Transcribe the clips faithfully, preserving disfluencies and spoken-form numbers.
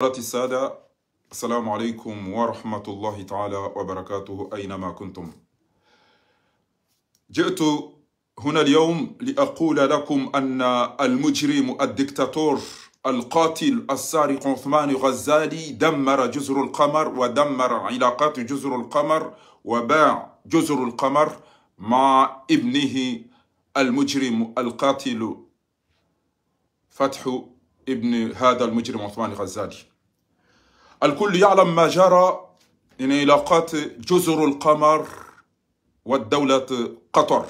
حضرات السادة، السلام عليكم ورحمة الله تعالى وبركاته، أينما كنتم. جئت هنا اليوم لأقول لكم أن المجرم الدكتاتور القاتل السارق عثمان غزالي دمر جزر القمر ودمر علاقات جزر القمر وباع جزر القمر مع ابنه المجرم القاتل فتح، ابن هذا المجرم عثمان غزالي. الكل يعلم ما جرى من علاقات جزر القمر والدولة قطر،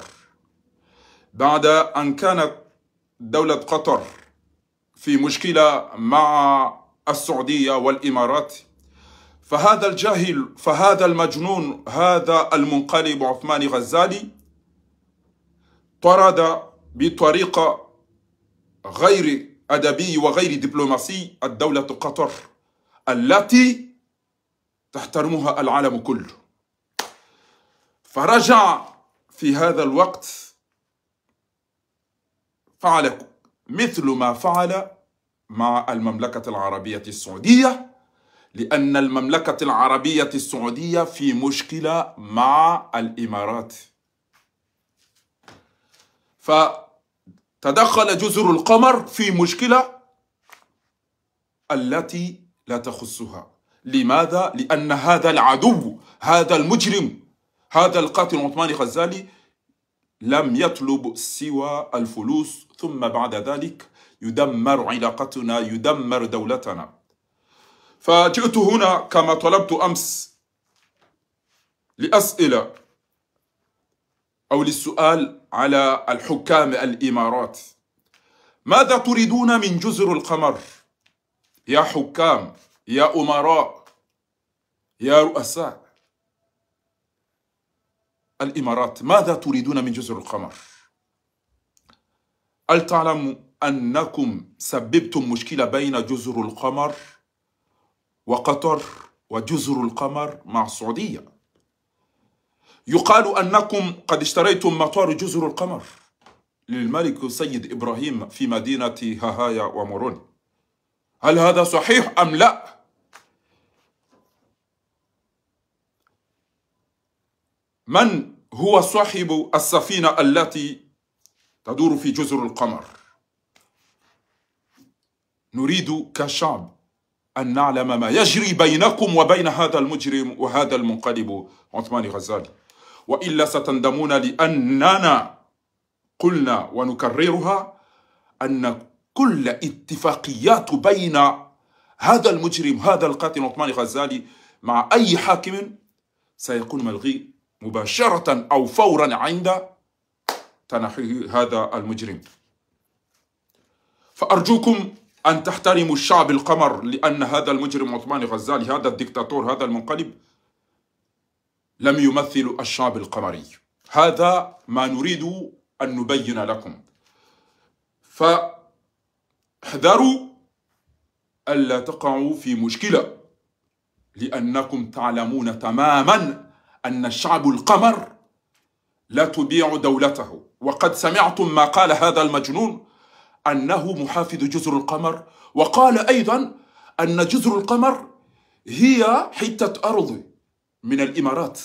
بعد أن كانت دولة قطر في مشكلة مع السعودية والإمارات، فهذا الجاهل، فهذا المجنون، هذا المنقلب عثمان غزالي طرد بطريقة غير أدبي وغير دبلوماسي الدولة قطر التي تحترمها العالم كله. فرجع في هذا الوقت فعل مثل ما فعل مع المملكة العربية السعودية، لأن المملكة العربية السعودية في مشكلة مع الإمارات. فتدخل جزر القمر في مشكلة التي لا تخصها. لماذا؟ لأن هذا العدو، هذا المجرم، هذا القاتل عثمان غزالي لم يطلب سوى الفلوس، ثم بعد ذلك يدمر علاقتنا، يدمر دولتنا. فجئت هنا كما طلبت أمس لأسئلة أو للسؤال على الحكام الإمارات: ماذا تريدون من جزر القمر؟ يا حكام، يا أمراء، يا رؤساء الإمارات، ماذا تريدون من جزر القمر؟ هل تعلم أنكم سببتم مشكلة بين جزر القمر وقطر وجزر القمر مع السعودية؟ يقال أنكم قد اشتريتم مطار جزر القمر للملك السيد إبراهيم في مدينة هاهايا وموروني. هل هذا صحيح أم لا؟ من هو صاحب السفينة التي تدور في جزر القمر؟ نريد كشعب أن نعلم ما يجري بينكم وبين هذا المجرم وهذا المنقلب عثمان غزالي، وإلا ستندمون، لأننا قلنا ونكررها أن كل اتفاقيات بين هذا المجرم، هذا القاتل عثمان غزالي، مع أي حاكم سيكون ملغي مباشرة أو فورا عند تنحيه هذا المجرم. فأرجوكم أن تحترموا الشعب القمر، لأن هذا المجرم عثمان غزالي، هذا الدكتاتور، هذا المنقلب، لم يمثل الشعب القمري. هذا ما نريد أن نبين لكم. فاحذروا ألا تقعوا في مشكلة، لأنكم تعلمون تماما أن الشعب القمر لا تبيع دولته. وقد سمعتم ما قال هذا المجنون أنه محافظ جزر القمر، وقال أيضا أن جزر القمر هي حتة أرض من الإمارات.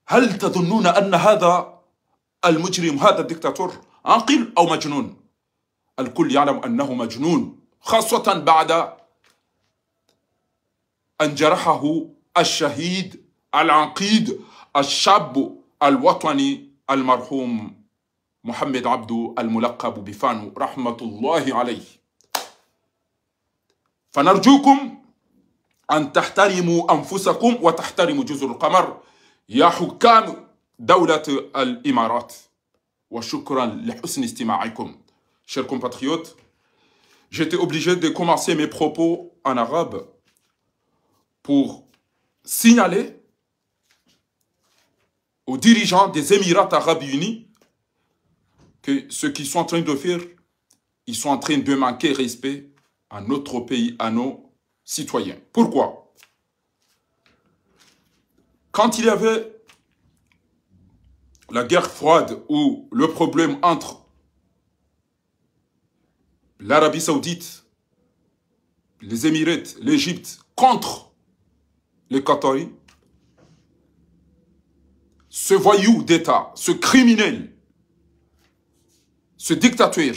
هل تظنون أن هذا المجرم، هذا الدكتاتور، عاقل أو مجنون؟ الكل يعلم أنه مجنون، خاصة بعد أن جرحه الشهيد العقيد الشاب الوطني المرحوم محمد عبدو الملقب بفانو رحمة الله عليه. فنرجوكم أن تحترموا أنفسكم وتحترموا جزر القمر يا حكام دولة الإمارات. وشكرا لحسن استماعكم. Chers compatriotes, j'étais obligé de commencer mes propos en arabe pour signaler aux dirigeants des Émirats Arabes Unis que ce qu'ils sont en train de faire, ils sont en train de manquer respect à notre pays, à nos citoyens. Pourquoi ? Quand il y avait la guerre froide ou le problème entre l'Arabie Saoudite, les Émirats, l'Égypte contre les Qataris, ce voyou d'État, ce criminel, ce dictateur,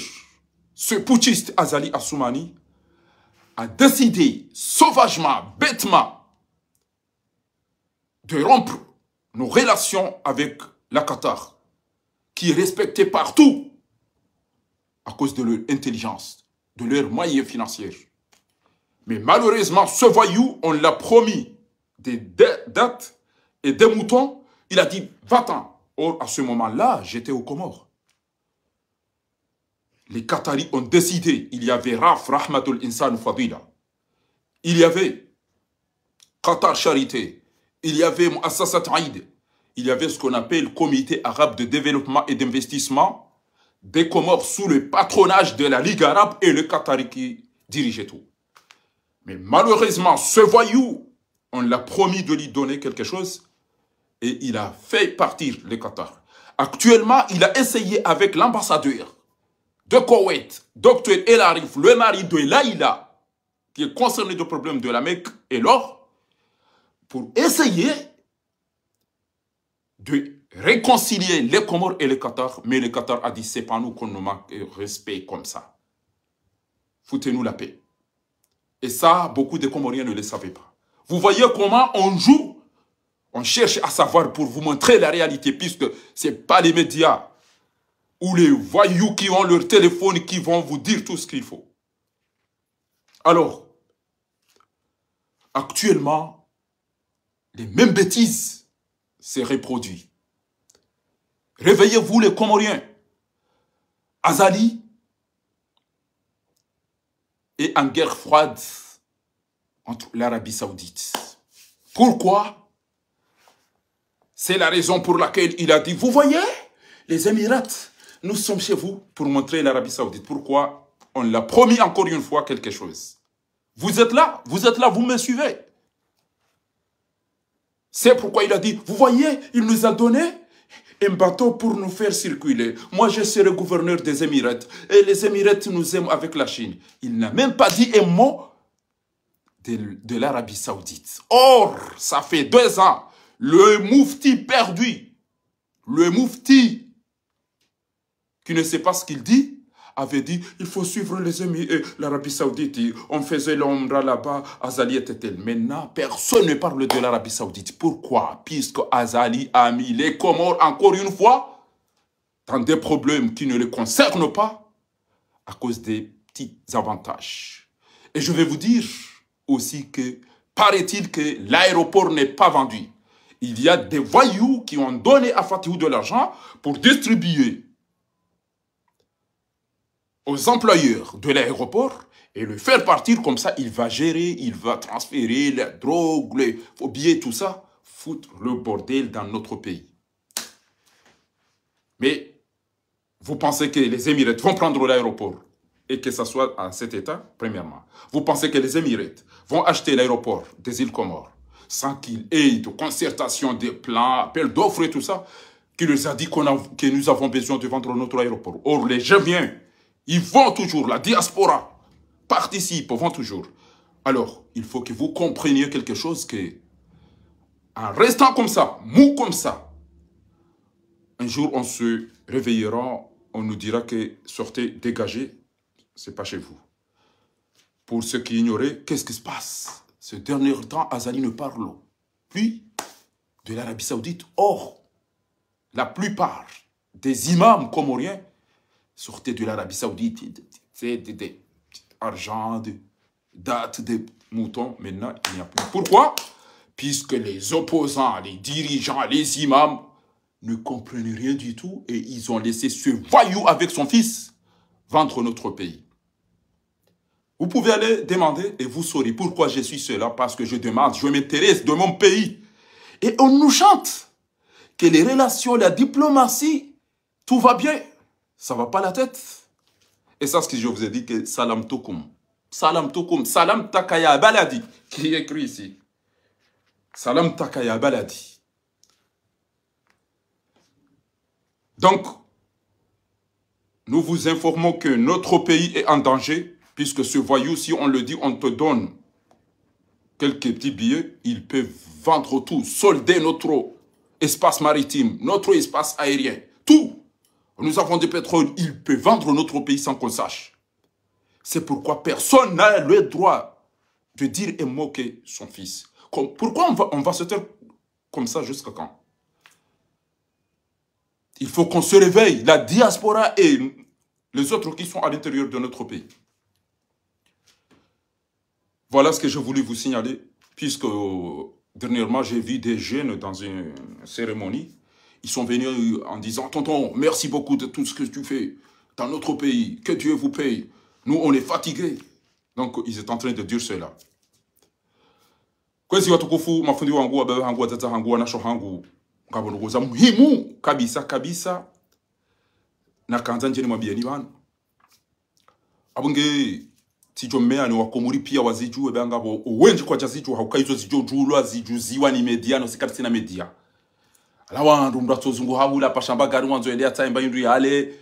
ce putschiste Azali Assoumani a décidé sauvagement, bêtement, de rompre nos relations avec la Qatar, qui est respectée partout à cause de leur intelligence, de leurs moyens financiers. Mais malheureusement, ce voyou, on l'a promis des, des dattes et des moutons. Il a dit, va-t'en. Or, à ce moment-là, j'étais aux Comores. Les Qataris ont décidé, il y avait RAF, Rahma Insan Fadila. Il y avait Qatar Charité. Il y avait Muassasat Aïd. Il y avait ce qu'on appelle le Comité arabe de développement et d'investissement des Comores sous le patronage de la Ligue arabe et le Qatari qui dirigeait tout. Mais malheureusement, ce voyou, on l'a promis de lui donner quelque chose et il a fait partir le Qatar. Actuellement, il a essayé avec l'ambassadeur de Koweït, docteur El Arif, le mari de Laïla, qui est concerné du problème de la Mecque et l'or, pour essayer de réconcilier les Comores et le Qatar, mais le Qatar a dit, c'est pas nous qu'on nous manque de respect comme ça. Foutez-nous la paix. Et ça, beaucoup de Comoriens ne le savaient pas. Vous voyez comment on joue, on cherche à savoir pour vous montrer la réalité, puisque c'est pas les médias ou les voyous qui ont leur téléphone qui vont vous dire tout ce qu'il faut. Alors, actuellement, les mêmes bêtises se reproduisent. Réveillez-vous, les Comoriens. Azali est en guerre froide entre l'Arabie Saoudite. Pourquoi ? C'est la raison pour laquelle il a dit, vous voyez, les Émirats, nous sommes chez vous pour montrer l'Arabie Saoudite. Pourquoi ? On l'a promis encore une fois quelque chose. Vous êtes là, vous êtes là, vous me suivez. C'est pourquoi il a dit, vous voyez, il nous a donné un bateau pour nous faire circuler. Moi, je serai gouverneur des Émirats. Et les Émirats nous aiment avec la Chine. Il n'a même pas dit un mot de, de l'Arabie Saoudite. Or, ça fait deux ans, le Mufti perdu, le Mufti qui ne sait pas ce qu'il dit, avait dit, il faut suivre les Émi-, euh, l'Arabie Saoudite. On faisait l'Omra là-bas, Azali était tel. Maintenant, personne ne parle de l'Arabie Saoudite. Pourquoi ? Puisque Azali a mis les Comores, encore une fois, dans des problèmes qui ne les concernent pas à cause des petits avantages. Et je vais vous dire aussi que, paraît-il que l'aéroport n'est pas vendu. Il y a des voyous qui ont donné à Fatihou de l'argent pour distribuer aux employeurs de l'aéroport et le faire partir comme ça, il va gérer, il va transférer la drogue, les faux billets, tout ça, foutre le bordel dans notre pays. Mais vous pensez que les Émirats vont prendre l'aéroport et que ça soit à cet état, premièrement. Vous pensez que les Émirats vont acheter l'aéroport des îles Comores sans qu'il ait de concertation, de plan, appel d'offres et tout ça, qui leur a dit qu'on a, que nous avons besoin de vendre notre aéroport. Or, les gens viennent, ils vont toujours, la diaspora participe, vont toujours. Alors, il faut que vous compreniez quelque chose que, en restant comme ça, mou comme ça, un jour on se réveillera, on nous dira que sortez, dégagez, c'est pas chez vous. Pour ceux qui ignoraient, qu'est-ce qui se passe ? Ces derniers temps, Azali ne parle plus de l'Arabie Saoudite. Or, la plupart des imams comoriens sortaient de l'Arabie Saoudite. C'est des, des, des argent, des dattes, des moutons. Maintenant, il n'y a plus. Pourquoi ? Puisque les opposants, les dirigeants, les imams ne comprennent rien du tout et ils ont laissé ce voyou avec son fils vendre notre pays. Vous pouvez aller demander et vous saurez pourquoi je suis cela, parce que je demande, je m'intéresse de mon pays. Et on nous chante que les relations, la diplomatie, tout va bien. Ça va pas la tête. Et ça, ce que je vous ai dit, que salam toukoum. Salam toukoum. Salam takaya baladi, qui est écrit ici. Salam takaya baladi. Donc, nous vous informons que notre pays est en danger. Puisque ce voyou, si on le dit, on te donne quelques petits billets, il peut vendre tout, solder notre espace maritime, notre espace aérien, tout. Nous avons du pétrole, il peut vendre notre pays sans qu'on sache. C'est pourquoi personne n'a le droit de dire un mot que son fils. Comme- pourquoi on va, on va se taire comme ça jusqu'à quand? Il faut qu'on se réveille, la diaspora et les autres qui sont à l'intérieur de notre pays. Voilà ce que j'ai voulu vous signaler, puisque, euh, dernièrement, j'ai vu des jeunes dans une cérémonie. Ils sont venus en disant : « Tonton, merci beaucoup de tout ce que tu fais dans notre pays. Que Dieu vous paye. Nous, on est fatigués. » Donc, ils étaient en train de dire cela. Kwezi watukufu, mafundi wangu, wababa hangu, wadzadze hangu, wanasho hangu, ngapvo ndrongoo za muhimu kabisa kabisa nakandza ndje nimwambiyeni pvanu. Apvo nge tsidjo mmeya ni wakomori piya wazidjuwe, be ngapvo wendji kwadjazidjuwa, hauka izo zidjo djulwa, zidjuziwa ni media, no si karitsina media. Ala wandru mndru atsozunguha hula pashamba gari wandzo ende atsaemba indru yale,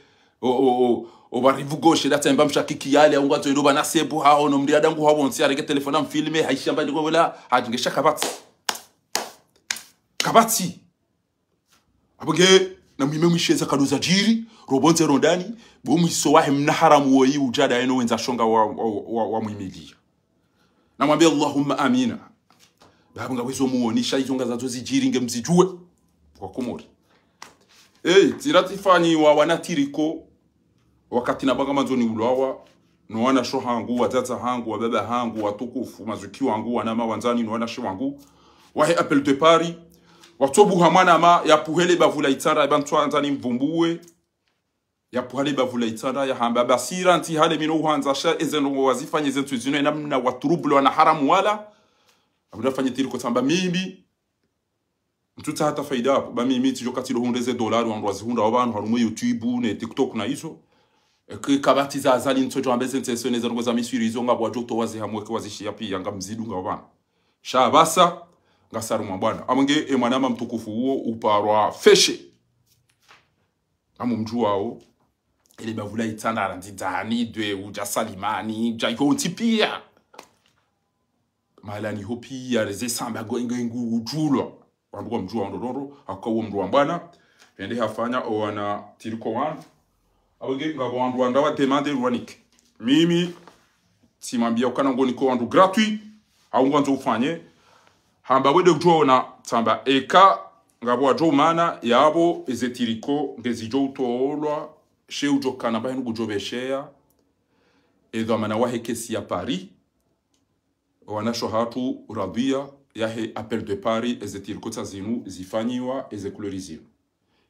o, o, o, o barivu goshe ndatsaemba mshakiki yale, aunga atsoendo bana sebu hao, no mndru adangu hapvo ntsi arenge telefoni amfilme, haishamba ndiko wela, hadjingesha kapvatsi. Kapvatsi. Apvo nge, na mwime mwisheza kado zadjiri, ropvondze rondani, bo mwiso wahe mna haramu woyi udja da yeno wendza shonga wa, wa, wa, wa mwimiliya. Namwambe Allahumma amina. Babu ngapvo izo muonisha, izo ngazazo zidjiri nge mzidjuwe. Wakomori. Eh, tsira tsifanyiwa wana tiriko, wakati napvanga mandzoni ulwawa, no wanasho hangu, wadzadze hangu, wababa hangu, watukufu, mazuki wangu, wanama wandzani, no wanashe wangu, wahe Appel de Paris, watsobuha mwanama, yapvuhele bavu la itsandra, eba ntsu andzani mvumbuwe, yapvuhale bavu la itsandra, yahamba, basi rantsi hale mi no uhandza sha, eze ndrongoo wazifanye ze ntsu zinu, enamna wa trouble wana haramu wala. Apvo nafanye tiriko tsamba mimi, ntsutsaha hata faida apvo, ba mimi tsidjo katsi ndo hundre ze dolari, wandru wazihundra wapvanu, harumwa YouTube, ne TikTok na izo. Eke kapvatsi za Azali ntsodjo hambe ze ntseso, ne ze ndrongoo za miswiri izo, ngapvo wadjo towa zihamweke wazishiya piya, ngamzidunga wapvanu. Sha pvasa, ngasi harumwa bwana. Apvo nge, e mwanama mtukufu uwo, uparwa feshe. Amu mdjuwao, ele bavu la itsandra ndzidzani, dwe udja salimani, udja yontsi piya. Mahalani ho piya, reze samba ngo, ngo, ngo udjulwa. Wandru wa mdjuwao ndororo, haka uwo mndru wa mbwana, hende hafanya owana tiriko wanu. Apvo nge ngapvo wandru wandra wa demande rwanike. Mimi, tsimwambiya ukana ngo niko wandru gratuit, hau ngwandzo ufanye. Hamba wende udjo ona, tsamba eka, ngapvo wadjo umana, yapvo eze tiriko, ngezidjo utolwa, she udjo kana pvahanu kudjo pvesheya, edhwamana wahe kesi ya Paris, wanasho hatru radhwiya, yahe Appel de Paris, eze tiriko tsa zinu, zifanyiwa, eze couleur zinu.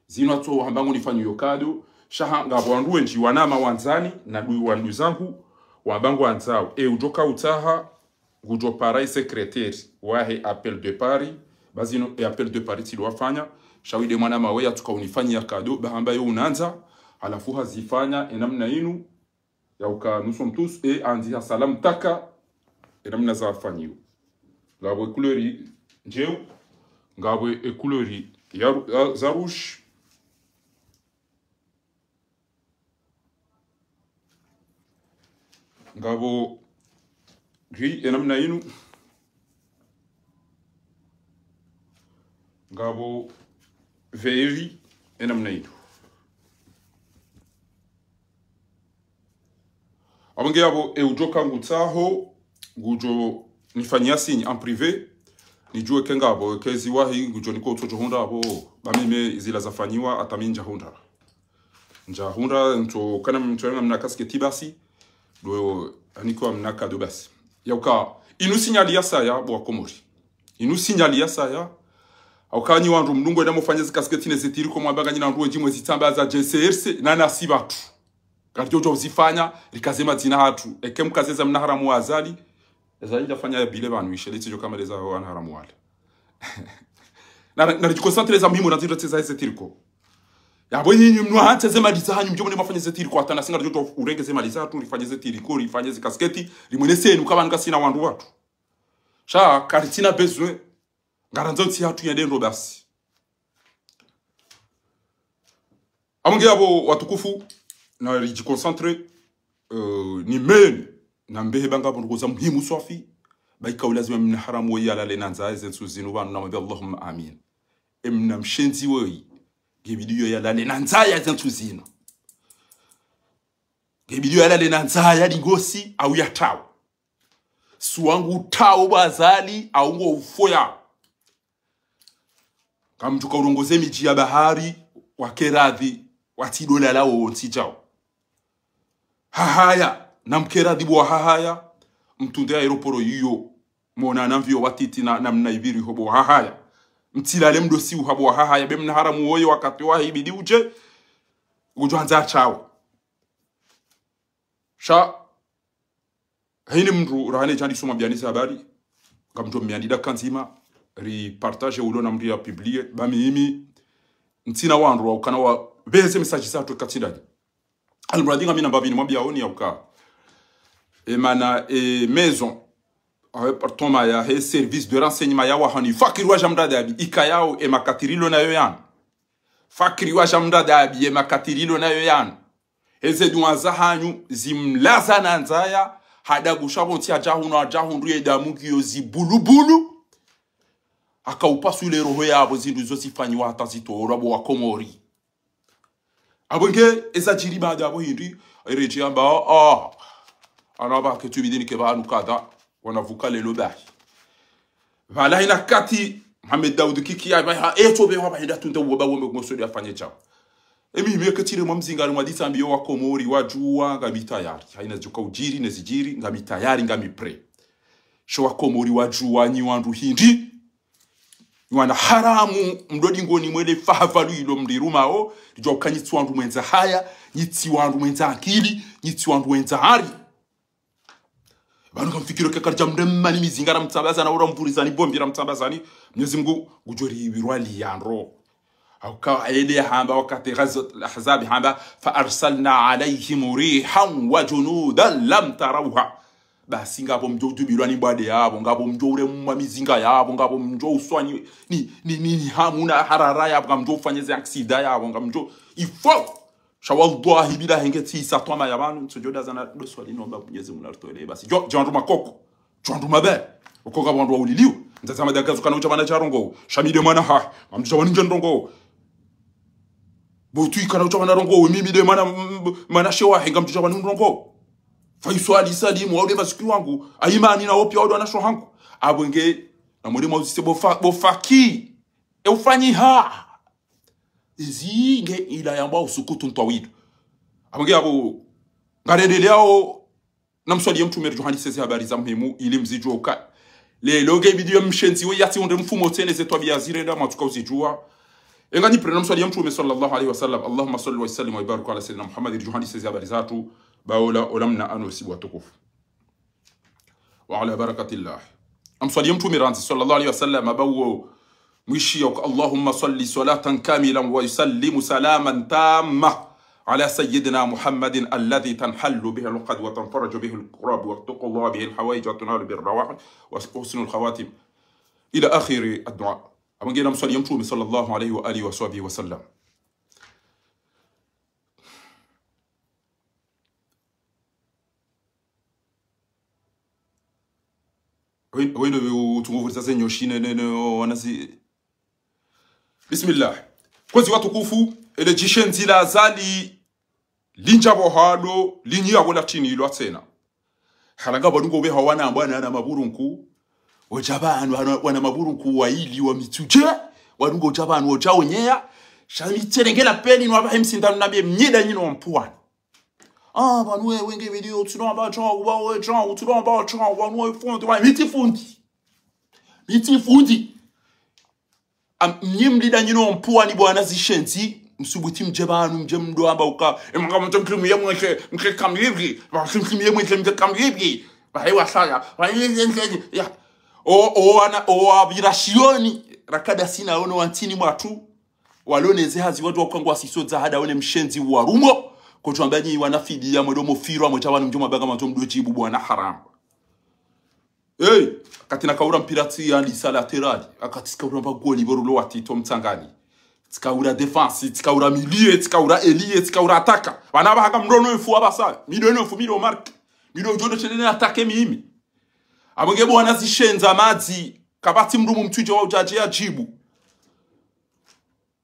Zinu atso hamba ngo nifanyiyo kado, sha ha ngapvo wandru wendji wanama wandzani, na dui wandru zangu, wamba ngwandzao. E udjo ka utsaha, ngudjo para e secrétaire wahe Appel de Paris, ba zinu e Appel de Paris tsi ndo wafanya, sha wide mwanama we yatsuka unifanyiya kado, ba hamba yo unandza, halafu hazifanya, enamna inu, yauka nous sommes tous, e andzi ha salamu taka, enamna zafanyiwa. Ngapvo e couleur ndjeu, ngapvo e couleur ya ru-, ya, za rouge, ngapvo gris, enamna inu, ngapvo vert, enamna inu. Apvo nge yapvo, e udjo ka ngutsaho, ngudjo nifanyiya signe en privé, nidjuwe ke ngapvo, ke ziwahi, ngudjo niko utsodjo hundra apvo, ba mimi zila zafanyiwa, hata mi ndja hundra. Ndja hundra, ntso kana mtsoenga mna kasketi basi, ndo, aniko mna kado basi. Yauka, inu signal ya saya, bo wakomori. Inu signal ya saya, hauka nyi wandru mdungo enda mufanye zikasketi ne ze tiriko mwamba nganyi na wandru wendji mwezi tsamba za J C R C, nana si pvatru. Ngaridjo djo uzifanya, rikaze madzina hatru. Eke mkaze za mna haramu wa Azali, eza indja fanya ya bile pvanu, ishele tsidjo kamaleza wana haramu wale. Na, na ridjiconcentre za muhimu, na zindru tsi za eze tiriko. Yapvo nyinyi mnwa hantsi ze mali za hanyu, mdjo mwende mafanye ze tiriko, hata nasi ngaridjo djo urenge ze mali za hatru, rifanye ze tiriko, rifanye ze kasketi, rimwene senu, kapvanu ngasina wandru watru. Sha, karitsina besoin, ngarandzo ntsi hatru yende ndro basi. Apvo nge yapvo watukufu, na ridjiconcentre, euh, ni meni. Na mbehe ba ngapvo ndrongoo za muhimu swafi. Ba ika ulazimu emna haramu woyi yalale na ndzaya ze ntsu zinu pvanu namwambe Allahumma amin. Emna mshenzi woyi. Nge bidi yo yalale na ndzaya ze ntsu zinu. Nge bidi yo yalale na ndzaya lingosi au ya tawo. Suwangu tawo bwazali au ngo ufoya. Kamtsuka urongoze midji ya bahari, wakeradhi, watsi dolala wo ntsi djao. Hahaya, namkeradhi bo Hahaya, mtsunde ya aéroport yiyo, mona na mvio watiti na, na mna ipviri ho bo Hahaya. Mtsilale mdosi uha bo Hahaya, be mna haramu woye wakati wa hibidi udje, udjo andza atsao. Sha, hayini mndru rahane djandi soma mbiani ze habari. Ngamdjo mbiani dakika ndzima. Ri partage ulo na mndru ya publie. Ba mimi. Ntsina wandru wa ukana wa pveze message zatru katsi ndani. Almuradi ngamina mbapvi nimwambia oni ya uka. E mana e maison. Awe partoma ya he service de renseignement ya wahani. Fakiri wa jamda dabi. Ika yao e makati rilo nayo yanu. Fakiri wa jamda dabi e makati rilo nayo yanu. Eze duwa zahanyu zimlaza na ndzaya, hadabu sha pvo ntsi adja hunu, adja hundru ye damu ngiyo zibulubulu. Aka upasule roho yapvo zindru zo zifanyiwa hata zitolwa bo Wakomori. Apvo nge eza djiri baada apvo hindri, eredje amba, ah, ana ba ketsu bidi nike pvanu kadha, wana vuka lelo bahi. Pvala hina kati, Mohamed Daoud Kiki ya, ba, ha, eto be, wa, ba, henda tunde, wa, ba, wa, me, ngosodi afanye djao. Emi, mi ketsi re mwa mzinga, mwa ditsambi yo Wakomori, wadjuwa, ngami tayari. Hayina djuka udjiri, ne zidjiri, ngami tayari, ngami prêt. Sho Wakomori wadjuwa, nyi wandru hindri. Nyi wana haramu, mdodi ngoni mwele faha pvalu ilo mrirumao, ridjuwa uka nyi tsi wandru mwendza haya, nyi tsi wandru mwendza akili, nyi tsi wandru mwendza hari. Pvanu kamfikiri ke karidja mremani mizinga ramtsambazani, au ramvurizani bombi ramtsambazani. Mwenyezi Mungu ngudjo riwirwa liyandro. Au ka ayele hamba wakati Ghazwat al-Ahzab hamba, فأرسلنا عليهم ريحا وجنودا لم تروها. Basi ngapvo mdjo udjubilwa ni mbwade yapvo, ngapvo mdjo uremwa mizinga yapvo, ngapvo mdjo uswani ni, ni, ni, ni hamu na harara yapvo, ngamdjo ufanye ze aksida yapvo, ngamdjo ifo. Sha wallahi bila henge tsi isa twama ya pvanu, ntsudjo dazana do swali nomba Mwenyezi Mungu naritolee basi. Djo, djo wandru makoko. Djo wandru mabe. Uko ngapvo wandru wauliliwa. Mdzadze Ahmada Gazo kana udja pvanu dja ndrongoo. Sha mi nde mwana ha. Ngamdjo dja pvanu ndje ndrongoo. Botu ikana udja pvanu ndrongoo. Mimi nde mwana, m-, m-, mwana shewa he ngamdjo dja pvanu ndrongoo. Faiswali Salimu, wao nde mazikwi wangu. Ayimani na wo pia wao nde wanasho hangu. Apvo nge, na mwende mwauzise bofa, bofa ki. E ufanyiha. Ezi nge ila yambwa usukutu ntwawidu. Apvo nge apvo, ngarendeleao, namswaliye mtrume ridjo handise ze habari za muhimu, ili mzidjuwe uka. Lelo nge bidi yo mshenzi we yatsi unde mfumo tsena ze twabiya zirenda mwatsuka uzidjuwa. Enga nipvire namswaliye mtrume صلى الله عليه وسلم. اللهم صل وسلم وبارك على سيدنا محمد. Ridjo handise ze habari zatru, ba ola, ola mna ano sibu watukufu. وعلى بركة الله. Namswaliye mtrume randzi صلى الله عليه وسلم, ba uwo mwishiya uka, اللهم صل صلاة كاملة وسلم سلاما تاما على سيدنا محمد الذي تنحل به العقد وتنفرج به الكرب وتقضى به الحوائج وتنال به الرغائب وحسن الخواتم. إلى آخر الدعاء. Apvo nge namswaliye mtrume صلى الله عليه وآله وصحبه وسلم. Wen-, wendo be utsunguvurisa ze nyoshi ne, ne, ne, o, wana zi-, Bismillah. Kwezi watukufu, ele djishenzi la Azali, lindja pvo halo, linyi yapvo latini ilwa tsena. Halanga pvadungo ubeha wana ambwa na, na maburunku, odja pvanu, wana, wana maburunku waili wa mitsudje, wadungo odja pvanu, odja onyeya, sha mitsele ngela peni, nwa pvahe msindanu na be mnyida nyino wa mpuwani. Ah, pvanu we, wenge video, utsilomba tsangu, ba we tsangu, utsilomba tsangu, pvanu we fundi, ba, mi tsi fundi. Mi tsi fundi. Am, mnyi mlida nyino mpuwani bwana zishenzi, msubuti mdje pvanu, mdje mdo amba uka, e manga mdje mkilimu ye mweshe, mke kamlibli, ba mkilimu ye mweshe, mke kamlibli, ba hewa saya, ba ye, ye, ye, ye, ya. O, o, wana, o, abira shioni, rakada sina ono wantini mwatru, walone ze hazi wadjuwa uka ngwasiso za hada one mshenzi wa rumo, kodjo amba nyi wana fidiya, mwedo mofirwa, mwedja pvanu mdjo mabanga mdjo mdo djibu bwana haramu. Hey, akati nakaura mpira tsi ya lisa laterali, akati tsikaura mbagoli borulo watito mtsangani. Tsikaura défense, tsikaura milieu, tsikaura ailier, tsikaura attaquant. Pvanu pvahaka mrono efu wa basa, milieu no efu, milieu marque. Mi ndo udjo ndo tende ni attaquer mimi. Apvo nge pvo wana zishenza madzi, kapvatsi mndru mumtsudja wa udjadje ya djibu.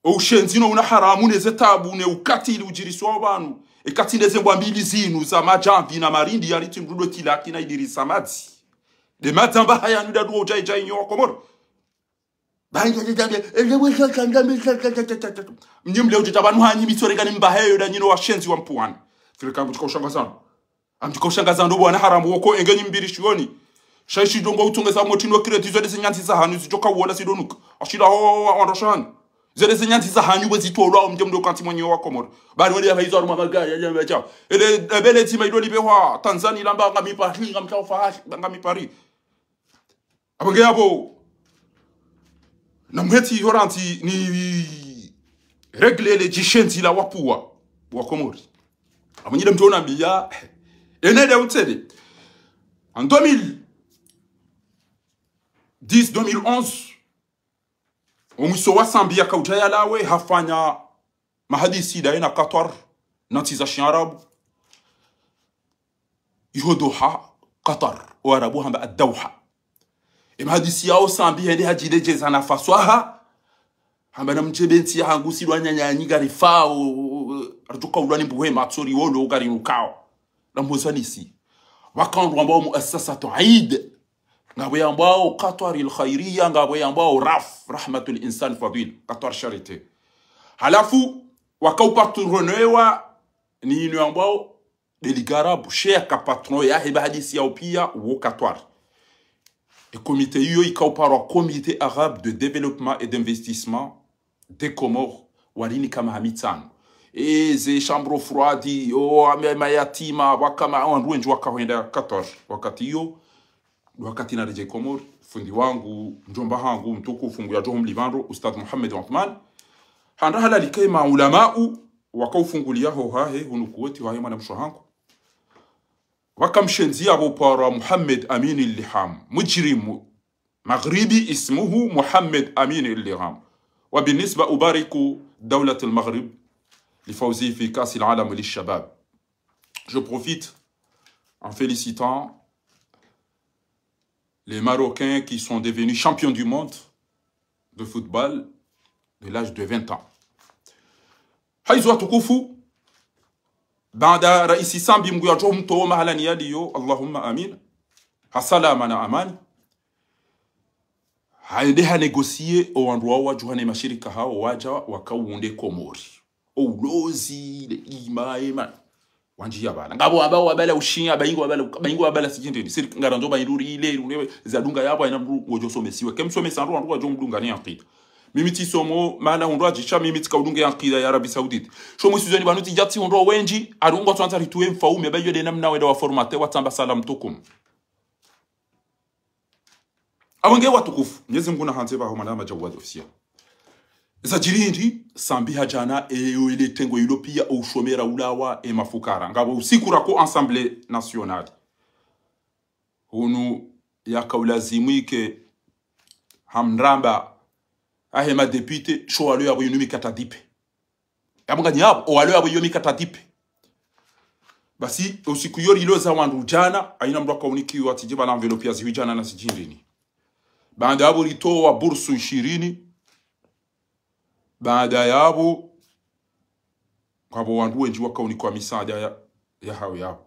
O ushenzi no una haramu ne ze tabu ne ukatili udjiriswa pvanu. Eka tsi nde ze mbwa mbili zinu za madjamvi na marindi ya ritsi mndru ndo tilaki na idirisa madzi. Nde madzi amba haya nda ndo udja idja inyo wa Komoro. Mnyi mle udjeta pvanu hanyi mitso rengani mbaheyo nda nyino washenzi wa mpwani. Firika mbutika ushangazano. Amtika ushangazano pvo wana haramu woko enge nyi mbili shioni. Sha ishi ndrongo utsongeza motsi no crédit zo nde ze nyandzi za hanyu zidjoka uona zidonuka. Ashila ho wandru sha hanyu. Zo nde ze nyandzi za hanyu pvo zitolwa omdje mdo kantsi mwenye wa Komoro. Bali wale ya pvaizo harumwa magari ya nyamba chao. Ele ebele tima ido lipvehwa Tanzania lamba ngami Paris, ngami chao Fahari, ngami Paris. Apvo nge yapvo. Na mwetsi yo rantsi ni régler le djishenzi la wapvwa wa Komori. Apvo nyi nde mdjo ona mbiya. Ene nde utsele. En deux mille dix, deux mille onze, omwiso wa Sambi yaka udja yalawe, hafanya mahadisi ndaye na Qatar, na ntsi za shiarabu. Iho Doha, Qatar, o Arabu hamba Ad-Dawha. E mahadisi yao Sambi hende hadjiledjeza na faswaha. Hamba na mdje pve ntsi ya hangu si ndo wananya nyi ngarifao, ridjoka ulwa ni mbuhe matso riolo ngarinukao. Na mpozanisi. Waka wandru wambwao Muassasatu Eid. Ngapvo yambwao Qatar al-Khairiyya, ngapvo yambwao RAF, Rahmatul Insan Fadil, Qatar Charité. Halafu, waka upatronewa ni inu yambwao Beliga Arabu, she yaka patron yahe mahadisi yao piya wo Qatar. E comité iyo ika uparwa Comité Arabe de Développement et d'Investissement des Comores, warinika maha mitsanu. E ze chambre froide, o ame- mayatima, waka ma- wandru wendji waka hwenda Qatar. Wakati iyo, wakati naredjei Komori, fundi wangu, mdjomba hangu, mtukufu, ngu yadjo humlipva ndro, Ustadh Mohamed Othman. Handa halalike maulamau, waka ufunguliya ho hahe, hunu Kuweti, hahe mwana mshe hangu. Waka mshenzi yapvo uparwa Mohamed Amin Liham, mujrimu مغربي اسمه محمد أمين اللغام. وبالنسبة أبارك دولة المغرب لفوزه في كأس العالم للشباب. Je profite en félicitant les Marocains qui sont devenus champions du monde de football de l'âge de vingt ans. Haizo watukufu, baanda raisi Sambi Mngu yadjo mtowa mahalani yaliyo, Allahumma amin, ha salama na amani. Haende ha négocier o wandru wao wadjuha ne mashirika hao wadja waka unde Komori. O ulozi, le ima, ema. Wandjiya pvala. Ngapvo wamba wabala ushiya, bayingi wabala, bayingi wabala sijindeni. Siri ngarandzo bayinduri ile, ile, zadunga yapvo, haina mndru ngodjo somesiwa. Ke msomesa ndro wandru wadjo mdunga ni akida. Mimi tsisomo, mana undru adjisha, mimi tsika udunge akida ya Arabie Saoudite. Sho mwisizoni pvanu tsidja tsi undru wendji, ari ungo tswandza rituwe mfaume, bayo nde namna wenda wa formaté, watsamba salam tukum. Apvo nge watukufu, Mnyezi Mngu nahandze pvaho mwana Majawad officiel. Zadjiri hindri, Sambi hadjana, e, o ile tengo ilo piya, o ushomera ulawa, e mafukara. Ngapvo usiku rako Assemblée Nationale. Hunu yaka ulazimu ike hamramba, ahe madéputé, sho walo yapvo yinu mikata dipe. Yapvo nganyi yapvo, o walo yapvo iyo mikata dipe. Basi, usiku iyo riloza wandru djana, haina mndru aka unikiwa tsi djiba la enveloppe ya ziwi djana na sijindini. Baanda yapvo ritowa bursu ishirini, baanda yapvo, ngapvo wandru wendji waka unikiwa misaada ya, ya hawo yapvo.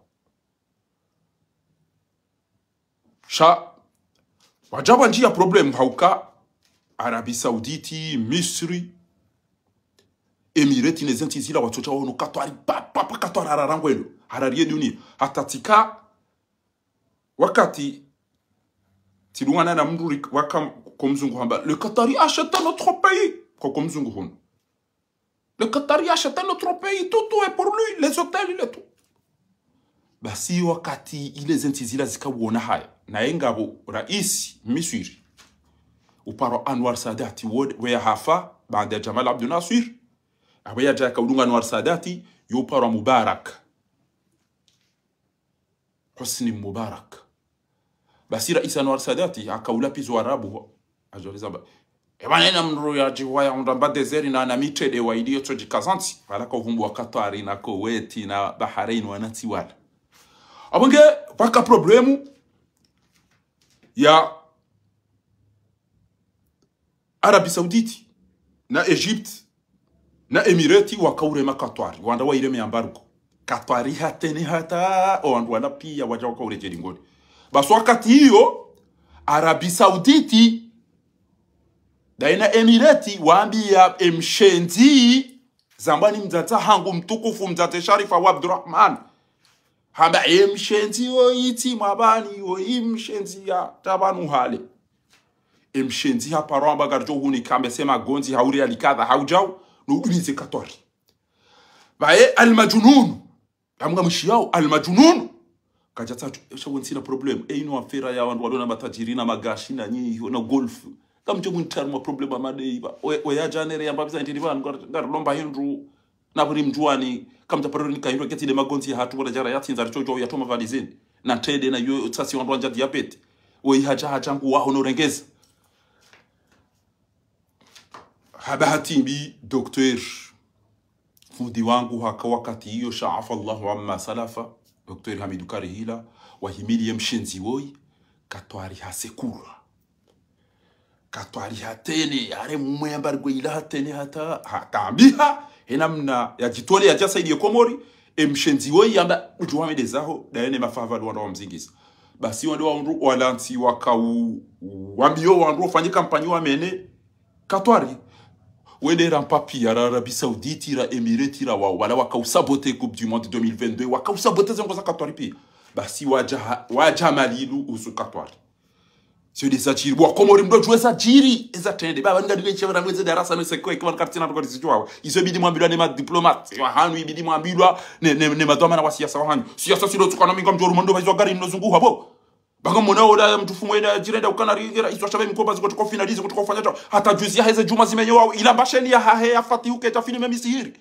Sha, wadja wandjiya problème hauka Arabie Saoudite, Misri, Emirates ne zentsi zila watsotsa wono Katwari, pa, pa, pa Katwari harara ngwendo. Harariye dunia. Hata tsika, wakati, tsidungana na mndru ri-, waka ko mzungu hamba, le Qatari achète notre pays. Ko, ko mzungu hunu. Le Qatari achète notre pays, tout, tout est pour lui, les hôtels, le tout. Basi wakati ile zentsi zila zika wona haya. Naye ngapvo raisi Misri. Uparwa Anwar Sadat, wo, we yahafa, baanda Jamal Abdel Nasser. Apvo yadja yaka udunga Anwar Sadat, yo uparwa Mubarak. Hosni Mubarak. Basi raisi Anwar Sadat, haka ula pizo Arabu, hadjo rizamba. Eba nena mndru yadjiwa ya undamba désert na, na mitrede wa iliyo tsodjikaza ntsi. Pvala ka uvumbuwa Katwari na Koweti na Bahrain wana tsi wala. Apvo nge, Paka problemu ya Arabie Saoudite na Egypte na Emirati wakaurema Katwari, wandra waireme embargo. Katwari hatsena hata, owandru wala pia wadja wakaurejeli ngoni. Basi wakati iyo, Arabie Saoudite daye na Emirati wambia emshenzi, zambwani mdzadze hangu mtukufu, mdzadze Sharifa wa Abdurrahman. Hamba emshenzi woyi tsi mwabani, woyi mshenzi ya tabanu hale. Emshenzi haparo amba ngaridjo hunika mbese magondzi hau Real kadha hau djau, no udumize Katwari. Pvaye almajununu. Amga mwishi yao, almajununu. Kadja tsatsu, esha wontsina problème. E inu affaire ya wandru walona matajiri na magashi na nyi, na golf. Kamdjo mwintra harumwa problème amadei pva. Oya djanere yamba biza ndiri pvanu, ngarilomba hindru. Na pvuri mdjuwani, kamdja paro nika hindru ketsi nde magondzi ya hatru, wala djara yatsindza ritsojo ya toma valizini. Na trende na yo tsasi wandru wandja diabète. Woyi hadja hadja ngu waho no rengeza. Haba hatimbi, docteur, fundi wangu haka wakati iyo, sha afa Allahu amma salafa, docteur Hamidu Karihila, wahimili ye mshenzi woyi, Katwari hasekurwa. Katwari hatsena, are mumwe yamba rigwe ila hatsena hata, hatambiha, hena mna ya djitole ya djasaidiye Komori, emshenzi woyi yamba udjuwa mende zaho, daye ne mafaha pvalo wandru wamzingisa. Basi wende wandru walantsi wakau, wambiyo wandru wafanye kampanyi wamene Katwari. Wende ra mpapiya ra Arabie Saoudite, ra Emirati, ra wao, wala wakausabote Coupe du Monde deux mille vingt-deux, wakausabote zengo za Katwari pia. Basi wadja ha-, wadja malilu usu Katwari. Sio de zadjiri. Bo Wakomori mdo djuwe zadjiri, eza trende. Baba, ninga dile cheva na mweze darasa no sekwe, kwa kartina ndo kwa zidjuwa. Izo ibidi mwambilwa ne madiplomate wahanyu, ibidi mwambilwa ne, ne, ne madhwamana wa siasa wahanyu. Siasa silo tsuka na minga mdjoru mwando pva izo gari mno zunguha bo. Banga mwona ola mtufu mwenda djirenda ukana ringera, izo ashabe mkoba ziko tuko finalize, kutuko fanya tao. Hata juzi yaheze djuma zimenye wao, ila mbasheni yahahe ya Fatihu ke ta filme Misihiri.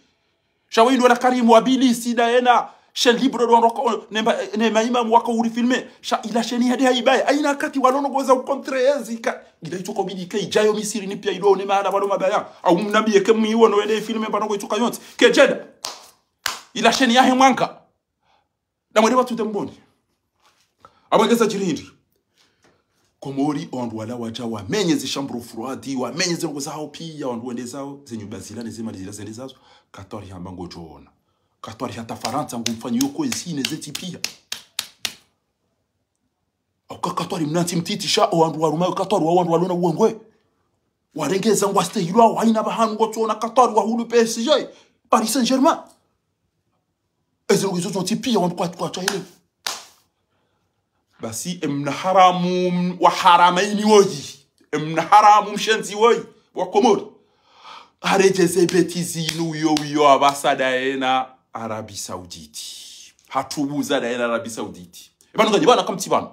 Sha wendo na Karim wa Bilisi daye na chaîne libre ndo wandru waka, ne ma-, ne maimamu waka uri filme. Sha ila chaîne yade hayibaye. Hayina wakati walono goza ukontre yezi ka. Ila itsoka ubidi ke idjayo Misiri ni pia ido ne mahala walo mabaya. Au mnambiye ke mwiwo no wende filme mbano go itsoka yontsi. Ke djenda. Ila chaîne yahe mwanga. Na mwende watsu te mboni. Abo ngeza djiri hindri. Komori, owandru wala wadja wamenye ze chambre froide, wamenye ze ndrongo zawo pia, wandru wende zawo, ze nyumba zila ne ze mali zila zende zazo, Katwari hamba ngodjoona. Katwari hata Farantsa ngumfanyiyo kwezi ne ze ntsi pia. Au ka Katwari mna ntsi mtiti sha, owandru waruma, Katwari wao wandru walona uwengwe. Warengeza ngwastehilwa, wao hayina pvahanu ngotsoona Katwari wahulu P S G, Paris Saint-Germain. Ezi ndrongo izo zontsi pia wandru kwa, kwa twaile. Basi, emna haramu, m-, wa harama ini woyi. Emna haramu mshenzi woyi. Wa Komori. Haredjeze bêtise inu uyo, uyo apvasa daye na Arabie Saoudite. Hatubuza daye na Arabie Saoudite. Epvanu nganyi pvanu kamtsi pvanu.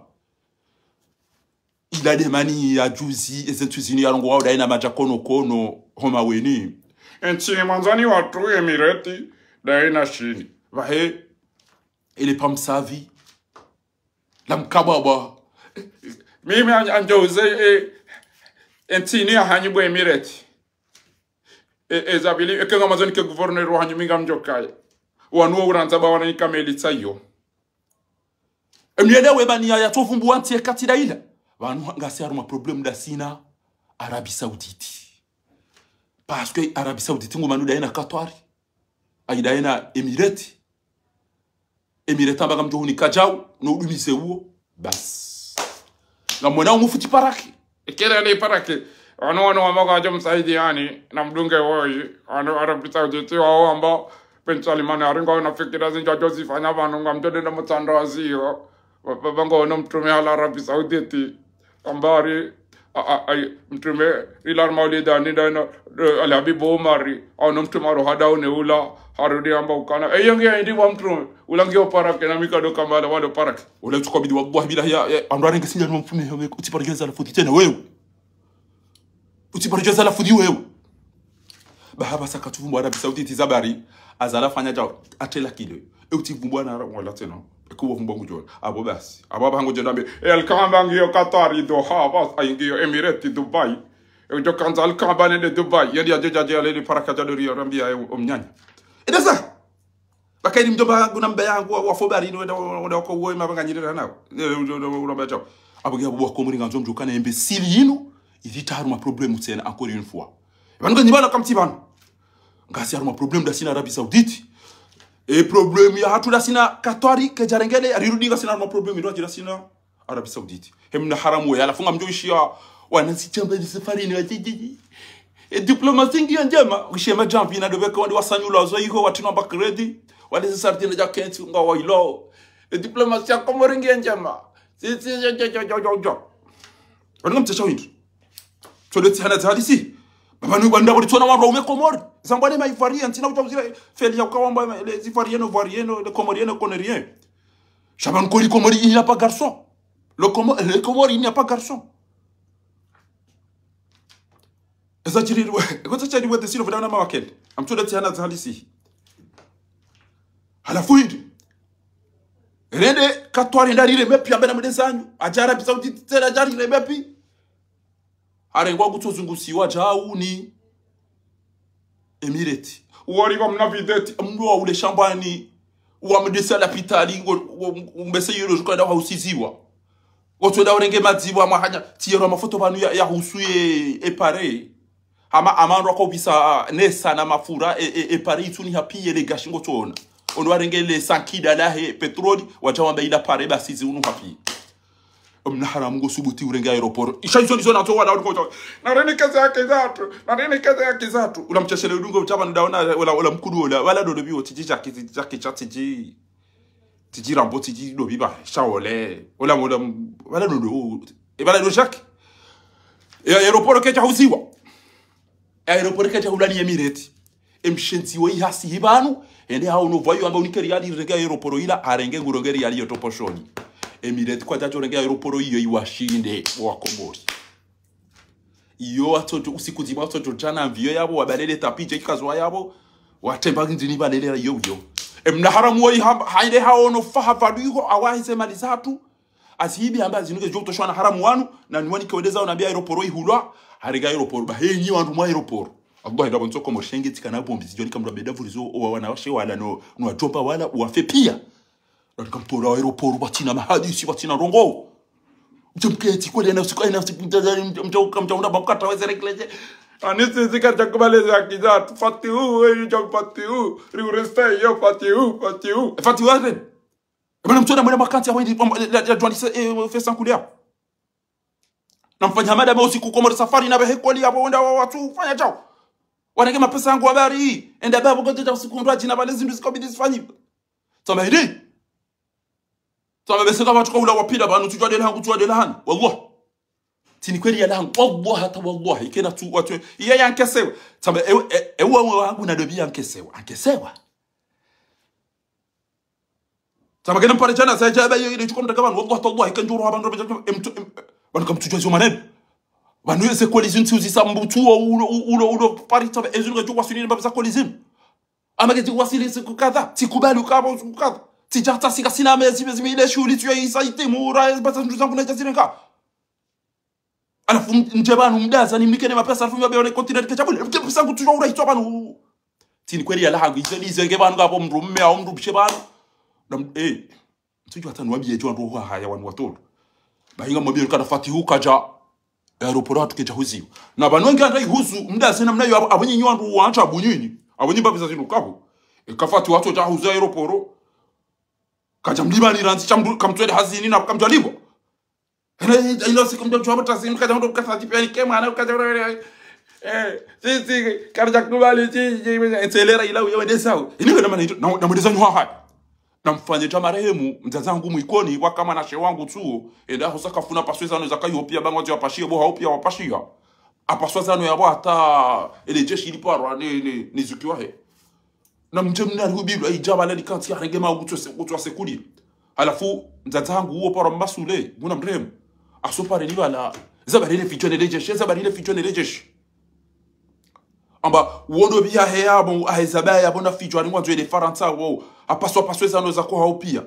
Ila demani ya juzi, eze ntsu zinu yarongowa wao daye na madja kono kono, homa weni. Entsi mwandzani watru Emirati, daye na Shini. Pvahe, ele pamsavi. La mkababa. Mimi an-, andjouze, e, entsi ini yahanyu bo Emirati. E, e, zabili, eke ngamwandzani ke gouverneur wahanyu mi ngamdjokaya. Wanu wo urandza ba wana ni kameli tsayo. Emyele we bani ya, ya tsovumbua ntsi ekatsi daila. Pvanu ngasi harumwa problème dasina Arabie Saoudite. Parce que Arabie Saoudite ngomanu daye na Katwari. Ayi daye na Emirati. Emirati amba ngamdjo hunika djau, no udumize uwo. Basi. Ngamwona umufuti parake. Ekele ale parake. Wanu, wanu wamba kwadjo msaidiyani, na mdunge woyi. Wanu Arabie Saoudite wao wamba, Ben Salman, haringa wana fikira zindji wadjozifanya pvanu, ngamdjo denda mutsandawaziyo. Wa-, wa-, wango wana mtrume hala Arabie Saoudite. Ambari, a, a, ai, mtrume, rilar maulidani daye na, e, Al Habibu Umari, au no mtrume aro hada une ula, harudi amba ukana. E, yenge ya indi wa mtrume, ula ngiyo parake na mikado kamala walo parake. Ula tsuko bidi wallahi billahi ya, ya, andwa renge sinja no mtrume, ya, utsiparijeza la futi tsena wewe. Utsiparijeza la futi wewe. Baha basa katsuvumbua Arabie Saoudite zabari, azala fanya djao, atela kile. E utsivumbua na wala tsena. Ekuwa vumbua ngudjona. Abo basi. Abo aba ngudjona mbe. E Alkaaba ngiyo Katwari, Doha, bas, ayi ngiyo Emirati, Dubai. E udjo kandza Alkaaba nende Dubai. Yedi ya djeja dje alele paraka djadori ya rambia e omnyanya. Edasa. Bakaini mdjomba hangu na mbaba yangu wa, wafo baharini, wenda, wenda, wenda wako uwe mabanganyirira nao. Leo, leo, leo, leo, leo, leo. Apvo nge apvo wa Komori ngandzo mdjo kana imbécile yinu, ili tsi harumwa problème tsena, encore une fois. Pvanu nganyi pvanu kamtsi pvanu. Ngasi harumwa problème ndasi na Arabie Saoudite. E problème yahatru ndasi na Qatar, kedjarengele, arirudi ngasi na harumwa problème, ndo ndasi na Arabie Saoudite. He mna haramu we, halafu ngamdjo ishiya, wana sishamba ni safari ni wa jijiji. E diplomasi ngiyo ndjema, ushe madjambi na ndo pveka wandru wasanyula wazo iho, watsinwa mba crédit, wale zi sardine dja kentsi, ngawailo. E diplomasi ya Komori ngiyo ndjema. Si, si, jo, jo, jo, jo, jo, jo. Wanu ngamtsesha windru. Tsodo tsi hana zalisi. Baba nui wandru wali tsona wandru waume Komori. Zambwa ne ma Ivoiriens, tsina utsauzira feli ya ukawamba, les Ivoiriens, Ivoiriens, les Comoriens, Comoriens. Sha pvanu kweli Komori, il n'y a pas garçon. Le Comor-, le Comores, il n'y a pas garçon. Eza djiri we, eza djiri we, desilo vudana mawakele. Ngamtsodo tsi hana zalisi. Halafu hindri. Rende Qatar nda rire mepi ambe na mdezanyu. Adja Arabie Saoudite tsena adja rire mepi. Harengwa kutsozungusiwa djau ni Emirates. Uwari kwa mna videti, mndru wa ule shambani, wa mdesa lapitali, ngo, ngo, mbese yolo juka nda hausiziwa. Ngo tswenda urenge madziwa mahanya, tiyero mafoto pvanu ya, ya husu ye, e pare. Hama, hama ndo wako pvisa, ah, nesa na mafura, e, e, e pare itsuni hapiye le gashi ngo tsona. Ondo warenge le sankida lahe, pétrole, wadja wamba ila pare basi zi unu hapiye. Mna haramu ngo subuti urenge aéroport. Isha izo ndizo nazo wala uliko. Nareni keze haki zatru. Nareni keze haki zatru. Ula mtsheshele udungo utaba ndaona wala, wala mkudu wala, wala dodo biwo tiji jaki, tiji jaki cha tiji. Tiji rambo tiji dobi ba. Sha ole. Wala, wala, wala dodo. E wala dodo jaki. E aéroport kedja huziwa. E aéroport kedja hula ni Emirates. Emshenzi wo ihasi hipvanu, hende haono pvayo amba unike riali renge aéroport ila, harenge ngurenge riali yo toposhoni. Emirates kwadjadjo renge aéroport iyo iwashinde, wa Komori. Iyo watsodjo, usiku ndzima watsodjo djana mviyo yapvo, wabalele tapidje ikazwa yapvo, watemba ndzini balele iyo iyo. Emna haramu wo ihamba, haende haono faha pvanu iho, awahise mali zatru, azihibi amba azinuke zidjo utoshwa na haramu wanu, na niwani kewendeza unambia aéroport ihulwa, harenge aéroport, ba henyi wandru mwa aéroport. Allah ila bonso Komori shenge tsikana bombi, zidjo nika mndru ambeda vurizo, owa wanawashe wala no, no wadjomba wala, wafe piya. Ndo nika mtolo aéroport, watsina mahadisi, watsina ndrongo. Mtse mketsi, kweli ena usiku, ena usiku, mtse, mtse, mtse, mtse, unda bamkata weze rekleje. Anisi zika djakubaleze haki zatru, Fatihu, we, dja Fatihu, riureste yo, Fatihu, Fatihu. E Fatihu, afen. Bwana mtsoda mwena makanti ya windi, ya, ya, ya djwani se, eh, fesa nkuli yapvo. Na mfanya hamada me usiku Komori safari na behe kweli yapvo wenda wa watsu fanya djao. Waneke mapesa yangu habari, enda babo kote dja usiku ndo adjina pvale zindru zikabidi zifanyi. Tsamba hili. Tsamba bese ka watsuka ula wapvira pvanu, tsudjwa dela hangu, tsudjwa dela hangu. Wallah. Tsini kweli ya lahangu. Wallah, hata wallah. Ikena tsu, watsu. Iya yankesewa. Tsamba, ewe, e, ewe, ewe wangu na dobi yankesewa. Ankesewa. Tsamba kena mpare djana, sa djaba iyo, ile tsuko mtaka pvanu, wallah, tallah, ikendjuru hapvanu, em, em, pvanu kamtsudjwa zio maneno. Pvanu eze kweli zinu, tsi uzisa mbutu, ulo, ulo, ulo, pari, tsamba, ezinu ngedjo wasili, mbapvi za kweli zinu. Ama kedji wasili siku kadha, tsikubali ukapvo siku kadha. Tsidja hata sika sina mezi, mezi, ile shughuli tsiyo isa itimu, ura, basa ndru zangu na djazile nga. Halafu m-, ndje pvanu mdaza nimnike ne mapesa, halafu mwabe one continent ke chabule. Mke pesa ngu tsudjwa ura itswa pvanu. Tsini kweli ya lahangu, ize, ize nge pvanu kapvo mndru mme au mndru mshe pvanu. Na m-, eh, mtsudjwa hata niwambiye djo wandru wa haya wanu watolo. Bahi ngamwambiye kana Fatihu kadja, aéroport hatru kedja huziwa. Na pvanu nge anda ihuzu, mdaza namna iyo apvo, apvo nyinyi wandru wandza apvo nyinyi. Apvo nyi mbapvi za zinu kapvo. E ka Fatihu watsodja huzu aéroport. Kadja mlipva ni randzi, sha mndru, kamtswende hazini na kamtswalipvwa. Ena, ilo siku mdjo djuwa mtasi, mkaja mdru mkasa tipi, yani, ke mwana, mkaja, eh, si, si, karja kubali, si, si, si, etselera ila uye wende sawu. Ini ngena mana ito, na, na mwendeza nyuha hai. Na mfanye dja marehemu, mdzadze wangu Mwikoni, waka mwanashe wangu tsuo, enda husaka funa paswe zano zaka yo piya, bangwa zio wapashiya, bo hao piya wapashiya. Apaswa zano yapvo hata, ele jeshi iliparwa, ni, ni, ni zukiwa he. Na mdje mna rihubilwa, idja pvala likantsi yarenge ma kutswase, kutswase kuli. Halafu, mdzadze hangu uwo paro mbasule, Mngu na mrehemu. Aso pare ni pvala, zabarile fidjwa ne le jeshi, zabarile fidjwa ne le jeshi. Amba, uwo ndo piya he yapvo, ahe zabaya yapvo na fidjwa, ni ngwandzo ele Farantsa wo. Apaswa, apaswe zano zako hao piya.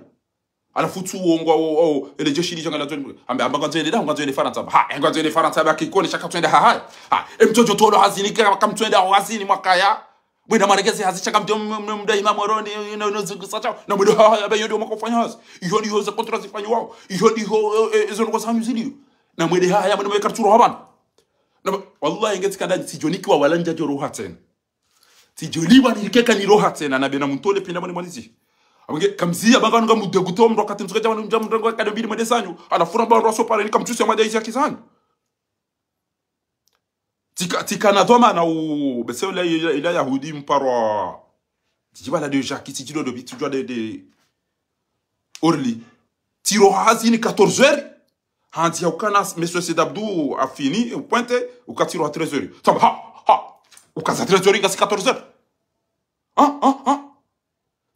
Halafu tsu wongwa wo, wo, ele jeshi lidja ngala zoni. Amba, amba ngwandzo ele da, ngwandzo ele Farantsa. Ha, ngwandzo ele Farantsa, ba kikoni shaka tswenda ha, ha. Ha, emtsodjo tolo hazini, ka, kamtswenda hazini mwakaya. Bwenda mwaregeze hazi shaka mdjo mdai mamoroni, ino, ino zungusa shao. Na mwende haya, be iyo ndiyo mwakofanya hazi. Iyo ndiyo ze kontra zifanyiwao. Iyo ndiyo, eh, eh, izo ndrongoo zanyu zilio. Na mwende haya, mwende mweka rutsi roha pvanu. Na ba-, wallahi nge tsikandani, tsidjo nikiwa wala ndjadjo roha tsena. Tsidjo liwa nirikeka niroha tsena, na bena mtole pvenda mwende mwanizi. Amwenge, kamziya banga nunga mudegu to mdru wakati msuka djamani mdja mdru ngwa kado mbili mwende zanyu. Halafu ramba wandru wasopare ni kamtsusi ya mada izi ya kizanyu. Tsika, tsika na dhwamana u, bese ula, ula, ula Yahudi mparwa. Tsidjiba la de Jacques, tsidjiba la de Bitsu, djwa de, de Orly. Tsiroha hazini quatorze heures. Handzi ya ukana, Monsieur Said Abdou a fini, upointe, uka tsiroha treize heures. Tsamba, ha, ha. Ukaza treize heures, ngasi quatorze heures. Ha, ha, ha.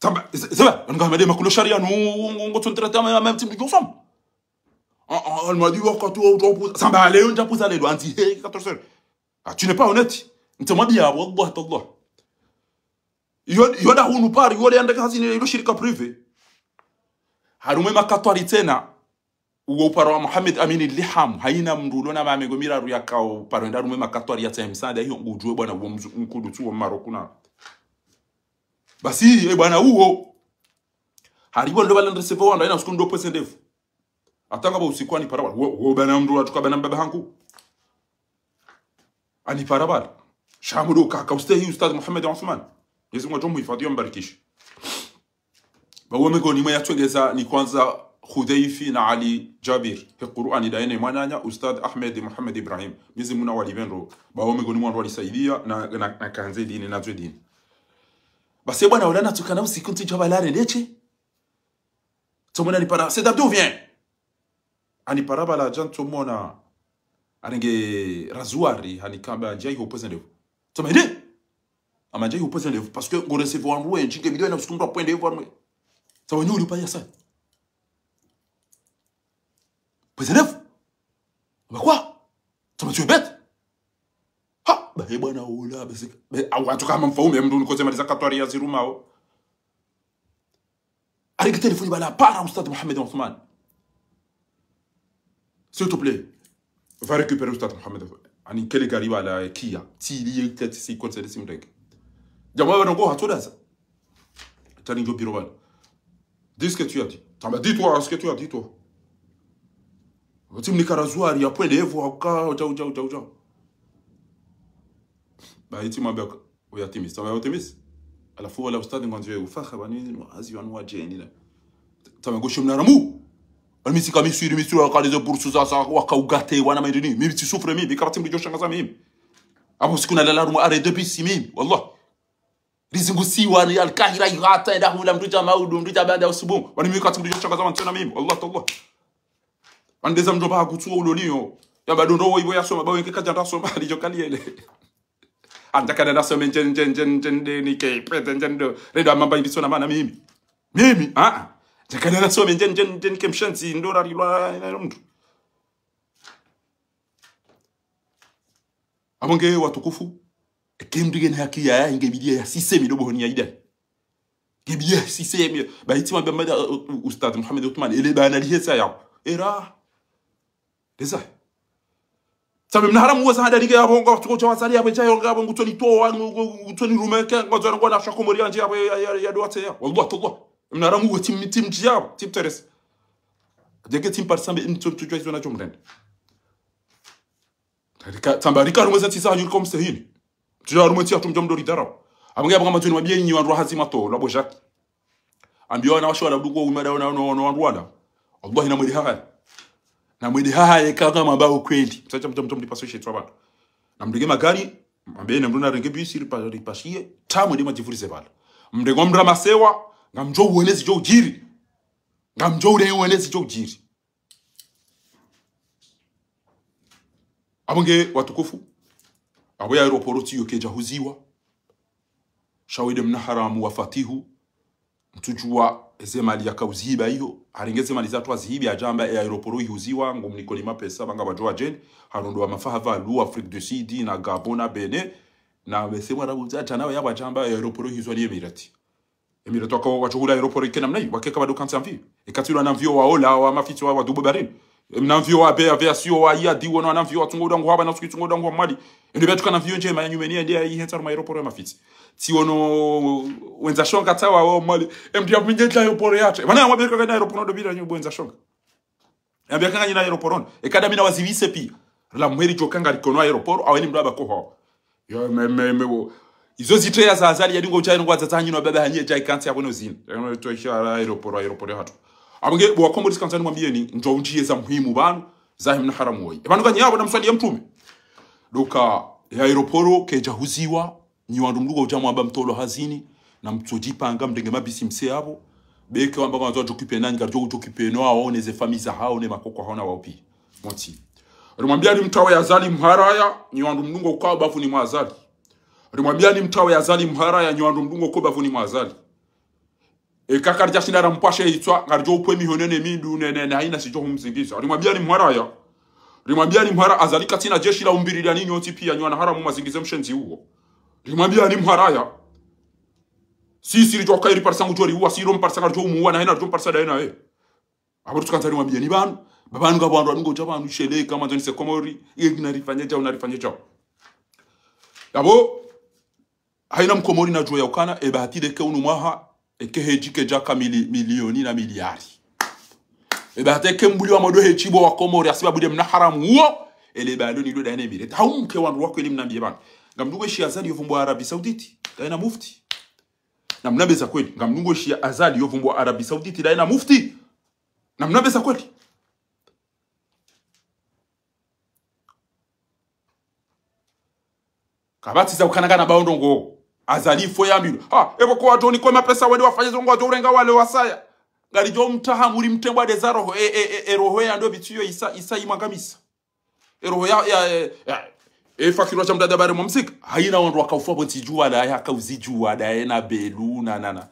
Tsamba, c'est, c'est vrai, nga made makulo sharia nu, ngo, ngo, tsuntrata ma, ma, mtsi mdjo som. Ah, ah, elle m'a dit, wakati wa, wa, wa, tsamba, leo, ndja puza lelo, handzi, hey, quatorze heures. Ah, tu n'es pas honnête. Ntse mwambia, wallah, tallah. Yo, yo da hunu pari, yo da yandaka hazini, ilo shirika privé. Harumwa ye makatwari tsena, uwo upara wa Mohamed Amine Liham, haina mndru ulo na mamengo miraru yakao upara wenda harumwa ye makatwari ya tsaye msaada, iyo ngudjuwe bwana uwo mzu-, mkudu tsu wa Maroc na. Basi, e bwana uwo. Haribu ndo bala ndreseve wanda, ina usiku ndo pwese ndefu. Hata ngapvo usiku anipara bala. Wo, wo bwana mndru atuka bwana mbaba hangu. Anipara bala. Sha mndru ka, ka ustehi Ustadh Mohamed Othman. Mwenyezi Mungu adjo muhifadhi, yambarikishe. Ba wo mengoni mwa yatsongeza ni kwanza Hudhaifi na Ali Jabir. He Qur'ani da yene mwananya Ustadh Ahmed Mohamed Ibrahim. Mwenyezi Mungu na walipve ndro. Ba wo mengoni mwa wandru walisaidia na, na, na kandze dini, na zwe dini. Basi bwana, wala natsuka na usiku ntsi djaba la rendeche. Tsomona anipara, Said Abdou, viens. Anipara bala dja ntsomona. Arenge rasoir, hanikamba ndjai ho pwese ndefu. Tsoma ende. Ama ndjai ho pwese ndefu. Parce que ngo recevoir wandru wendji, nge bidi na usiku mndru apwende hivyo wandru. Tsamba nyuli upaya sa. Pwese ndefu. Amba kwa? Tsamba tu es bête. Ha, ba he bwana ula, basi, be, awa, tu kama mfaume, mndru nikoze mali za katwari ya zirumao. Arenge telefoni bala para Ustadh Mohamed Othman. S'il te plaît, va récupérer Ustadh Mohamed Othman. Ani kele gari bala kia. Tsi li ye tete si conseil si mrenge. Djamaa bana ngo hatoda sa. Tani njo biro bala. Dis ce que tu as dit. Tsamba, dis-toi ce que tu as dit, toi. Tsi mnika rasoir, ya pwende hivyo, hauka, djau, djau, djau, djau. Ba, itsi mwambia, uyatimisi, tsamba uyatimisi. Halafu wala ustadhi ngwandzo ufaha, bani, hazi wanu wadjeni la. Tsamba ngoshe mnaramu. Bani mi tsika miswiri, miswiri, waka lezo bursu za, za, waka ugate, wana maindini. Mimi tsi souffre mimi, bika batsi mdjo shangaza mimi. Apvo siku nalala harumwa arrêt de bus mimi, wallah. Rizungusiwa ni Alkahira, ihata, enda hula mndru dja maudu, mndru dja banda usubu. Bani mi katsi mdjo shangaza wantsena mimi, wallah, tallah. Bani ndeza mdjomba hakutsuwa uloniyo. Ya bado ndo wo ibo yasoma, ba wenge kadja ndasoma, lidjo kaliyele. Andjakana nasome ndje, ndje, ndje, ndje, ndje, nike, pete, ndje, ndo. Redo amamba indisona mana mimi. Mimi, ah, ah. Ndjakana nasome ndje, ndje, ndje, nike mshantsi, ndo rarilwa, na mndru. Apvo nge watukufu, eke mndru ngena haki ya, nge bidi ya sisemi dobo honi ya idai. Nge bidi ya sisemi, ba itsi mamba mada, uh, uh, Ustadh Mohamed Othman, ele bana lihesa yao. Era. Leza. Tsamba mnaharamu wa zahada lige yapvo, ngo tuko dja wazali yapvo, dja yonga yapvo, ngutso nitowa, ngu-, ngu-, ngutso nirumeke, ngutso nirumeke, na shako mori yandje yapvo, ya, ya, ya, ya dowa tse ya. Wallah, tallah. Mnaharamu wa tim, tim dji yapvo, tim teres. Djeke tim par sambe, mtso, mtso, djwa izo na djomrende. Rika, tsamba rika harumwa ze ntsi za hanyu rika mstehini. Tsidja harumwa ntsi ya tumdja mdori dharau. Apvo nge apvo nga madzoni mabie nyi wandru wa hazi mato, labo Jacques. Ambiwa na washo wala duko umada na, na, na wandru wala. Wallahi na mwende hahaya. Na mwende hahaya kanga mamba ukweli. Mtsacha mdja mdja mdipaswe shetwa bado. Na mrenge magari, mwambe na mndru narenge bisi ripa-, ripashiye, ta mwende mwadjivurize bala. Mrenge mndru amasewa, ngamdjo uwonezi djo udjiri. Ngamdjo uwonezi djo udjiri. Apvo nge watukufu, apvo ye aéroport tsiyo kedja huziwa. Sha wende mnaharamu wa Fatihu, mtsudjuwa eze mali yaka uziba iyo, harenge ze mali zatru azihibi adjamba ye aéroport ihuziwa, ngomnikoni mapesa, banga badjo wadjeni, harondo wa mafaha pvalu, Afrique du Sud, na Gabon, na Bénin, na bese Mwarabu, za djana ya badjamba ye aéroport ihuzwa ni Émirats. Émirats waka wadjo hula aéroport ike namna iyo, wakeka bado kantsi avion. Eka tsi lo na avion wa ola, wa mafitsi wa, wa dubo barini. Mna mvio wa bei, aviation wa iya, di wono wana mvio watsungwa udangu hapva na suku itsungo udangu wa Mwali. Ende pia tukana mvio ndjema ya nyumeni ende ya ihentsa harumwa aéroport ya Mafitsi. Tsi wono wendza shonga tsawa wa Mwali. Emdi ya mnye dja aéroport yatse. Mana ya mwambia kaka na aéroport ndo bila nyu wendza shonga. Yambia kanga nyina aéroport ono. Eka nda mi na wazivise pia. Rila mweri djo kanga rikono aéroport, awe ni mdru aba koho. Yo, me, me, me, wo. Izo zitreya za Azali ya dingo uchayi nungu wazatsa hanyino baba hanyie djayi kantsi ya kweno zini. Ya kweno to ishara aéroport, aéroport ya hatru. Abonge, bo wa Komori tsikandza nimwambieni, ndjo undjiye za muhimu pvanu, za himna haramu woyi. E pvanu kanyi yapvo na mswali ya mtrume. Doka, ya aéroport, kedja huziwa, nyi wandru mdru ngo udja mwamba mtolwa hazini, na mtsodjipanga mdrenge mabisi mse yapvo, beke wamba ngwandzo wadjokipe nanyi, ngaridjo udjokipe no, awo ne ze fami za hawo, ne makoko hawo na wao pia. Motsi. Rimwambia ni mtawe Azali mharaya, nyi wandru mdru ngo uka ubavuni mwa Azali. Rimwambia ni mtawe Azali mharaya, nyi wandru mdru ngo uka ubavuni mwa Azali. Eka karidja shinda rampvashe itswa, ngaridjo upve mihonene mindru, ne, ne, ne, haina sidjo humzingiza. Rimwambia ni mharaya. Rimwambia ni mhara, Azali katsina jeshi la umbirira ni nyontsi pia, nyi wana haramu mwazingize mshenzi uwo. Rimwambia ni mharaya. Sisi ridjo kairi parisa ngudjo riuwa, si ro mparisa ngaridjo umuwa, na hena ridjo mparisa daye naye. Apvo tsikandza rimwambia ni pvanu, pvapvanu ngapvo wandru wadungo dja pvanu, shele, kama ndzoni se Komori, iye gina rifanye djau, na rifanye djau. Apvo, haina mkomori nadjuwa ya ukana, eba hati leke unu mwaha, eke hedji kedja ka mili-, milioni na miliari. Eba hata eke mbuli wa modo hedji bo wa Komori, asiba bude mna haramu uwo, ele ba ndo ni ndo daye na Emirate. Hau mke wandru wa kweli mnambie pvanu. Ngamdungo ishi Azali yo pvumbo Arabie Saoudite, daye na mufti. Na mnambe za kweli, ngamdungo ishi Azali yo pvumbo Arabie Saoudite, daye na mufti. Na mnambe za kweli. Kapvatsi za ukana ngana bao ndrongo. Azali fo yambilwa. Ha, epvo ko wadjo nikwa mapesa wende wafanye zo ngo wadjo urenga wale wasaya. Ngaridjo mtaha muri mtembwa de za roho, e, e, e, e roho ya ndo pvitsiyo isa, isa imwangamisa. E roho ya, ya, e, ya, e fakiri wa sha mdada bare mwa msika. Haina wandru wakaufa pvo tsidjuwa daye, hakauzidjuwa daye na belu, na, na, na.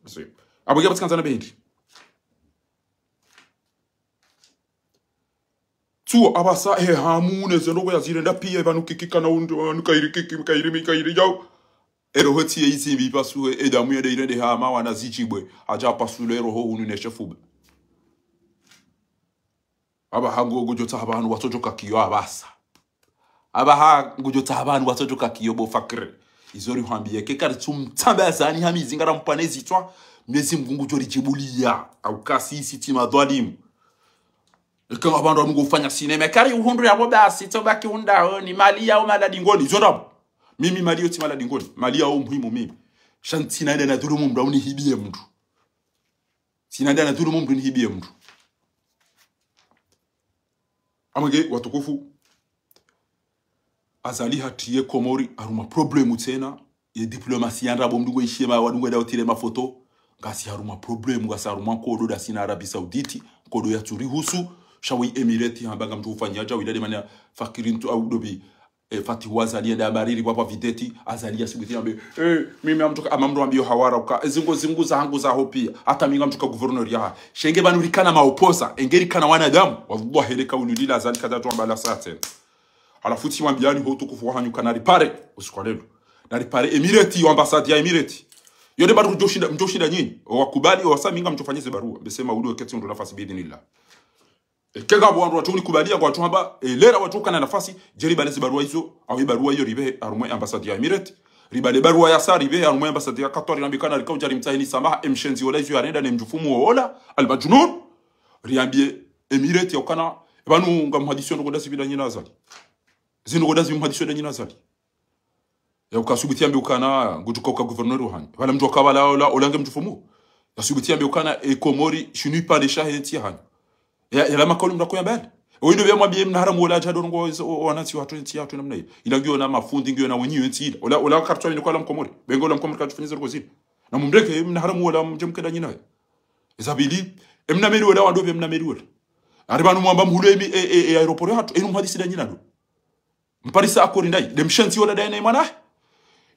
So, apvo kia pvatsi kandza na bendi. Tsuwo apvasa, he hamu, ne ze ndrongo ya zirenda pia, epvanu kiki kana undru, anu kairi kiki, kairi mi, kairi djau. E roho tsi ye izi mbi pasu, e damu ya de irende hama, wana zidjibwe, hadja pasu le roho hunu ne shefuba. Apvaha ngo, ngudjo tsaha pvanu watsodjo kakiyo apvasa. Apvaha ngudjo tsaha pvanu watsodjo kakiyo bo fakiri. Izo rihwambiye, ke karitsu mtsamba ya zani hami zingara mpvane zitswa, Mnyezi Mngu ngudjo ridjibuliya, au kasi isi tsi madhwalimu. Eka wandru wanu ngo ufanya sinema, kari uhundru yapvo basi, tso baki undao, ni mali yao mala dingoni, izo ndapvo. Mimi mali yo tsi mala dingoni, mali yao muhimu mimi. Sha ntsina nda na dhulumu mndru, au nihibiye mndru. Tsina nda na dhulumu mndru nihibiye mndru. Amwenge watukufu. Azali hatriye Komori harumwa problemu tsena. Ye diplomasi ya ndrabo mndru ngo ishiye ma wadungo eda utile mafoto. Ngasi harumwa problemu, ngasi harumwa nkodo dasina Arabie Saoudite. Nkodo ya tsuri husu. Sha we Emirate hamba ngamdjo ufanya dja, wila de mana fakiri ntsu au dobi. E, Fatihu Azali enda abariri pvapva videti, Azali ya subuti yambe, e, mimi amtsoka, ama mndru ambiyo hawara uka, e, zingo, zingo zahangu zaho pia, hata mi ngamtsoka gouverneur yaha. Sha enge pvanu rikana maopoza, enge rikana wanadamu, wallahi le kaulu lila Azali kadja tsu amba la saten. Halafu tsi mwambiani ho utukufu wahanyu kana ripare, usiku wa lelo. Na ripare Emirate, yo ambassade ya Emirate. Yo de bado mdjo shinda, mdjo shinda nyinyi, owakubali, owasa mi ngamtsofanyize barua, bese maulu weketi ndo nafasi biidhnillah. Eke ngapvo wandru watso unikubaliya ngwatso hamba, e, lera watso ukana nafasi, dje ribale ze barua izo, au ye barua iyo ripvehe harumwa ye ambassade ya Emirate. Ribale barua yasa ripvehe harumwa ye ambassade ya Qatar, rirambe ukana rika udja rimtsaheni samaha, e mshenzi ola izo yarenda ne mdjufumu ola, al majnun. Riambiye Emirate ya ukana, e pvanu ngamhadisiyo ndrongo ndasi pvi nda nyinyi na Azali. Zindrongo ndasi mhadisiyo nda nyinyi na Azali. Ya uka subuti yambe ukana, ngudjo uka gouverneur wahanyu. Pvala mndru waka pvala ola, ola nge mdjufumu. Ya subuti yambe ukana, e Komori, shinu ipvandre shahe ntsi yahanyu. Ya, yala makauli mndru ako yamba yale. Oyi ndo pvia mwambiye mna haramu ola hadja dorongo o, o, wanantsi wahatru ntsi yahatru namna iyo. Ila ngiyo na mafundi, ngiyo na wenyi yo ntsi ila. Ola, ola kartswa inu kwa la Mkomori. Benge ola Mkomori katsufanyize ndrongo zile. Na mumreke, mna haramu ola mdje mkenda nyinyi naye. Eza pvili, e mna meli ola wandopvi, e mna meli ola. Ari pvanu mwamba mhule emi, e, e, e, aéroport yahatru, enu mhadisi nda nyinyi nado. Mparisa akori ndayi, de mshenzi ola daye na imwana.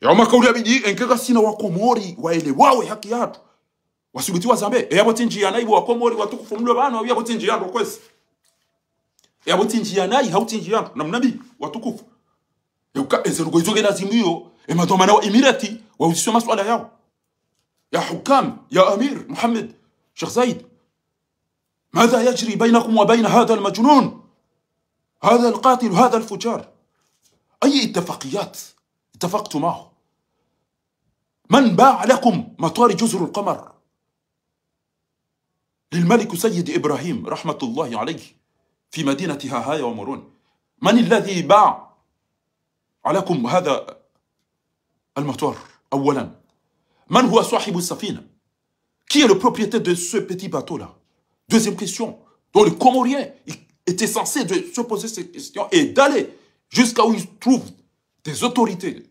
Ya makauli ya bidi, enge kasina wa Komori, waelewawo e haki yahatru. Wasubuti wazambe, e yapvo tsi ndjiya nayi bo wa Komori, watukufu mlo pvanu, au yapvo tsi ndjiya ndo kwezi. E yapvo tsi ndjiya nayi, hau tsi ndjiya ndo, namna mbi, watukufu. Ya uka, eze ndrongo izo nge lazimu iyo, e madhwamana wa Emirate, wauziswe maswala yawo. Ya hukam, ya Amir, Mohamed, Sheikh Zayed. ماذا يجري بينكم وبين هذا المجنون؟ هذا القاتل، هذا الفجار. أي اتفاقيات اتفقتم معه؟ من باع لكم مطار جزر القمر للملك سيد إبراهيم رحمة الله عليه في مدينة هاهايا ومورون؟ من الذي باع عليكم هذا المطار أولا؟ من هو صاحب السفينة؟ Qui est le propriétaire de ce petit bateau-là? Deuxième question. Donc le Comorien, il était censé de se poser ces questions et d'aller jusqu'à où il trouve des autorités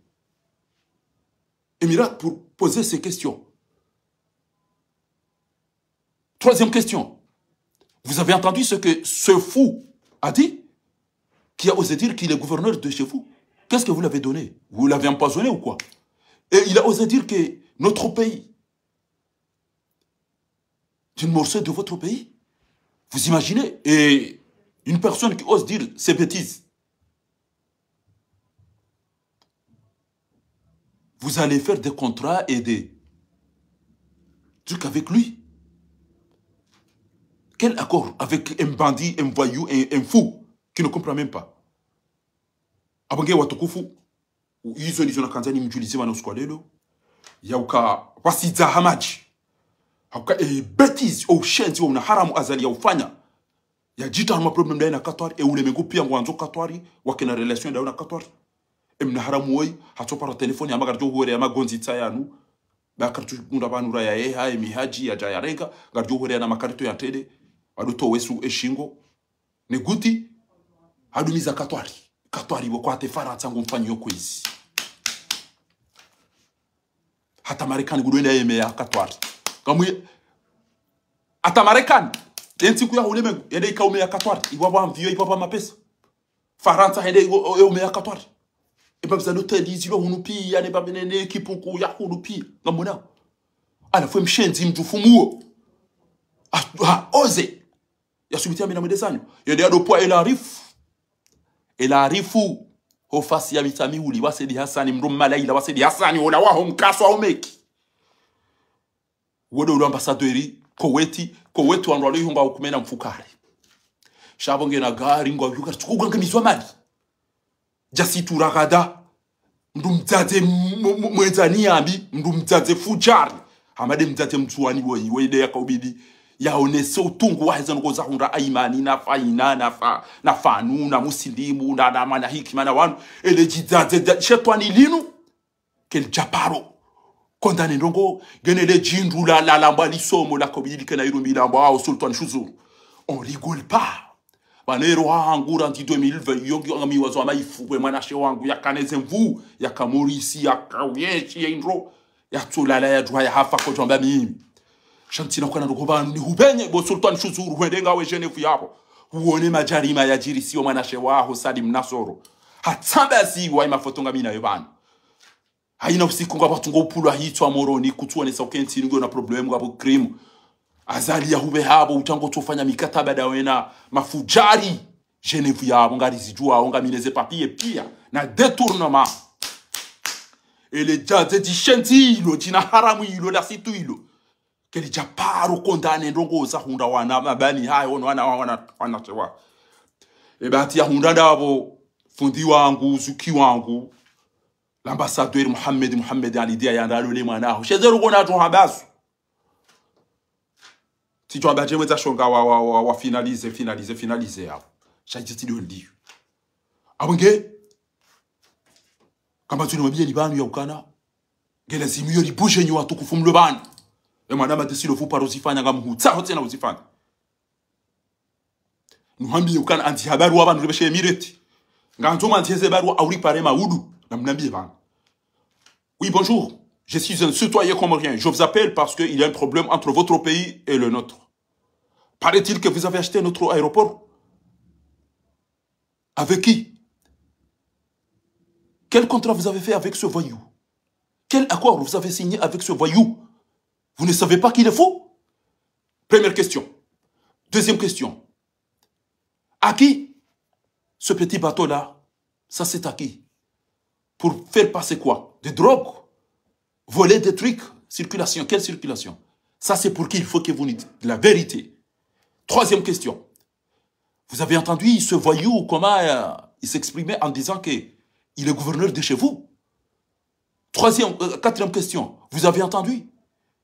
émirates pour poser ces questions. Troisième question. Vous avez entendu ce que ce fou a dit, qui a osé dire qu'il est gouverneur de chez vous? Qu'est-ce que vous l'avez donné? Vous l'avez empoisonné ou quoi? Et il a osé dire que notre pays, c'est un morceau de votre pays. Vous imaginez? Et une personne qui ose dire ces bêtises, vous allez faire des contrats et des trucs avec lui. Quel accord avec un bandit, un voyou, un, un fou qui ne comprend même pas? Apvo nge watukufu, izo ndizo nakandza nimdjulize pvanu usiku wa leo. Yauka wasidza hamadji. Hauka e bêtise, o ushenzi wa unaharamu Azali yaufanya. Yadjitria harumwa problème ndaye na Katwari, e ulemengu pia ngwandzo Katwari, wakena relation ndayo na Katwari. E mnaharamu woyi, hatsopara telefoni, hamba ngaridjo huwereya magondzi tsa yanu. Ba karitsugunda pvanu ra yayeha, e mihadji, yadja yarenga, ngaridjo huwereya na makarito ya tele, waduto wesu e shingo. Ne guti, hadumiza Katwari. Katwari wo kwatsi Farantsa ngumfanyiyo kwezi. Hata Marekani ngudjo wenda yeme ya Katwari. Kamwe, hata Marekani, ye ntsiku ya ulemengu, yende ika ume ya Katwari, iwa pvwa mvio, iwa pvwa mapesa. Farantsa hende iwo, e ume ya Katwari. E ba pviza loteli zilo hunu pia, ne ba ne, ne ekipu nkuu ya hunu pia. Ngamwona. Halafu e mshenzi mdjufu muwo. Ha, ha, oze. Yasubuti yambe na mwendezanyo. Yende yadopvwa El Arif. El Arifu, ho fasi ya Mitsamihuli, wa Said Hassani, mdru mmalaila wa Said Hassani, wola waho mkaso wa umeki. Wo ndo ule ambassadeur Koweti, Koweti wandru walo ihunga hukumena mfukare. Sha pvo ngena gari ngwa yuka, tsuku ganga mizwa mali. Djasi tu ragada. Mdru mdzadze m-, m-, m-, mwendzani yambi, mdru mdzadze fujari. Hama nde mdzadze mdzuwani woyi, woyi nde yakaubidi yaonese utungu waheze ndrongo zahundra Aimani, na Faina, na Fa-, na Fanu, na Musilimu, na, na mwana Hikima, na wanu. Ele djidzadze dja-, shetwani linu. Kelidja paro condamné ndrongo, ngena le djindru la, la, lambwa lisomo lakaubidi likena irumbi lambwa hao Sultan Shuzuru. On rigole pas. Pvanu ero hangu randzi deux mille vingt, yo ngiyo ngami wazo wa maifu, we mwanashe wangu, yakana eze nvuu, yaka Maurice, yaka uyeshi, ye indro, yatsolala, yadjuha, yahafa, kodjwamba mimi. Sha ntsina kwana ndrongo pvanu, nihupenye, bo Sultan Shuzuru, hwende ngawe Genève yapvo. Huone madjarima yadjirisiwa mwanashe waho, Salim Nasoro. Hatsambaziwa, imafoto ngami nayo pvanu. Haina usiku ngapvo tsungo upulwa hitswa Moroni, kutsuonesa uka entsi inu ngiyo na problème, ngapvo crime. Azali ya hupve hapvo, utsango tsofanya mikataba nda wena mafujari. Genève yapvo, ngarizidjuwa, wo ngamina ze papier pia, na détournement. Ele djadze djishenzi ilo, djina haramu ilo, la situ ilo. Kelidja paro condamné ndrongo zahundra wana mabani hayo, wana, wana, wana, wana shewa. E bahati yahundra ndapvo, fundi wangu, zuki wangu, l'ambassadeur Mohamed, Mohamed Ali Dia yandalole mwana aho. Sheze ruko na tsoha basu. Tsi tsoha badje mwedza shonga wa, wa, wa, wa finalisé, finalisé, finalisé yapvo. Sha djitsi ndo ndiyo. Apvo nge, kamba tsuni mabiyeni pvanu ya ukana, ngelazimu yo libuje nyi watukufu mlo pvanu. E mwana madesilo fu paro zifanya ngamhutsaho tsena uzifanya. Nuhambiye ukana andzi habarua pvanu ribeshe emireti. Ngandzo mwandzihe ze barua au ripare maudu, na mnambiye pvanu. Oui, bonjour. Je suis un citoyen comorien. Je vous appelle parce qu'il y a un problème entre votre pays et le nôtre. Paraît-il que vous avez acheté notre aéroport. Avec qui? Quel contrat vous avez fait avec ce voyou? Quel accord vous avez signé avec ce voyou? Vous ne savez pas qu'il est fou? Première question. Deuxième question. À qui ce petit bateau-là, ça c'est à qui? Pour faire passer quoi? Des drogues? Voler des trucs? Circulation, quelle circulation? Ça c'est pour qui? Il faut que vous nous dites la vérité. Troisième question. Vous avez entendu ce voyou, comment, euh, il s'exprimait en disant que il est gouverneur de chez vous ? Troisième, euh, quatrième question. Vous avez entendu ?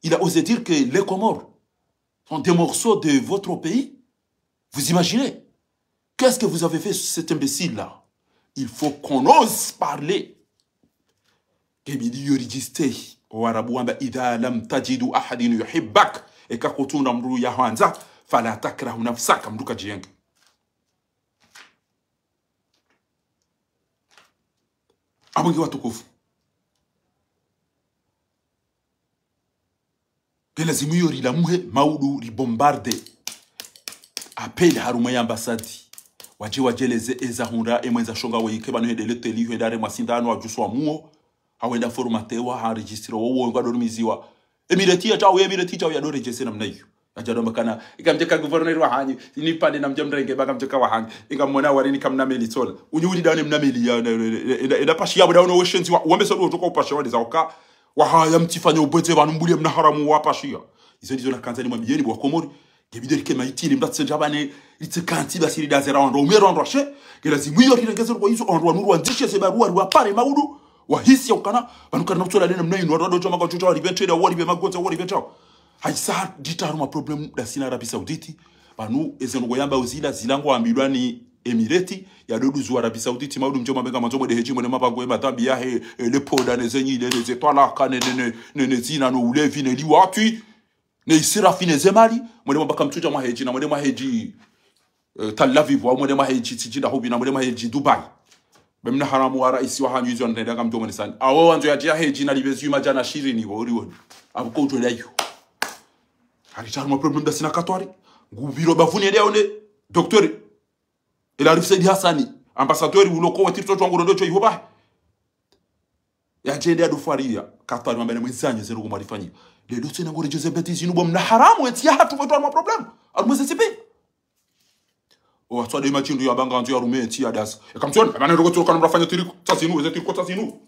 Il a osé dire que les Comores sont des morceaux de votre pays. Vous imaginez ? Qu'est-ce que vous avez fait, cet imbécile-là ? Il faut qu'on ose parler. Ngebidi yo ridjiste. Owarabu wamba: إذا لم تجد أحد يحبك, eka kutsuna mndru yahwandza, فلا تكره نفسك, mndru kadjiyenge. Apvo nge watukufu, nge lazimu yo rilamuhe maudu ribombarde. Appel harumwa ye ambassade. Wadje wadjeleze eza hundra, emwendza shonga weyike pvanu hende leteli, hwenda haremwa sindano, wadjuswa muo, hawenda formatewa, haregistré wo, wo, ngadormiziwa. Emireti ya tau, emireti ya tau ya doredjese namna iyo. Yadjado mbakana, ika mdjeka gouverneur wahanyu, ini pande na mdja mrenge, baka mdjeka wahanyu. Ika mwona wari ni kamna meli tsola. Unyi uli daone mna meli ya, na, na, na, na, na pashi ya, buda uno weshenzi wa, wambe sodo utoka upashi wa, neza uka, wahaya mtsifanya ubwedze pvanu, mbuli mna haramu wa pashi ya. Izo ndizo nakandza nimwambiyeni bo Wakomori. Ngebidi rike maitini, mdatse ndjabane, ritse kantsi basi ridazera wandru, umero wandru washe. Nge lazimu iyo rirengeze rwa izo, wandru wanu rwandzishe ze barua, riwapare maudu, wahisi ya ukana, pvanu karina kutsola lena mna inu, wandru wadjo maka utsutsa, waribe trade, waribe magonza, waribe tau. Haisa, dita harumwa problème dasina Arabie Saoudite. Pvanu, eze ndrongo yamba uzila, zila ngwambilwa ni Emireti, ya dodu zu Arabie Saoudite, maudu mdjo mambenga mandzo mwende hedji, mwende mapango ye madhambi yahe, e, le poda, ne zenyi, le, ne ze twalaka, ne, ne, ne, ne, ne zina, no ulevi, ne liwatwi, ne israfi, ne ze mali, mwende mabaka mtsudja mwa hedji, na mwende mwa hedji, eh, Tel Aviv, wa mwende mwa hedji, tsidji nda hubi, na mwende mwa hedji Dubai. Be mna haramu wa raisi wahanyu izo anrenda kamdjo mwenesani. Awo wandzo yadje ya hedji na libe ziyuma djana shirini, wo, uri woni. Apvo ko utwela iyo. Hari tsaru ma problème dasina Katwari. Ngupviro bapvuni ende yaone docteur El Arif Said Hassani, ambassadeur uloko wa tirto twangu rondo cho iho bahe. Yadjende yadofwariya, Katwari mambene mwenzanyo ze ndrongo mwarifanyi. Lelo tsena ngoredjeze bêtise zinu bo mna haramu, entsi yahatru pvwetwa harumwa problème. Harumwa ze sipi. O, atswade machindu ya banga andzo ya rume entsi ya dasa. Eka mtsoni, emane ndrongo tsoro kana mrafanya tiriko, tsa zinu, eze tiriko tsa zinu.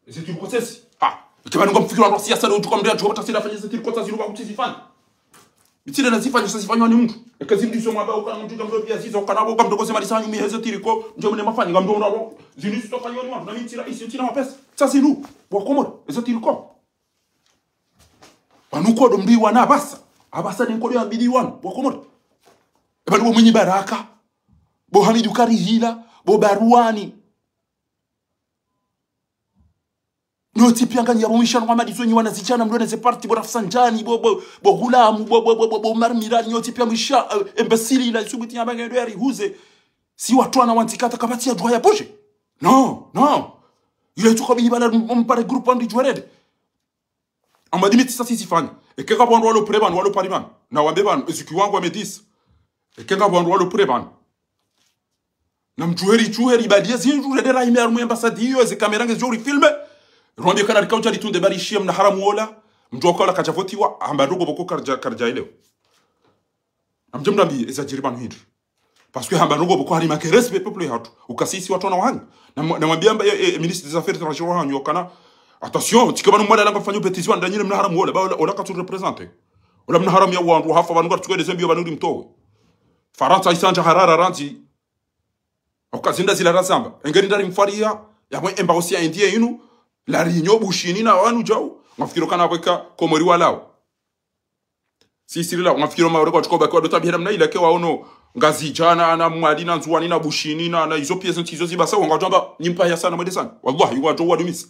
Eze tiriko tsesi. Ha, ike pvanu ngamfikira ndo siyasa ndo utuka mndru yadjuwa, tsa sina fanya eze tiriko tsa zinu, ba kutsi zifanya. Mitsile na zifanya, sa zifanywa ni mndru. Eka zimbi zo mwamba, uka mndru kamdo pia zizo, kana bo kamdo kose mali sanyu mi heze tiriko, njo mne mafanyi, kamdo unalo. Zinu zitofanywa ni wandru, na mi ntsira isi, ntsina mapesa. Sa zinu, bo Wakomori, eze tiriko. Pvanu kodo mbiwa na apvasa. Apvasa ni nkodo ya mbidiwa, bo Wakomori. E pvanu bo Mwinyi Baraka, bo Hamidu Karihila, bo Baruani. Nyontsi pia nganyi ya bo Mwishano Hamadi, zo nyi wana zidjana mlo ne ze parti, bo Rafsanjani, bo, bo, bo Ghulamu, bo, bo, bo, bo, bo Marmirali, nyontsi pia mwisha, eh, imbécile, ila isubuti ya bange ndo yarihuze. Si watru wana wantsi kata kapvatsi ya djuwa ya bouge. Non, non. Ile tuko bili bala m-, mpare groupe andi djuwa rede. Amadi mitsi sa sisi fanya. Eke ngapvo wandru walo près pvanu, walo Paris pvanu. Na wambe pvanu, eziki wangu wamedisa. Eke ngapvo wandru walo près pvanu. Na mdjuheri, djuheri, badiye zindru, rende rahime harumwa ambassade iyo, eze caméra ngezidjo uri filmé. Rwambie kana rika udja ritunde bari ishiye mna haramu wola. Mdru waka wola kadja votiwa, hamba ndrongo pvoko karidja, karidja elewa. Na mdje mrambiye, eza djiri pvanu hindri. Parce que hamba ndrongo pvoko hari manque respect peuple yahatru. Uka sisi watru wana wahanyu. Na mwa-, na mwambie amba, eh, eh, ministre des Affaires étrangères wahanyu, wakana, attention, tsi ke pvanu mwala langa fanyo bêtise wandanyire mna haramu wola, ba wola, wola katsu représenté. Wola mna haramu ya wandru, hafa pvanu ngari tsukwede zembi yo pvanu uri mtowe. Farantsa isandja harara randzi. Oka zinda zila razamba. Engeri ndari mfariya, ya mwe embassy ya India inu, la Réunion, Bushini na wanu djau, ngafikiro kana pvweka Komori walao. Si, siri lao, ngafikiro Maore kwa tuko baki wado tabiha namna ila ke waono, Ngazidja na, na Mwali na Ndzuwani na Bushini na, na izo piya zentsi izo zibasa, wanga wadjo amba, nyi mpaya sana, mwende sana. Wallahi, wadjo wadumisa.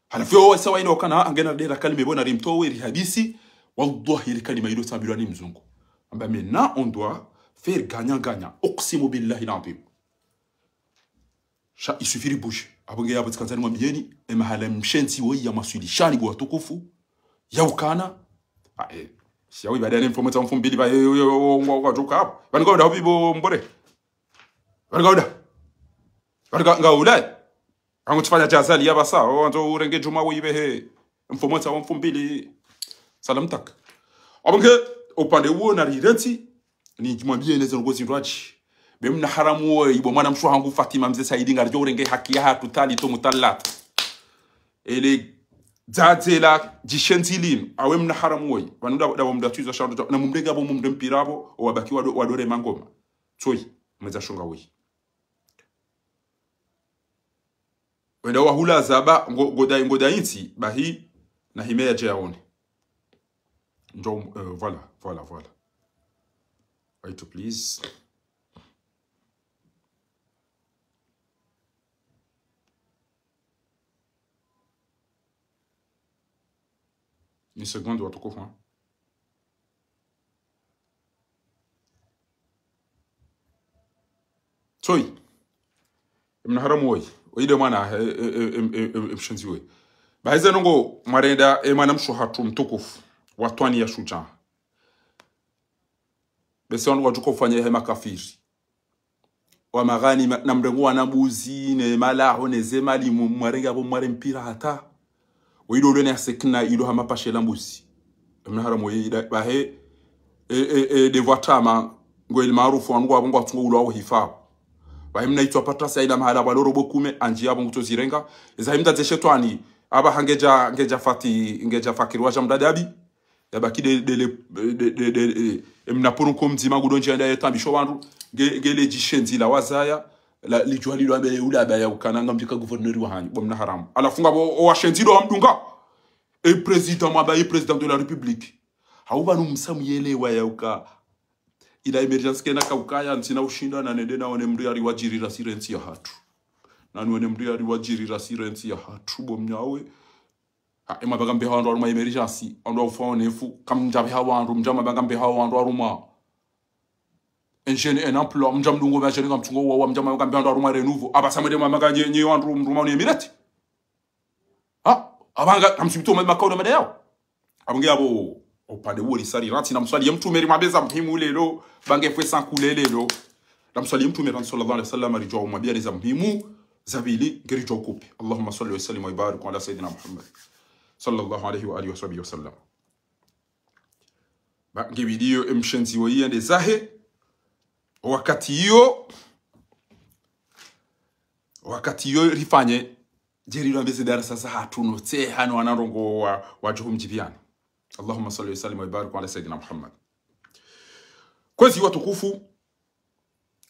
Halafu yo wasa waine wakana, angena dera kalima ibona rimtowe, rihadisi. Wallahi, ile kalima ilo sambilwa ni mzungu. Amba, maintenant, on doit faire gagnant-gagnant. Uqsimu billahi l'azim. Sha, il suffit ribouge. Apvo nge yapvo tsikandzani mwambiyeni, e mahala mshenzi woyi ya maswilishani bo watukufu, ya ukana. Ah, eh. Siya wi baada ya ne mfumo tsa mfumbili ba, eh, eh, eh, ngwa, ngwa, ngwa, djoka apvo. Pvani ngawuda hupvi bo mbore. Pvani ngawuda. Pvani nga, ngawuda. Angu tsifanya djazali ya basa, o, andzo urenge djuma wo ibehe. Mfumo tsa wa mfumbili. Salam tak. Apvo nge, upande uwo na rirentsi, ni djimwambiye ne zeno ngozi ndrwadji. Be mna haramu wo, ibo mwana mshe hangu Fatima Mze Saidi ngaridjo urenge haki yahatru tali to mutallat. Ele Dzadzela, djishenzi linu, awe mna haramu woyi. Pvanu nda, nda wamdru atsuzwa shandru, na mumrenge apvo mumre mpira apvo, owabaki wado, wadore mangoma. Tsoyi, mwedza shonga woyi. Wenda wahula zaba, ngo, ngoda, ngoda intsi, bahi, na hime yadje yaone. Ndjo, euh, voilà, voilà, voilà. Wait, please. Une seconde, watukufu, hein. Tsoyi. Emna haramu woyi. Oyide mwana, e, e, mshenzi woyi. Bahize nongo mwarenda, e mwana mshe hatru mtukufu. Watwani ya shudja. Bese wandru wadjuka ufanya he makafiri. Wa maghani, ma-, na mrenge wana mbuzi, ne malaho, ne ze mali, mu-, mwarenge apvo mware mpira hata. Woyi ndo ulwe ne asekina ilo hama pashe la mbuzi. Emna haramu woyi ida, bahe, e, e, e, de vwatama, ngo ili maarufu wanu apvo ngwatsungo ulwa wo hifa. Bahe mna itswa patrasi aina mahala pvwa loro bo kume, andji apvo ngutso zirenga. Eza himda ze shetwani, apvaha ngedja, ngedja fati, ngedja fakiri wadja mdadabi. Yabaki de, de, de, de, de, de, e, emna poro nko mdzima ngudo ndjia nda yetambisho wandru, nge, ngele djishenzi la wazaya, la, lidjuha lilo ambe ula abaya ukana ngamdjika gouverneur wa hanyu, bo mna haramu. Halafu ngapvo, owashenzi ndo wamdunga. E président mwamba, e président de la République. Hauba no msamu yelewa ya uka. Ila émergence kena kaukaya, ntsina ushinda, na nende naone mdru yari wadjirira sire ntsi ya hatru. Na nione mdru yari wadjirira sire ntsi ya hatru, bo mnyawe. Ha, ema banga mbeha wandru harumwa émergence, wandru wa ufa onefu, kamdja beha wandru, mdja mabanga mbeha wandru harumwa. Un jeune, un emploi, mdja mdungo mwa jeune ngamtsungo wa, wa mdja mabanga mbeha wandru harumwa renouveau. Apvasa mwende mabanga nye, nye wandru mruma ni Emirati. Ha, apvanga, kamsibito mabanga kaula mada yao. Apvo nge apvo, opvande uwo risari, rantsi na mswali ye mtrume rimwambe za muhimu lelo, bange fwe sanku lelo. Na mswali ye mtrume rantsi sallallahu alaihi wasallam, ridjuwa umwambia ni za muhimu, za pvili, nge ridjuwa ukupe. Allahumma salli wa sallim wa barik ala sayyidina Muhammad. Sallallahu alaihi wa alihi wa sahbihi wa sallam. Ba, nge video emshenzi woyi yende zahe, wakati iyo, wakati iyo rifanye, djeri lwambe ze darasa za hatru no, tse hanu wana ndrongo wa, wadjuhu mdjibiani. Allahumma salli wa sallim wa barik ala sayyidina Muhammad. Kwezi watukufu,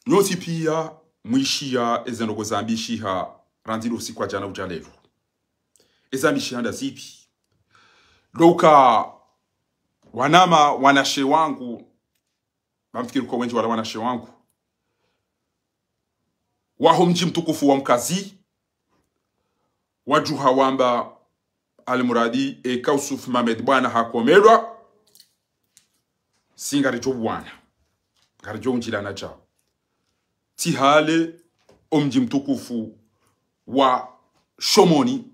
nyontsi pia mwishiya eze ndrongo zambishiha randzi lo usiku wa djana udja lelo. Ezambishiha nda zipvi? Ndo uka wanama, wanashe wangu, bamfikiri uka wendji wala wanashe wangu. Waho mdji mtukufu wa Mkazi, wadjuha wamba Almuradi, eka Yusuf Mamed bwana hakomelwa, si ngaridjo bwana. Ngaridjo undjilana djao. Tsi hale omdji mtukufu wa Shomoni,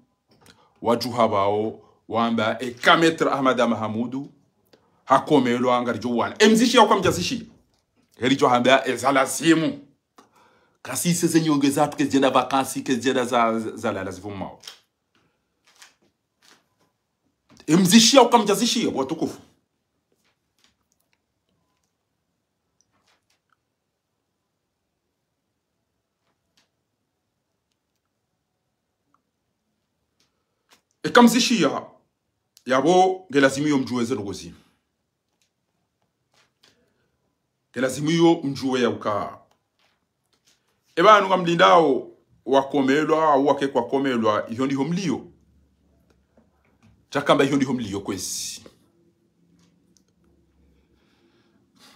wadjuha pvao, wamba eka Maître Ahmada Mahamudu hakomelwa, ngaridjo bwana. Emzishiya uka mdjazishiya. Heridjo hamba eza lazimu. Kasi ise ze nyonge zatru kezidjenda vacances, kezidjenda za, za, za lala zivumao. Emzishiya uka mdjazishiya, watukufu. Eka mzishiya, yapvo nge lazimu iyo mdjuwe ze ndrongo zinu. Nge lazimu iyo mdjuwe ya uka. Epvanu ngamlindao wakomelwa, au wake kwakomelwa, iyo ndiho mliyo. Djakamba iyo ndiho mliyo kwezi.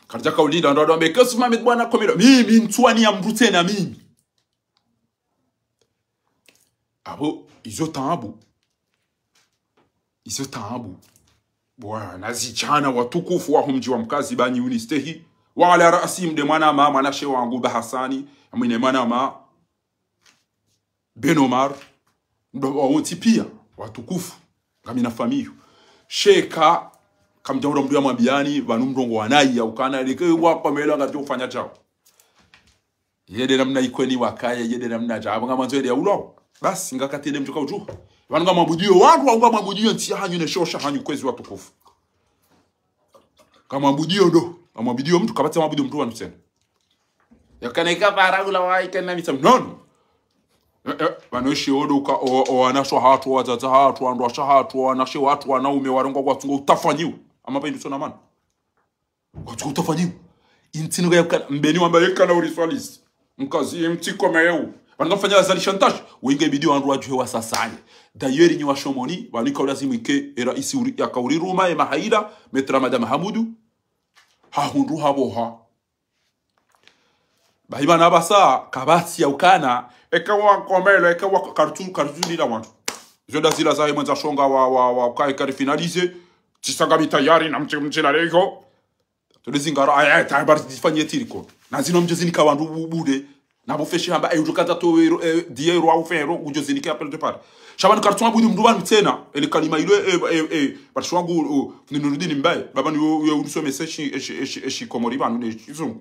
Karidjaka ulinda, wandru wado wambe, eka Yusuf Mamed bwana hakomelwa. Mimi, ntsuwani ya mdru tsena mimi. Apvo, izo taabu. Izo taabu. Bwana, zidjana watukufu waho mdji wa Mkazi, banyi unistehi. Wa ala raasihim nde mwanama, mwanashe wangu, Ba Hasani, amwine mwanama, Ben Omar, ndo wawontsi pia, watukufu, ngamina famiyi. Sheka, kamdjaura mdru ya mwambiani, pvanu mdrongo wanayi ya ukana, leke wakomelwa ngaridjo ufanya djao. Yende namna ikweni wakaya, yende namna dja, apvo ngamwandzo yende ya ulwao. Basi, ngakati yende mdjuka udjuha. Pvanu ngamwabudiyo wandru, au ngamwabudiyo ntsi ya hanyu ne sheo sha hanyu kwezi watukufu. Ngamwabudiyo ndo, ngamwabudiyo mdru, kapvatsi mwabudiyo mdru wanu tsena. Yakana ika pvara ula wa ika na mitsa mnono. Eh, eh, pvanu eshe odoka, o, o wanashe wahatru, wadzadze wahatru, wandruwashe wahatru, wanashe wahatru, wanaume, warengwa kwatsungo utafanyiwa. Ama pvahindru tsona mana. Kwatsungo utafanyiwa. Intsi nuka yakana, mbeni wamba yekana uriswalisi. Mkazi, mtsi kome yeu. Pvanu ngamfanya Azali chantage. Wenge bidi wandru wadjuhe wasasaye. D'ailleurs, nyi wa Shomoni, pvanu ika ulazimu ike, era isi uri, yaka uriruma, e mahaila, Maître Hamada Mahamudu. Hahundru haboha. Bahi pvanu apvasa, kapvatsi ya ukana, eka wa komela, eka wa kartu, kartu lila wandru. Zo nda zila zahe mwendza shonga wa, wa, wa, uka eka ri finaliser, tsisanga mi tayari na mtsi, mtsi na lego. Tole zingara, aya, aya, ta, bari zifanye tiriko. Na zino mdjo zinika wandru bu-, bude. Na bufeshi hamba, eh, udjo kandza to, eh, eh, dix euros au vingt euros, udjo zinike appel de part. Sha pvanu kartu mabudi mndru pvanu tsena, ele kalima ilo, eh, eh, eh, bari shwangu, oh, ni Nurudini Mbaye, baba ni yo, yo, unisomese eshi, eshi, eshi, eshi Komori pvanu ne shizungu.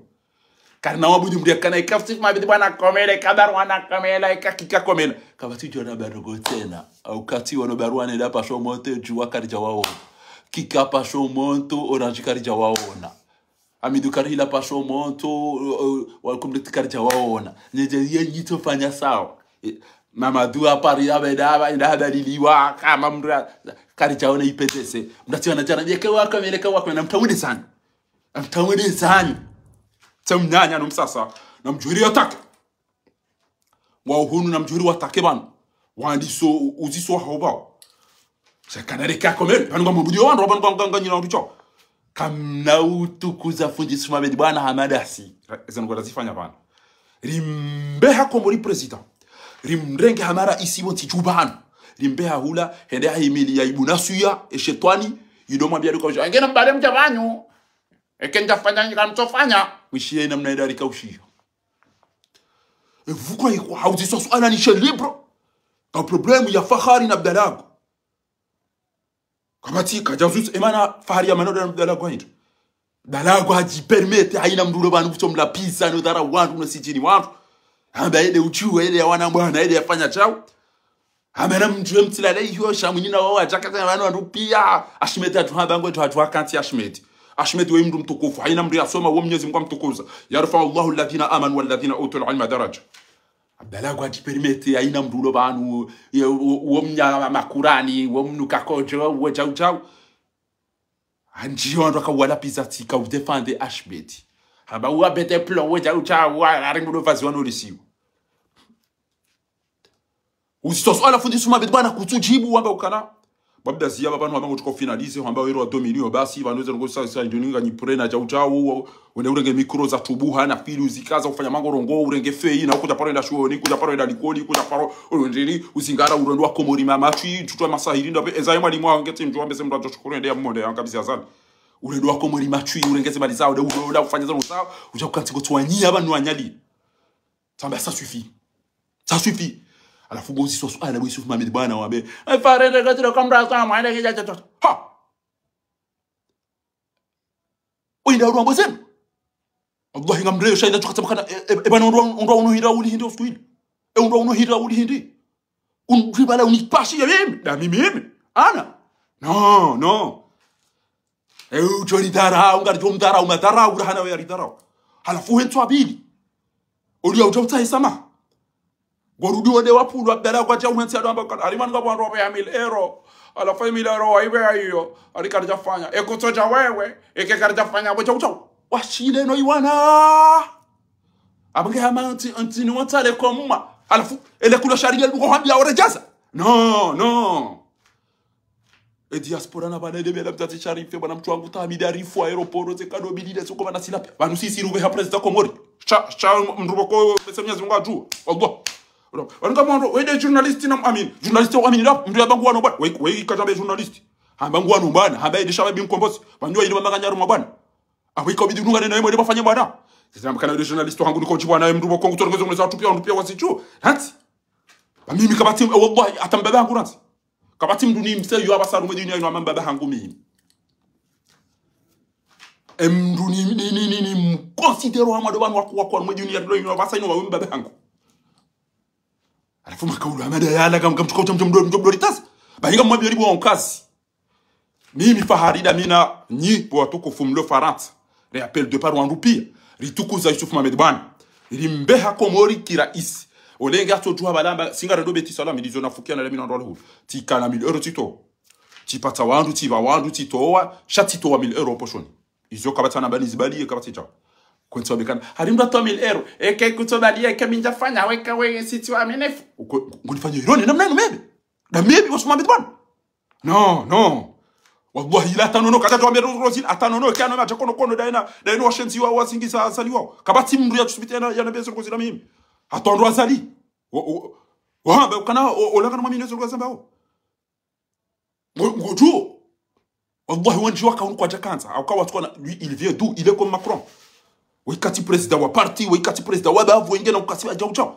Karina wabudi mndru yakana ika futi fuma bidi bwana komela, ika barua na komela, ika kika komela. Kapvatsi djona barogo tsena. Au kati wano barua ne la pasho monto, djuwa karidja waona. Kika pasho monto, Orange karidja waona. Hamidu karihila pasho monto, o, o, wa community karidja waona. Nyeje ye nyito fanya sawa. E, Mamadou apari ya beda, ba, ina hadaliliwa, kama mndru ya, karidja waona ipetese. Mndru ati wana djana, yeke wako, meleke wako, na mtawende sana. Mtawende sana. Tsa mnyanya no msasa, na mdjuhiri ya take. Wa uhunu na mdjuhiri wa take pvanu. Wandiso, uziso wa hopvao. Sha kana reka komela, pvanu nga mabudi wandru, pvanu nga, nga, nga nyina wandru tshao. Kamna utukuza fundi Suma Bedi bwana Hamada si. Eza nungo ndazifanya pvanu. Rimbeha Komori président. Rimrenge hama raisi pvontsi dju pvanu. Rimbeha hula, hende hahimili ya Ibuna Suya, e shetwani, yido mwambia duka usha. Ngena mbale mdja pvanu. Eke ndjafanya, ngamtsofanya. Wishiye namna ida rika ushiyo. E vukwa iko, hauziso suala ni she libre. Ka problème ya Fahari na Abdalago. Kapvatsi, kadjazuzi, emana Fahari ya manoda na Abdalago hindri. Abdalago hadjipermete, haina mndru ulo pvanu kutso mlapvisa, no dhara wandru, no sijini wandru. Hamba ede uchiwe, ede ya wana bwana, ede yafanya djau. Hamba na mndru emtsilale iyo, sha mwinyi na wawa, djaka za wanu wandru pia. Ashimeti hatu hamba ngwe tu hatu hakanti Ashimeti. Ashimeti we mndru mtukufu, haina mndru yasoma, wo Mnyezi Mngu amtukuza. يرفع الله الذين آمنوا والذين أوتوا العلم درجات. Abdalago hadjipermete, haina mndru ulo pvanu, ye, wo, wo mnya makurani, wo mnuka kodjo, wo djau djau. Handjiyo wandru waka walapviza tsi ka udéfendre Ashimeti. Hamba uwa bete plan, wo djau djau, wa, harimbu do vazi wano lisiwa. Uziso suala fundi Suma Bedi bwana kutsu djibu wamba ukana. Babda ziya baba no hamba ngotsuko finaliser, hamba wero wa deux millions, basi, pvanu eze nungo sa, sa, nduninga nyipure na djau djau, wende urenge micro za tubuha, na fili uzikaza, ufanya mangorongo, urenge feyi, na ukudja paro enda shuoni, kudja paro enda likoli, kudja paro, urendeni, uzingara, urendo wa Komori ma, matswi, ntsutswa masahiri, ndape, eza ye mwalimu wa, ngeti mdjuwa mbese mndru adjo shukuru, ende ya mmonde, ya nkabizi ya zani. Urendo wa Komori matswi, urenge ze mali zao, de udola, ufanya zanu zao, udja kukanti kotsi wanyiya, pvanu wanyali. Tsamba, ça suffit. Ça suffit. Halafu bo uziso suala bo Yusuf Mohamed bwana wambe. E Fahari de katilo kamra sa mwana kija chacha. Ha! Uinda urwa mbozenu. Wallahi ngamreyo sha inda tsuka tsabakana. E, e, e bwana undwa, undwa uno hira uli hindri usiku ile. E undwa uno hira uli hindri. Undribala unipashi ya mimi. Da mimi mimi. Ana. No, no. E, udjo ridharau, ngaridjo mdharau, madharau, urahana we yaridharau. Halafu hentsu wa pvili. Uli ya udja utsahe samaha. Ngorudi wode wa pvulu, Abdallah kwadja uhentsi ado amba kala. Harimwa nga wandru wabe ya mille euros. Halafu ya mille euros wa ibe ya iyo. Hari karidja fanya. Eko tsodja wewe. Eke karidja fanya. Wodja udja. Washile no iwana. Abnge hama ntsi, ntsi ni watsale kwa muma. Halafu, ele kula shariya luko hambia orejaza. No, no. E diaspora na bana ede bela mtati Sharife, bana mtsu wangu tamida rifu aéroport, ze kado bidile, suko bana silape. Banu sisi rube ha président Komori. Sha, sha mndru boko, pesa Mnyezi Mngu adjuwa. Allah. Wanu kama wandru, wede journaliste na muamini. Journaliste wa amini la, mndru ya bangu wano bwana. Wei, wei katambe journaliste. Hamba ngu wano bwana, hamba ede shababi mkombozi. Banyo ile mama kanyaru mabwana. Awe iko bidi nunga nena yemwe ede bafanya bwana. Sisi namba kana ede journaliste hangu niko djibwana, mndru boko ngutsoro ngezo mneza wandru pia, wandru pia wazidjuwa. Hanti. Ba mimi kapvatsi, eh, wallahi, hata mbaba hangu rantsi. Kapvatsi mndru ni mseyo apvasa harumwa dunia inu hama mbaba hangu mimi. E mndru ni, ni, ni, ni, ni mconsidéro hama ndo pvanu waku, waku harumwa dunia inu apvasa inu wawe mbaba hangu. Halafu makaulu hama nda yala kam, kam tsuka ucha mdjo mdo, mdjo mdo ritasa. Ba hinga mwambi yoribu wa nkazi. Mimi Fahari da mina nyi bo watukufu mlo Farantsa. Re appel de part wandru pia. Ritukuza Yusuf Mohamed bwana. Rimbeha Komori kiraisi. Olenge atsodjuha balamba, singa rado beti salami, ndizo nafukia na lemina ndo alehulu. Tsikana mille euros tsito. Tsipatsa wandru, tsipva wandru, tsitowa, sha tsitowa mille euros poshoni. Izo kapvatsi na bani zibali, ye kapvatsi djao. Kwentsi wabekana, hari mndru atowa mille euros, eke kutsobali, eke mi ndjafanya, weka we, sitsi wa minefu. Uko, ngunifanya ironi, namna inu mebe. Na mebe, wasu mambe bwana. Non, non. Wallahi, ila atanono, kadja twambe rozi, atanono, ke ano madja kono kono, daina, daina washenzi wa, wazingi za, zaliwao. Kapvatsi mndru ya tusubite yana, yana bezo rozi la mimi. Atondro azali. Wa, wa, wa, be, kana, o, olakana mwami nezo rozi ambao. Ngo, ngo, tu. Wallahi, wandji waka unu kwadja kandza. Auka watu kwana, lui, il vient d'où? Il est comme Macron. Wekati président wa parti, wekati président wa bavu, wengena ukati wa djau djau.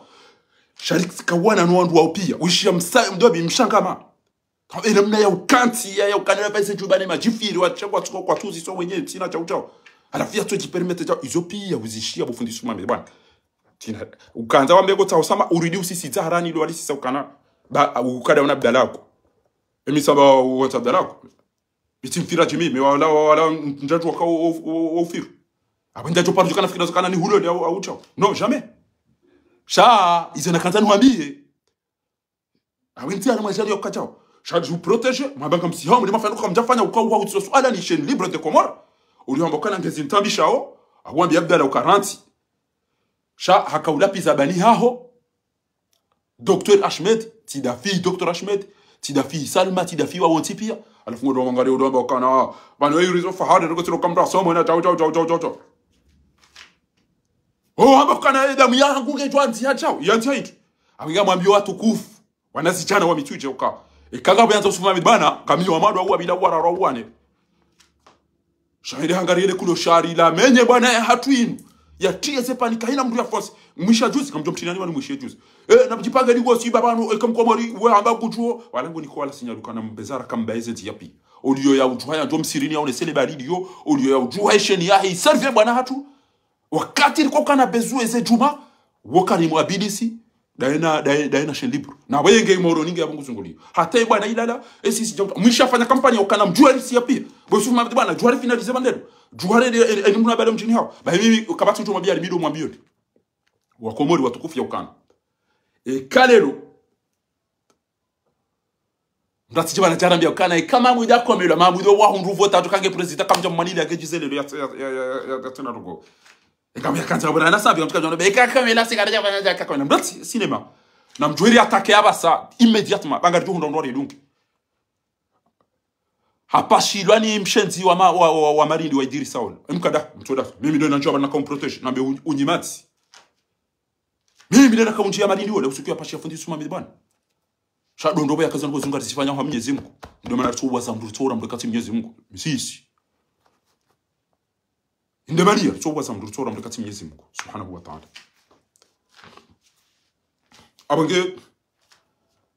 Sharik kawana no wandru wa upia. Wishiya msa, mdobi, mshangama. Ena mna ya ukantsi, ya, ya ukana pesa djumba ne madjifiri, wa tshangwa tsuko kwa tuzi so wenye, tsina djau djau. Halafu ya tso djipermete djau, izo pia, uzishiya, bo fundi Sumame, bwana. Tsina, ukandza wambe ko tsa usama, uridi usisi dzaharani, lo walisisa ukana, ba, ukada una bdalako. Emi saba, uwatsa bdalako. Itsi mfira djimi, mi wala, wala, ndjadju waka o, o, o, o ufiru. Abo ndjadju paru djukana fikira zukana ni hulo, au, au djau. Non, jamais. Sha, izo nakandza nuhambiye. Awe ntsi ana mwajali ya kukatao. Sha dju protéger, mwabanga msihamu, ni mafanya kwa mjafanya uka uwa utso suala ni chaîne libre de Comores. Uli hamba kana ngezi ntambishao, awambi Abdallah uka rantsi. Sha haka ulapiza bani haho. Docteur Ahmed, tsi dafi Docteur Ahmed, tsi dafi Salma, tsi dafi wa wontsi pia. Halafu ngo ndo wangari ndo wamba kana, bano eyo rizo fahari, roko tiro kamra somo na djau, djau, djau, djau, djau, djau. Oh, hamba kana edamu yangu ngedjwa ndziya djau, ya ndziya hindri. Awinga mwambio watukufu. Wanazidjana wa Mitsuidje uka. Eka ngapvo yandza usufuma midbana, kamiyo wa madwa uwa bila uwa rarwa uwane. Shahiri hangari yele kulo shari la menye bwana ya hatru inu. Ya tiye ze panique, hayina mndru ya force. Mwisha juzi, kamdjo mtsinani wani mwishe juzi. Eh, na mdjipange ni wosi baba no, eka mkomori, we hamba kudjuo. Wala nguni kwa wala sinyaluka na mbezara kamba eze ndziya pia. Oliyo ya udjuha ya ndjo msirini ya onesele baridi yo. Oliyo ya udjuha esheni ya hei serve bwana hatru. Wakati liko kana besoin ze djuma, wo Karim Abidissi, daina, daina, daina chaîne libre. Na wenge imoro ninge ya bungu zunguli. Hata ibwana ilala, esi si djau. Mwisha fanya kampani ya ukana mdjuwa risi ya pia. Bo Yusuf Mohamed bwana, djuwa ri finaliser bandelo. Djuwa ri, e, e, e, ni mna bale mdjini hawo. Ba mimi, kapvatsi mndru mwambia, libido mwambio. Wakomori watukufu ya ukana. E, kalelo. Mndru atsidje bwana djarambia ukana, eka Mahmoud akomelwa, Mahmoud wa hundru vota, tu kange président, kamdja mwanili ya gedjize lelo ya, ya, ya, ya, ya, ya, tena rogo. Eka mya kandza bwana, na sabi, kamdja, kamdja, eka kamela, sika, dja, bwana, dja, kakomela. Mndru atsi, cinéma. Na mdjuwa ri attaquer apvasa, immédiatement, banga ri hundra ndori dungi. Hapashilwa ni mshenzi wa ma-, wa, wa, wa Marindi wa Idrissa Saoul. Mkada, mtsoda. Mimi ndo nanjwa bwana, naka umprotéger, nambe un-, unyimatsi. Mimi ndo naka undjia Marindi wole, usiku ya pashi ya fundi Sumame bwana. Sha ndo ndopvo ya kaza noko zunga risifanya ha Mwenyezi Mungu. Ndo mana ritso waza mndru, ritso ora mndru katsi Mwenyezi Mungu. Msisi. Inde maliya, ritso waza mndru, ritso ora mndru katsi Mwenyezi Mungu. Subhanahu wa Ta'ala. Abonge,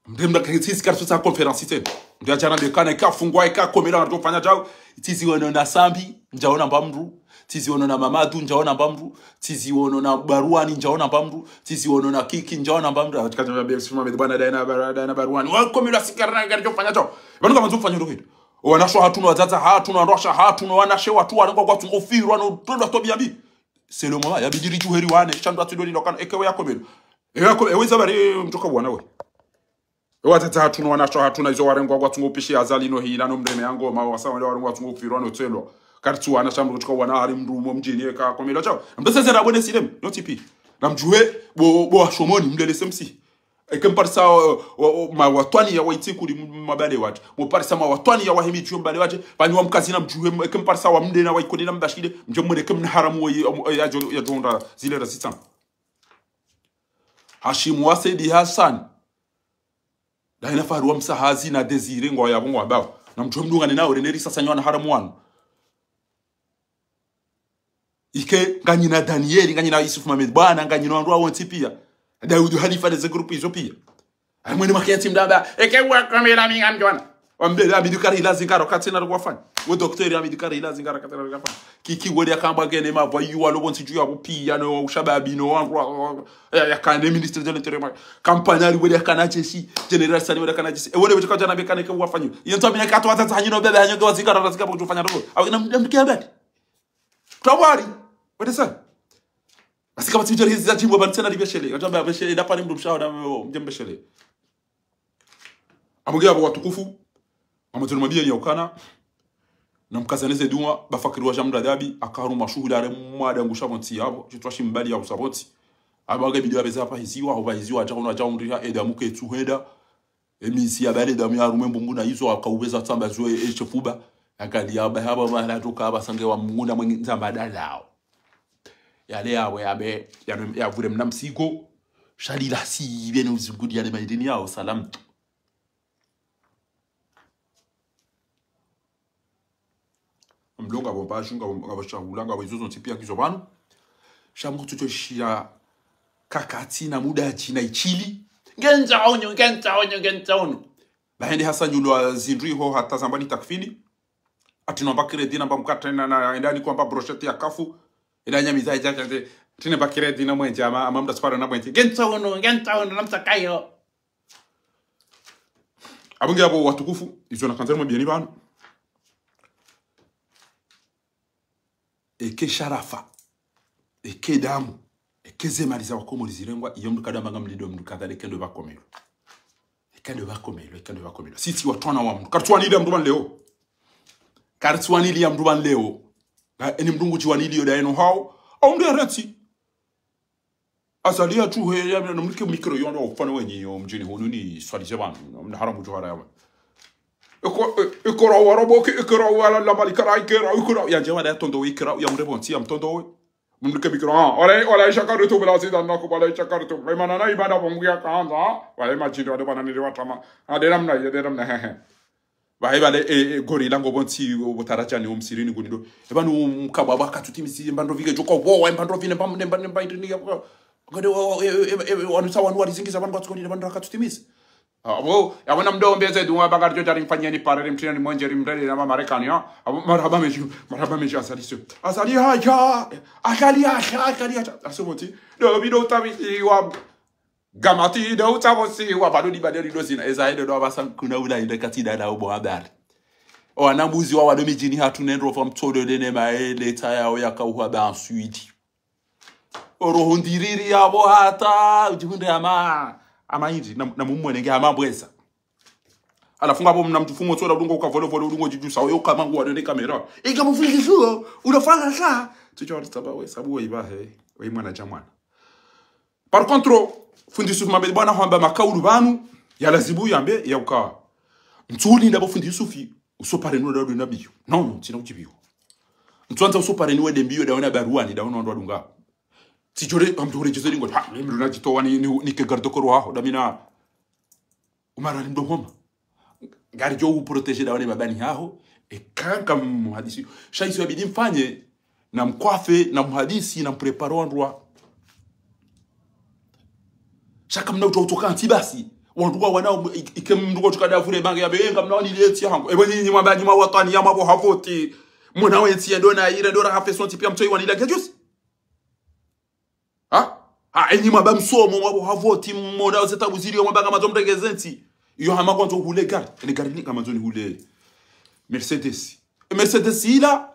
mndru mndru katsisi karitso sa conférence tsena. Mndru adjarambia kana eka fungwa, eka komela, ritso fanya djau. Tsizi wono na Sambi, ndjaona mba mndru. Tsizi wono na Mamadu, ndjaona mba mndru. Tsizi wono na Baruani, ndjaona mba mndru. Tsizi wono na Kiki, ndjaona mba mndru. Atika djamba be sima me bwana daina Baru-, daina Baruani. Wakomela sikara na gari djo fanya djau. Banu kama ndzo fanya ndo hindri. Owanashe hatru no wadzadze hatru no wandruwashe hatru no wanashe watru warengwa kwatsu ngo firwa no trendwa tobiya mbi. C'est le moment, ya bidi ridjuhe riwane, sha ndo atsi ndo lilo kana, eke we yakomela. Ewe yako-, ewe zabari, mtsoka wana we. Ewe wadzadze hatru no wanashe hatru na izo warengwa kwatsu ngo pishi Azali no hila no mreme yango, ma wasa wale warengwa kwatsu ngo firwa no tselwa. Karitsu wana sha mndru kutsuka wana hari mndru mo mdjini eka komela djau. Mbe seze na bone silem, no tipi. Na mdjuhe, bo, bo wa Shomoni, mlele S M C. Eke mparisa, o, o, o, mawatwani ya waitsi kuli m-, mabale waje. Mparisa mawatwani ya wahimi djuwe mbale waje. Pvani wa Mkazina mdjuwe, eke mparisa wa Mdena wa Ikoni na Mbashile. Mdje mwone eke mna haramu wa yi-, o, ya djo-, ya djonda zile razitsa. Hashimu wa Saidi Hassan. Daina Faru wa Msahazi na Désiré ngwa ya bungo wa bawo. Na mdjuwe mdungane nawo, reneri sasa nywana haramu wanu. Ike, nganyina Danieli, nganyina Yusuf Mohamed, bwana, nganyina wandru wa wontsi pia. Daudi Halifa, neze groupe izo pia. Ayi mwene maketsi mdamba, eke wakomela mi ngamdjwana. Wambe, Amidou Karila zingaro katsina rukwafanya. We docteur Amidou Karila zingaro katsina rukwafanya. Kiki wele yakamba ngene mavwa yu walo wontsi dju ya kupia no ushababi no wandru wa, wa, ya, ya kane ministre de l'intérieur. Kampanyali wele yakana jeshi, Général Sani wele yakana jeshi. E wele wele kadjana bekane ke wafanya. Yentso amina kato wazatsa hanyino bebe hanyo ndo wazingaro wazingaro kufanya ndo. Awe na mdike abadi. Tawari. What is that? Asika batsi mdjeri hizi za djimbo, bani tsena libeshele. Wadjamba beshele, ndapvani mdru mshaho, na mdje mbeshele. Amuge abo watukufu, amazoni mabiyeni ya ukana, na mkazaneze dua, ba Fakiri wa Jamra Dhabi, akaharu mashuhuli are mwada ngusha pvontsi yabo, shitwa shimbali ya usa pvontsi. Abo age bidi wabeza pvahiziwa, ho pvahiziwa, adja hunu adja hundriha, eda muke tsuhenda, emisi ya bale damu ya rume mbungu na izo, akaubeza tsamba zo e, e shefuba, akali ya ba haba mahala toka haba sange wa mnguna mwengi nzamba dalao. Yale yawe yabe, ya, ya vure mna msigo, shalila si ibe ne uzingudi yale maidini yao, salam. Mlonga bo mbashi, nga bo, nga bo shahula, nga bo izo zontsi pia ngizo pvanu. Sha mkutsu tso shia kakati na muda tsi na itshili. Ngendza onyo, ngendza onyo, ngendza onyo. Bahende hasa nyulwa zindru iho hata zamba ni takfini. Ati nomba kredi namba mkate na, na, enda ni kwamba brochette ya kafu. Enda nyamiza ija kende. Ati nemba kredi na mwenje, ama, ama mda sipara na mwenje. Ngendza onyo, ngendza onyo, na msakayo. Abunge abo watukufu, izo nakandza nimwambiyeni pvanu. Eke sharafa, eke damu, eke zemali za wakomori zirengwa, iyo mdru kadamba nga mlindo mdru kadhali kendo pvakomelo. Ekendo pvakomelo, ekendo pvakomelo. Sisi watwana wa mdru. Karitsuwanili ya mdru pvanu leo. Karitsuwanili ya mdru pvanu leo. Eni mdru ngudjiwanili yo daeno hao. Au mdru ya reti. Azali ya tuhe ya namnike mikro yo ndo ufana wenyi yo mdjini hunu ni swali ze pvanu. Mna haramu djuhara ya pvanu. Eko, e, ekora wa robo, ke, ekora wa la, la malikara, ekera, ekora. Ya djewa da ya tondo we, ekera, ya mrebo ntsi, ya mtondo we. Mnike mikro, ah, wala, wala isha karutu bila zida nako, wala isha karutu. Maimana na ibada bongu ya kanza, ah. Wala imagine wale bana nile watama. Ah, dera mna, ya dera mna, he, he. Bahe bale, e, e, gorila ngo pvontsi, o, botarajani, o msirini gunido. E pvanu mkabwa bwa katsutimisi, mbandro vike djoko, wo, wa mbandro vine, mba, mba, mba, mba, indrini ya, ngode, o, e, e, e, e, wanu sa wanu walizingiza pvanu kwatsuko nile mbandro katsutimisi. Ah, abo, yabona mdo mbeze dua banga ridjo djari mfanyeni pare rimtrini mwenje rimrele na Marekani, ya. Abo, marahaba meji, marahaba meji, Azali sio. Azali haja, Azali haja, Azali haja. Asumoti, do bido utabi iwa. Gamati do utabo si wa bado di baderi do zina. Eza edo do abasa kuna ula inde kati dada ubo habari. O anambuzi wa wado midjini hatru nendro fa mtsodo dene maele taya oya kauha ba ensuite. Oroho ndiriri yabo hata udjihundre ama, ama indri, na, na mumwene nge ama mbweza. Halafu ngapvo mna mdjufumo tsola udungo uka vole vole udungo djidjusa, oyo uka mangu wadone kamera. Ika mufundishuo, unafanya sa. Tsidjo wali tsaba we, sabu we ibahe, we mwana dja mwana. Par contre, fundi Yusuf Mohamed bwana hwamba makaulu pvanu, ya lazimu yambe, ya uka. Ntsulinda bo fundi Yusufi, usopareni wende wadunge mbiyo. Non, non, tsina udjibiwa. Ntsuandza usopareni wende mbiyo, daona baruani, daona wandru wadunga. Tsidjore, amdjore djezo lingo, ha, ni mdru nadjitowa ni, ni, nike garde corps waho, damina. Umara ni mdru homa. Ngaridjo uprotégé daone babani haho, e kanka muhadisi. Sha iso yabidi mfanye, na mkwafe, na muhadisi, na mprépare wandru wa. Sha kamna utso utsoka ntsi basi. Wandru wa wana, i-, ike mdru kwa tsuka davure bange ya be, enga mna wani leti ya hangu. Ebo nyinyi mwamba nyuma watani ya mwabo havoti. Mwana wentsi ya ndo na ire, ndo ra hafe sontsi pia mtoi wani la gajusi. Ha? Ha, enyi mwamba msomo, mwabo havoti, mwona zetabu zili, mwamba kama zomregeze ntsi. Iyo hama kwandzo hule gari. Ele gari ni kama zoni hule Mercedes. E Mercedes ila,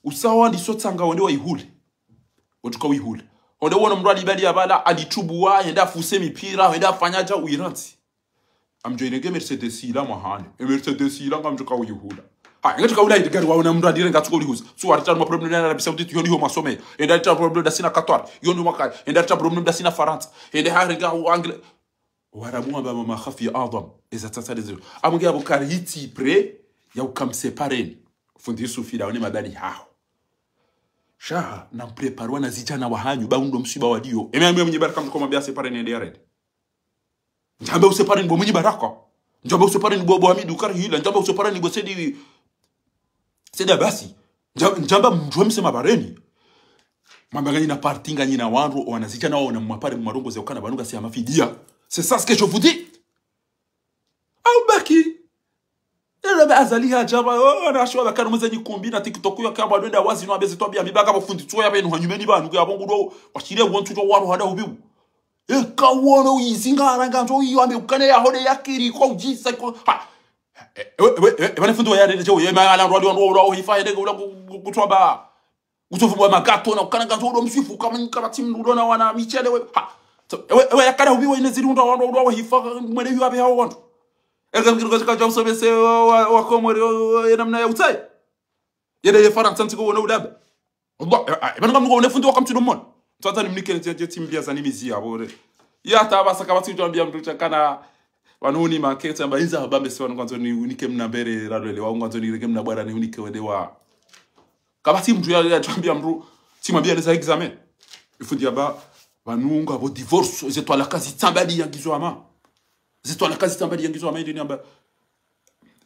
usawa ndiso tsanga wende wa ihule. Wotsuka wihule. Onde wona mdru alibali ya bala, alitubuwa, henda afuse mipira, henda afanya dja uirantsi. Amdjo irenge Mercedes ila mwahane. E Mercedes ila ngamdjo kauyihula. Ha, ngatsuka ula ile gari waona mdru alire ngatsuka ulihuza. Suwa ritano ma problème na Arabie Saoudite, yo ndiho masome. Enda ritano problème da sina Qatar. Yo ndi mwaka. Enda ritano problème da sina Farantsa. Enda harenga u Angle. Warabu wamba ma khafi adham. Eza tsatsa dezo. Amuge abo kari hiti prêt ya ukamsepareni. Fundi Yusufi daone mabali haho. Sha, na mprépare wana zidjana wahanyu, ba undo msiba wadiyo. Eme amwe mwenye baraka mdru koma bia separeni ende yarende. Ndjamba usepareni bo Mwinyi Baraka. Ndjamba usepareni bo, bo Hamidu Karihila. Ndjamba usepareni bo Sedi, Sedi Abasi. Ndja-, ndjamba mdjuwe msema bareni. Mwamba nganyina parti nganyina wandru, wanazidjana wao na mwapare mwarongoze ukana pvanu ngasi ya mafidia. C'est ça ce que je vous dis. Au baki. Ela ba Azali hadja ba, oh, na shwa ba kanu mwenye nyikumbi na TikTok ya kamba ndo enda wazi no abeze twabiya mi baka bo fundi tsoya benu hanyumeni pvanu ya bongo do, washire wontu tso waro hada ubiu. Eka wono izinga aranga nzo iyo ambe ukane ya hode ya kiri kwa ujisa kwa. Ha. E, e, e, e, e, bane fundi wa ya dede jo, ye ma ala ndo ndo ndo hifa hede kula ku-, ku-, kutwaba. Ngutsofumbuwa magato na ukana ngazo udo mswifu, kama, kama tsi mndru udo na wana michele we. Ha. So, ewe, ewe yakana hubiwa ine ziri undra wandru, udo wahifa, mwene hiwa be hawo wandru. Eka mkiri kwa kaja usomese wa, wa, wa Komori, wa, wa, ye namna ya utsayi. Yede ye Farantsa ntsiko wona udaba. Wallah, e, e, eba nga mndru wone fundi waka mtsido mona. Tsatsa nimnike nje, nje timbia za nimizi ya bore. Ya tabasa kama tsi ujambia mndru tsakana, wanu ni makete, amba inza habambe si wanu kwanzo ni unike mna mbere, radwele, wa kwanzo ni reke mna bwara ni unike wende wa. Kama tsi mndru ya, ya tsambia mndru, tsi mwambia neza examen. Ifundi yamba, wanu ngapvo divorce, ze twalaka zitsambali ya ngizo ama. Ze twalaka zitsambali ya ngizo ama, ende ni amba.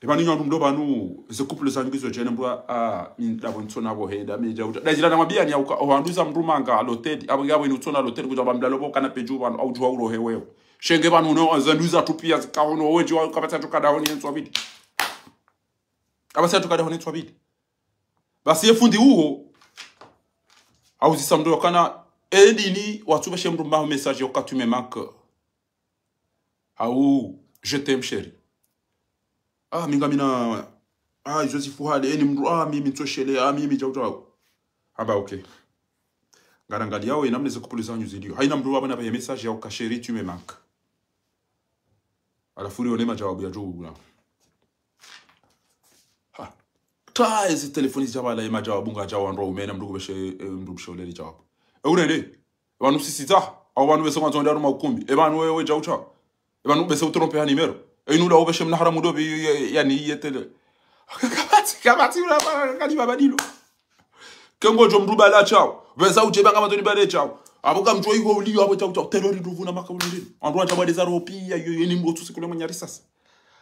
Eba ni nyandu mdo pvanu, ze couple za ngizo djene mndru, ah, mi ndapvo ntsona pvo henda, mi dja uta. Dajira na mwambia ni auka, o wanduza mndru manga, l'hôtel, apvo nge apvo ini utsona l'hôtel, kuja ba mlalo pvo kana pedju pvanu, au djuwa urohe wewe. Shenge pvanu no, ze nduza tupia, zikahono, wenji wa, kapvatsa tukada honi, entswa bidi. Kapvatsa tukada honi, entswa bidi. Basi ye fundi uho, hauzisa mndru wakana, e dini, watsupveshe mndru maho message yoka tu me manques. Hau, je t'aime chérie. Ah, mi ngamina, ah, Joseph Hale, eni mndru, ah, mimi ntsoshele, ah, mimi djauta. Amba, ok. Ngarangaliyao, ena mneze couple zanyu zilio. Haina mndru wabana pveye message yauka chérie, tu me manques. Halafu rione majawabu ya djo una. Ha. Ta ezi telefoni zidja pvala ye majawabu ngayadja wandru waume na mndru kubeshe, eh, mndru kubeshe uleli jawabu. E urende. E pvanu sisita. Au pvanu bese kwanza wende haruma ukumbi. E pvanu wewe djauta. E pvanu bese utrompe ha nimero. E inu ula ubeshe mna haramu dobi, ya, ya, yani ye tele. Kapvatsi, kapvatsi ula pvala kali babadilo. Kengo djo mndru bala tshao. Pveza udje banga matoni bale tshao. Apvo ka mndru iho uliyo apvo tshao tshao. Terror nduvuna maka ulindini. Wandru wadja bwade za roho pia, yo, yo, ni mndru tsusi kule mwenye risasi.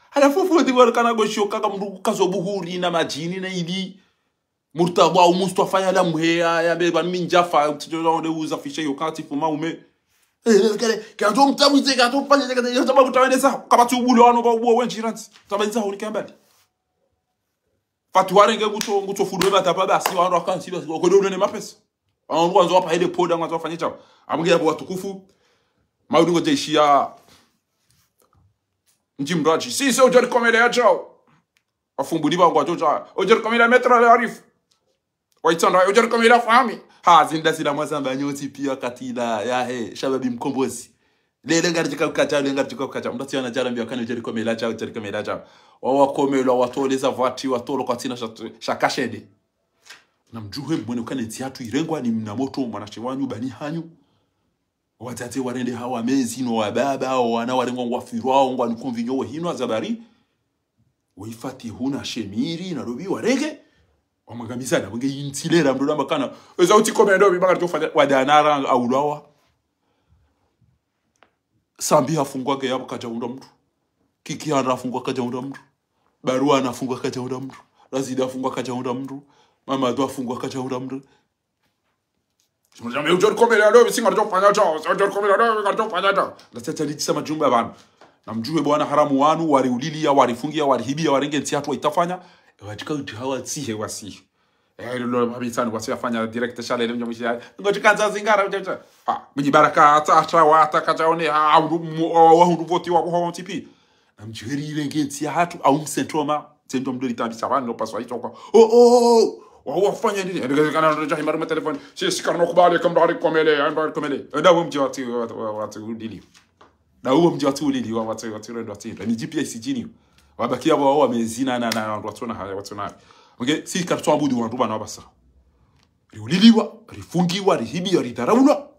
Halafu fundi wale kana gosho kaka mndru kazo buhuri na madjini na ili. Murtadha au Mustafa ya la mheya, ya beba minjafa, mtsidjo la onde uza fishe yo kati fuma ume. Eh, kale, kanto mtabu itse, kanto fanya itse, kanto mtabu kutawendeza. Kapvatsi ubule wano ba ubuwa wenji ranzi. Tabanza honi kambali. Fati warenge ngutso, ngutso fudwe matapa basi, wandru wakansi basi, wakodo ulone mapesa. Wandru wandzo wapva hele poda, wandzo wafanye tshao. Amge yapvo watukufu, maudungo jeshi ya, ndji mradji. Si, se udjari komele ya tshao. Wafumbuni ba ngwa tshao. Udjari komele ya metra le arifu. Waitsandra, udjari komele ya fahami. Ha, zinda zila mwazamba nyotsi pia katila, ya he, shababi mkombozi. Lele ngaridjika ukaja, lele ngaridjika ukaja. Mndru tsiwana djala mbiya kana udjari komela tshao, udjari komela tshao. Wawa komelwa, watoleza vwati, watolo kwatsina sha, sha kashede. Na mdjuhe mwene ukane ntsi hatru irengwa ni mna motro, mwanashe wanyu, bani hanyu. Wadzadze warende hawa mezi, no wababa, o wana warengwa ngwafirwao, ngwanikomvinyo we hino azabari. Weifati huna shemiri, na lobi warenge. Wamwangamizana, wenge intsi lera, mndru namba kana. Eza utsi komendo, bibanga tofanya, wadanara, aulawa. Sambi hafungwa ke yapvo kadja undra mndru. Kiki Handra hafungwa kadja undra mndru. Barua hafungwa kadja undra mndru. Razida hafungwa kadja undra mndru. Mamadu hafungwa kadja undra mndru. Simujambe udjori komela ndo, bisinga ndo fanya tshao, udjori komela ndo, nga ndo fanya tshao. Nda tsatsa litsa majumba pvanu. Na mdjuhe bwana haramu wanu, wari uliliya, wari fungiya, wari hibiya, warenge ntsi hatru waitafanya. E wadjika udji hawa tsihe wasihe. Eh, lolo mabitsani wasi wafanya direct shale ile mjamshi ya. Ngo tsikandza zingara, mjamshi. Ha, mwenye baraka hata, hata, wata, kajaone, ha, wa, wa, hundru voti wa, wa, wa, T P. Na mdjuheri ile nge ntsi ya hatru, au msentoma, sentoma mdoli tabi sawa, no paswa itokwa. Oh, oh, oh, wa, wafanya nini? Ende kana ndo jahimari ma telefoni. Si, si kana kubali, kamba hari komele, amba hari komele. Enda wo mdji wati, wati, wati, udili. Na uwo mdji watsi ulili, wa, watsi, watsi urendo watsi. Ni G P S jini. Wabakia wa, wa mezina na, na, na, watsona haya, watsona haya. Okay, si karitso abudu wandru bana wabasa. Riuliliwa, rifungiwa, rihibiwa, ridharaulwa.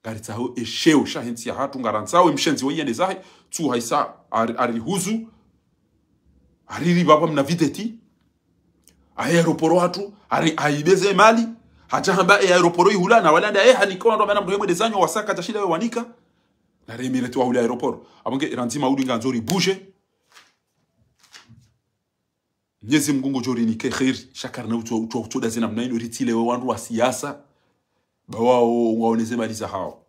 Ngaritsaho esheo, sha he ntsi ya hatru, ngarantsao, emshenzi wa yende zahe, tsu haisa, ari, ari huzu, ari ribaba mna videti. Aye aeroporo hatru, ari, aibeze mali, hadja hamba e aeroporo ihula, na wala nda e hanika wandru bana mdru hemwe dezanyo, wasaka djashila we wanika. Na remireti wa hule aeroporo. Abonge, irandzima uli ngandzo ribuje. Mnyezi Mngu ngudjo rinike kheri, sha karina utso, utso, utso daze namna inu ritile we wandru wa siasa. Ba wao, waoneze mali za hao.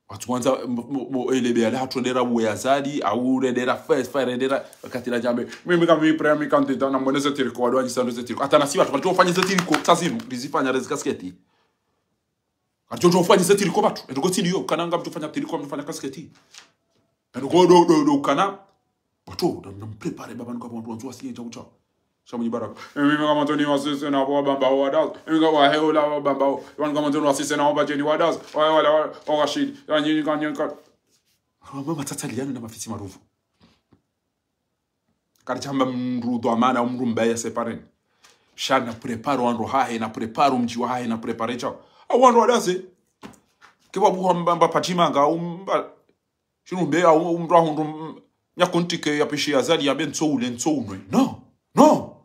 Watsu kwanza, mo, mo, mo, ele be ala hatru ndera uwe azali, au rendera fe, fe rendera, wakati la jambe. Mimi kama mimi prime candidate, na mwoneze tiriko, wadwa nyisa ndo ze tiriko. Hata nasi watru, watru wafanye ze tiriko, sa zinu, rizifanya rezi kasketi. Watru wafanye ze tiriko batru, endo kotsi liyo, kana nga mtru fanya tiriko, mtru fanya kasketi. Endo ko do, do, do, kana, watru, na, na mprepare baba nuka wandru wandzo wasiye djau djau. Sha mwenyi baraka. Emi mi ngamwandzo niwasise na wabambao wadaza. Emi nga waheula wabambao. Wanu ngamwandzo niwasise na wabadjeni wadaza. Wahe wala wa, wa Rashid. Ya nyinyi ka nyinyi ka. Mama matsatsa liyanu na mafitsi maruvu. Karidjamba mndru dhwamana, mndru mbaya séparé. Sha na préparé wandru wahahe, na préparé mdji wahahe, na préparé tshao. Hau wandru wadaze. Ke wabuha mba, mba pvadjima nga, mba, shinu mbe, hau, mndru ahundru, mm, nyakuntike ya pishi ya Azali ya be ntso ule, ntso unwe. Non, non.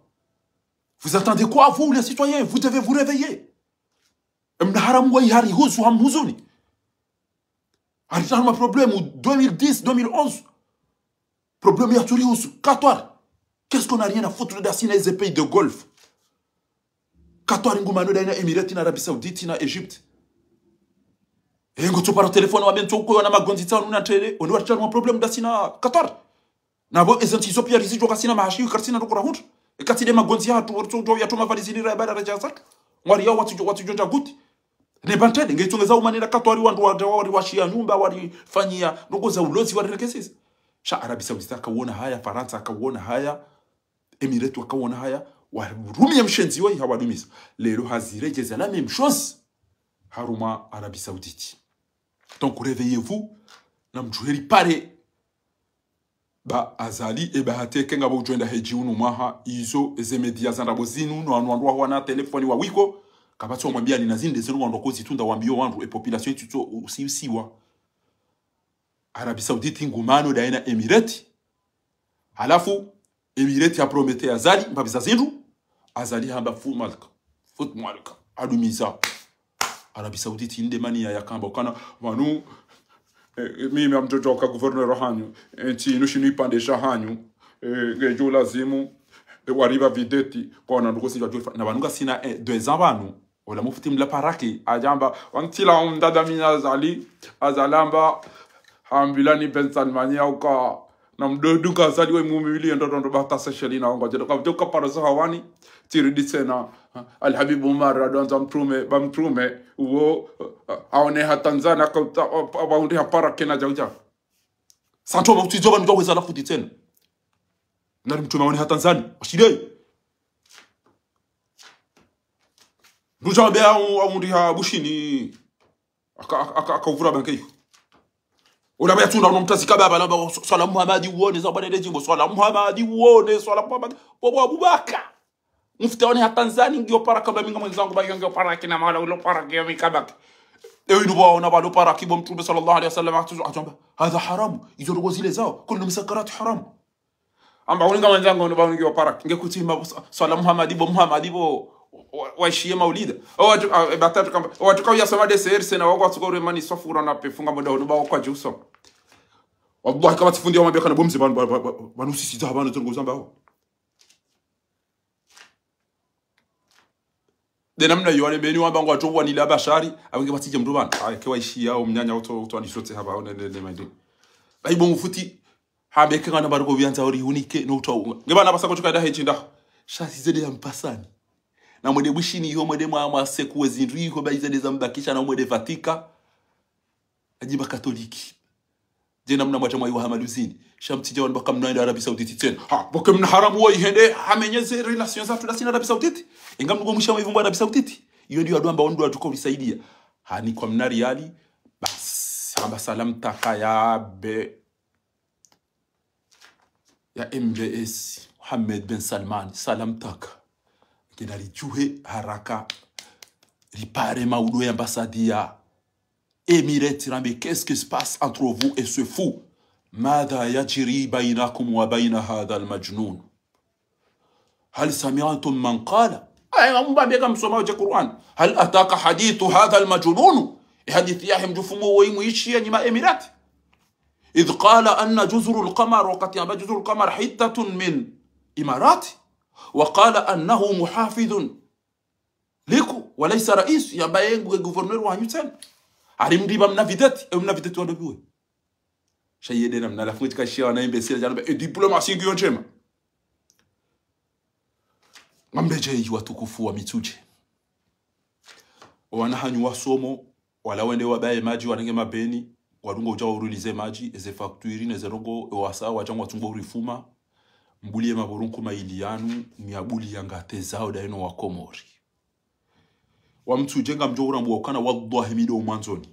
Vous attendez quoi, vous, les citoyens ? Vous devez vous réveiller. Emna haramu wa ihari huzu hamhuzuni. Hari tanu ma problème deux mille dix, deux mille onze. Problème ya turi huzu, Qatar. Qu'est-ce qu'on a rien à foutre de Chine et les pays de Golfe ? Qatar ngumano daina Émirats na Arabie Saoudite na Égypte. Engo tso para téléphone wa bento ko na magondzi tsanu na télé, oni wari tanu ma problème da sina Qatar. Na bo ezanti izo pia rizidjo kasina mahashi, karisina ndoko rahundra. Ekati de magondzi yahatru, waritso udjo yatoma valizini ra ibada ra djazatu. Ngwari yao watsidjo, watsidjo ndja guti. Ne bantele, ngeitsongeza umanena Qatar wandru wa, wari washiya nyumba, wari fanyia ndoko za ulozi, wari rekesisa. Sha Arabie Saoudite akawona haya, Farantsa akawona haya, Émirats wakawona haya, warumia mshenzi woyi hawadumisa. Lelo haziredjeza la même chose. Haruma Arabie Saoudite. Donc, réveillez-vous, na mdjuheri pare. Ba Azali, e ba hateke ngapvo udjwenda hedji unu mwaha, izo, eze média za ndrabo zinu, no wanu wandru waho wana téléphone wa wiko, kapvatsi wamwambia ni na zinde zinu wandru wakozitunda wambiyo wandru, e population itutso usiusiwa. Arabie Saoudite ngumano daina Émirats. Halafu, Émirats ya promettre Azali, mbapvi za zindru. Azali hamba fut malka. Fut malka. Adumiza. Arabie Saoudite inde mani ya yakamba. Ukana, wanu, eh, eh, mimi amdjodjo ka gouverneur hanyu. Eh, ntsi inu shinu ipvandre sha hanyu. Eh, ngedjo lazimu. Eh, wariba videti. Kwa wana nduko sinja djulfa. Na wanu ngasina, eh, deux ans wanu. Ola mufti mla paraki, adjamba, wantila umdada mina Azali, Azali amba, hambilani Ben Salmani yauka, na mdodu ka Azali we mumili ndo ndo bata sesheli na wangu, djedo ka vjoka para za hawani, tiridi tsena, Al Habib Umar, adwanza mtrume, ba mtrume, uwo, aone ha Tanzania, ka uta, wa undi ha paraki na djauja. Santo ma utsidjo ba nudjo weza la futi tsena. Nari mtrume aone ha Tanzania, ashile. Ndudja wambe au, au ndi ha Bushini. Aka, aka, aka, aka uvura banke iyo. Ola baya tsuna uno mtazika baba, lamba, "Swala Muhammadi uone, za bwana ile djimbo, swala Muhammadi uone, swala Muhammadi." Bobo Abubakar. Mufti aone ha Tanzania, ngiyo paraki, ba mi nga mwendzangu, ba iyo ngiyo paraki, na mahala ulo paraki, iyo mikabaki. Ewe inu bwa ona balo paraki, bo Mtrume sallallahu alayhi wa sallam, atu, atu amba, "Hadha haramu, izo ndoko zile zao, kullu musakkarati haramu." Amba uninga mwendzangu, unu ba uningi wa paraki. Nge kuti ma, swala Muhammadi bo, Muhammadi bo, wa, waishiye maulida. O watu, ah, e batatu kamba, o watu kauya sama de ser, sena wangu watsuko ure mani sofura na pefunga muda unu ba wakwa juso. Wallahi, kama tsifundi wa mabeka na bo mze banu, ba, ba, ba, banu sisi za banu zongo zamba ho. De namna iyo, wale mbeni wamba ngwadjo wanila Bashari, awe nge batsidje mndru bana. Awe ke waishiya, o mnyanya uto, uto anisotse haba, o ne, ne, ne, mande. Bayi bo mufti, hambe ke ngana bariko bianza ori hunike, no uto. Nge bana basa kotuka da hechinda. Sha si zede ya mpasani. Na mwede Bushini iyo, mwede mwa, mwa seku we zindru iyo, bayi zede za mbakisha, na mwede Vatika. Adjimba Katoliki. Djena mna mwadja mwayi wa hamaluzini. Sha mtsidja wanu baka mna enda Arabie Saoudite tsena. Ha, boke mna haramu woyi hende, hamenye ze relations za tula sina Arabie Saoudite. Inga mnuko mwisha mwa ivumba Arabie Saoudite. Iyo ndiyo adwamba wandru watuko risaidia. Hani kwa mna riali, basi, hamba salam taka ya be, ya M B S, Mohamed Ben Salman, salam taka. Kena ridjuhe haraka, ripare maudo ya ambassade ya Émirats, rambe, qu'est-ce qui se passe entre vous et ce fou ? ماذا يجري بينكم وبين هذا المجنون؟ هل سمعتم من قال؟ Aya, ngamumba mbeka msoma uje Qur'an. هل أتاك حديث هذا المجنون؟ E hadisi yahe mdjufumu woyi mwishiya nyi ma Émirats. إذ قال أن جزر القمر, wakati amba جزر القمر حتة من إمارات. وقال أنه محافظ لكم وليس رئيس, yamba ye nge gouverneur wahanyu tsena. Hari mndri ba mna vedette, e mna vedette wando biwe. Sha yede namna la fungi tika shiya wana imbécile, djana ba, e diplomatie ngiyo ndjema. Ngambedje yi watukufu wa Mitsudje. O wana hanyu wasomo, wala wende wabaye madji, wanenge mabeni, wadungo udja waurilize madji, eze facture, neze ndrongo, e wasa, wadja ngwatsungo urifuma. Mbuliye mapvoro nkuu mayili yanu, myabuliya ngatezao dayinu wa Komori. Wa Mitsudje ngamdjo urambwa ukana wallahi mi ndo mwandzoni.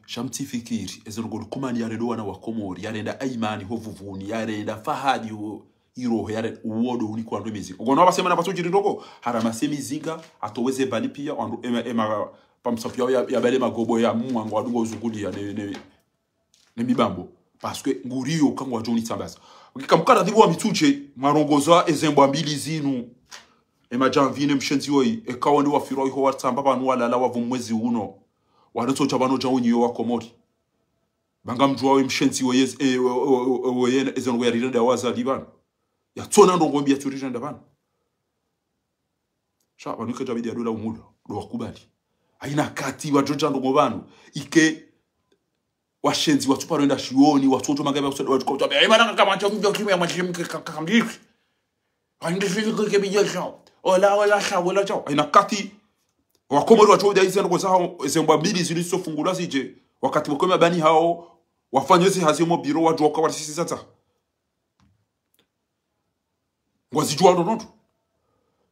Sha mtsifikiri, eze ndrongoo lukumani yarenda wana wa Komori, yarenda Aimani ho Vuvuni, yarenda Fahadi ho iroho, yarenda uwo ndo unikwa ndo mizinga. Ngono wapvase mana pvatsu djiri ndoko, haramase mizinga, atowe ze bali piya, wandru ema, ema, pamsafu ya, ya, ya bale magobo ya mwango wadungo uzunguliya, ne, ne, ne mibambo. Parce que nguriyo kangwadjo unitsambaza. Ukika mkara dhibu wa Mitsudje, mwarongoza eze mbwa mbili zinu. Ema djamvi ne mshenzi woyi, eka wande wafirwa iho watsamba pvanu walala wapvu mwezi uno. Wanotsodja pvanu dja unyiyo wa Komori. Ba ngamdjuwa we mshenzi woyi, e, we, we, we, we, eze ndrongoo yarirenda wazali pvanu. Yatsona ndrongoo mbi yatsurirenda pvanu. Sha, pvanu ike djabidi ya dola umulo, ndo wakubali. Haina kati wadjo dja ndrongoo pvanu. Ike washenzi watsuparo enda shioni, watsodjo magabe, watsodjo, watsodjo, watsodjo, e, mana kama ncha mdjo kimya, mwa shim, ka, ka, kamdiki. Kandiki, ke, ke, bijo, sha. Ola, ola, sha, ola, sha. Haina kati, wa Komori watsodja ize ndrongoo zaho, eze mbwa mbili zinu zisofungulwa zidje. Wakati wakome bani hawo, wafanye zi hazi mo biro, wadjuwa uka warisisi sasa. Ngwazidjuwa ndo ndrongoo.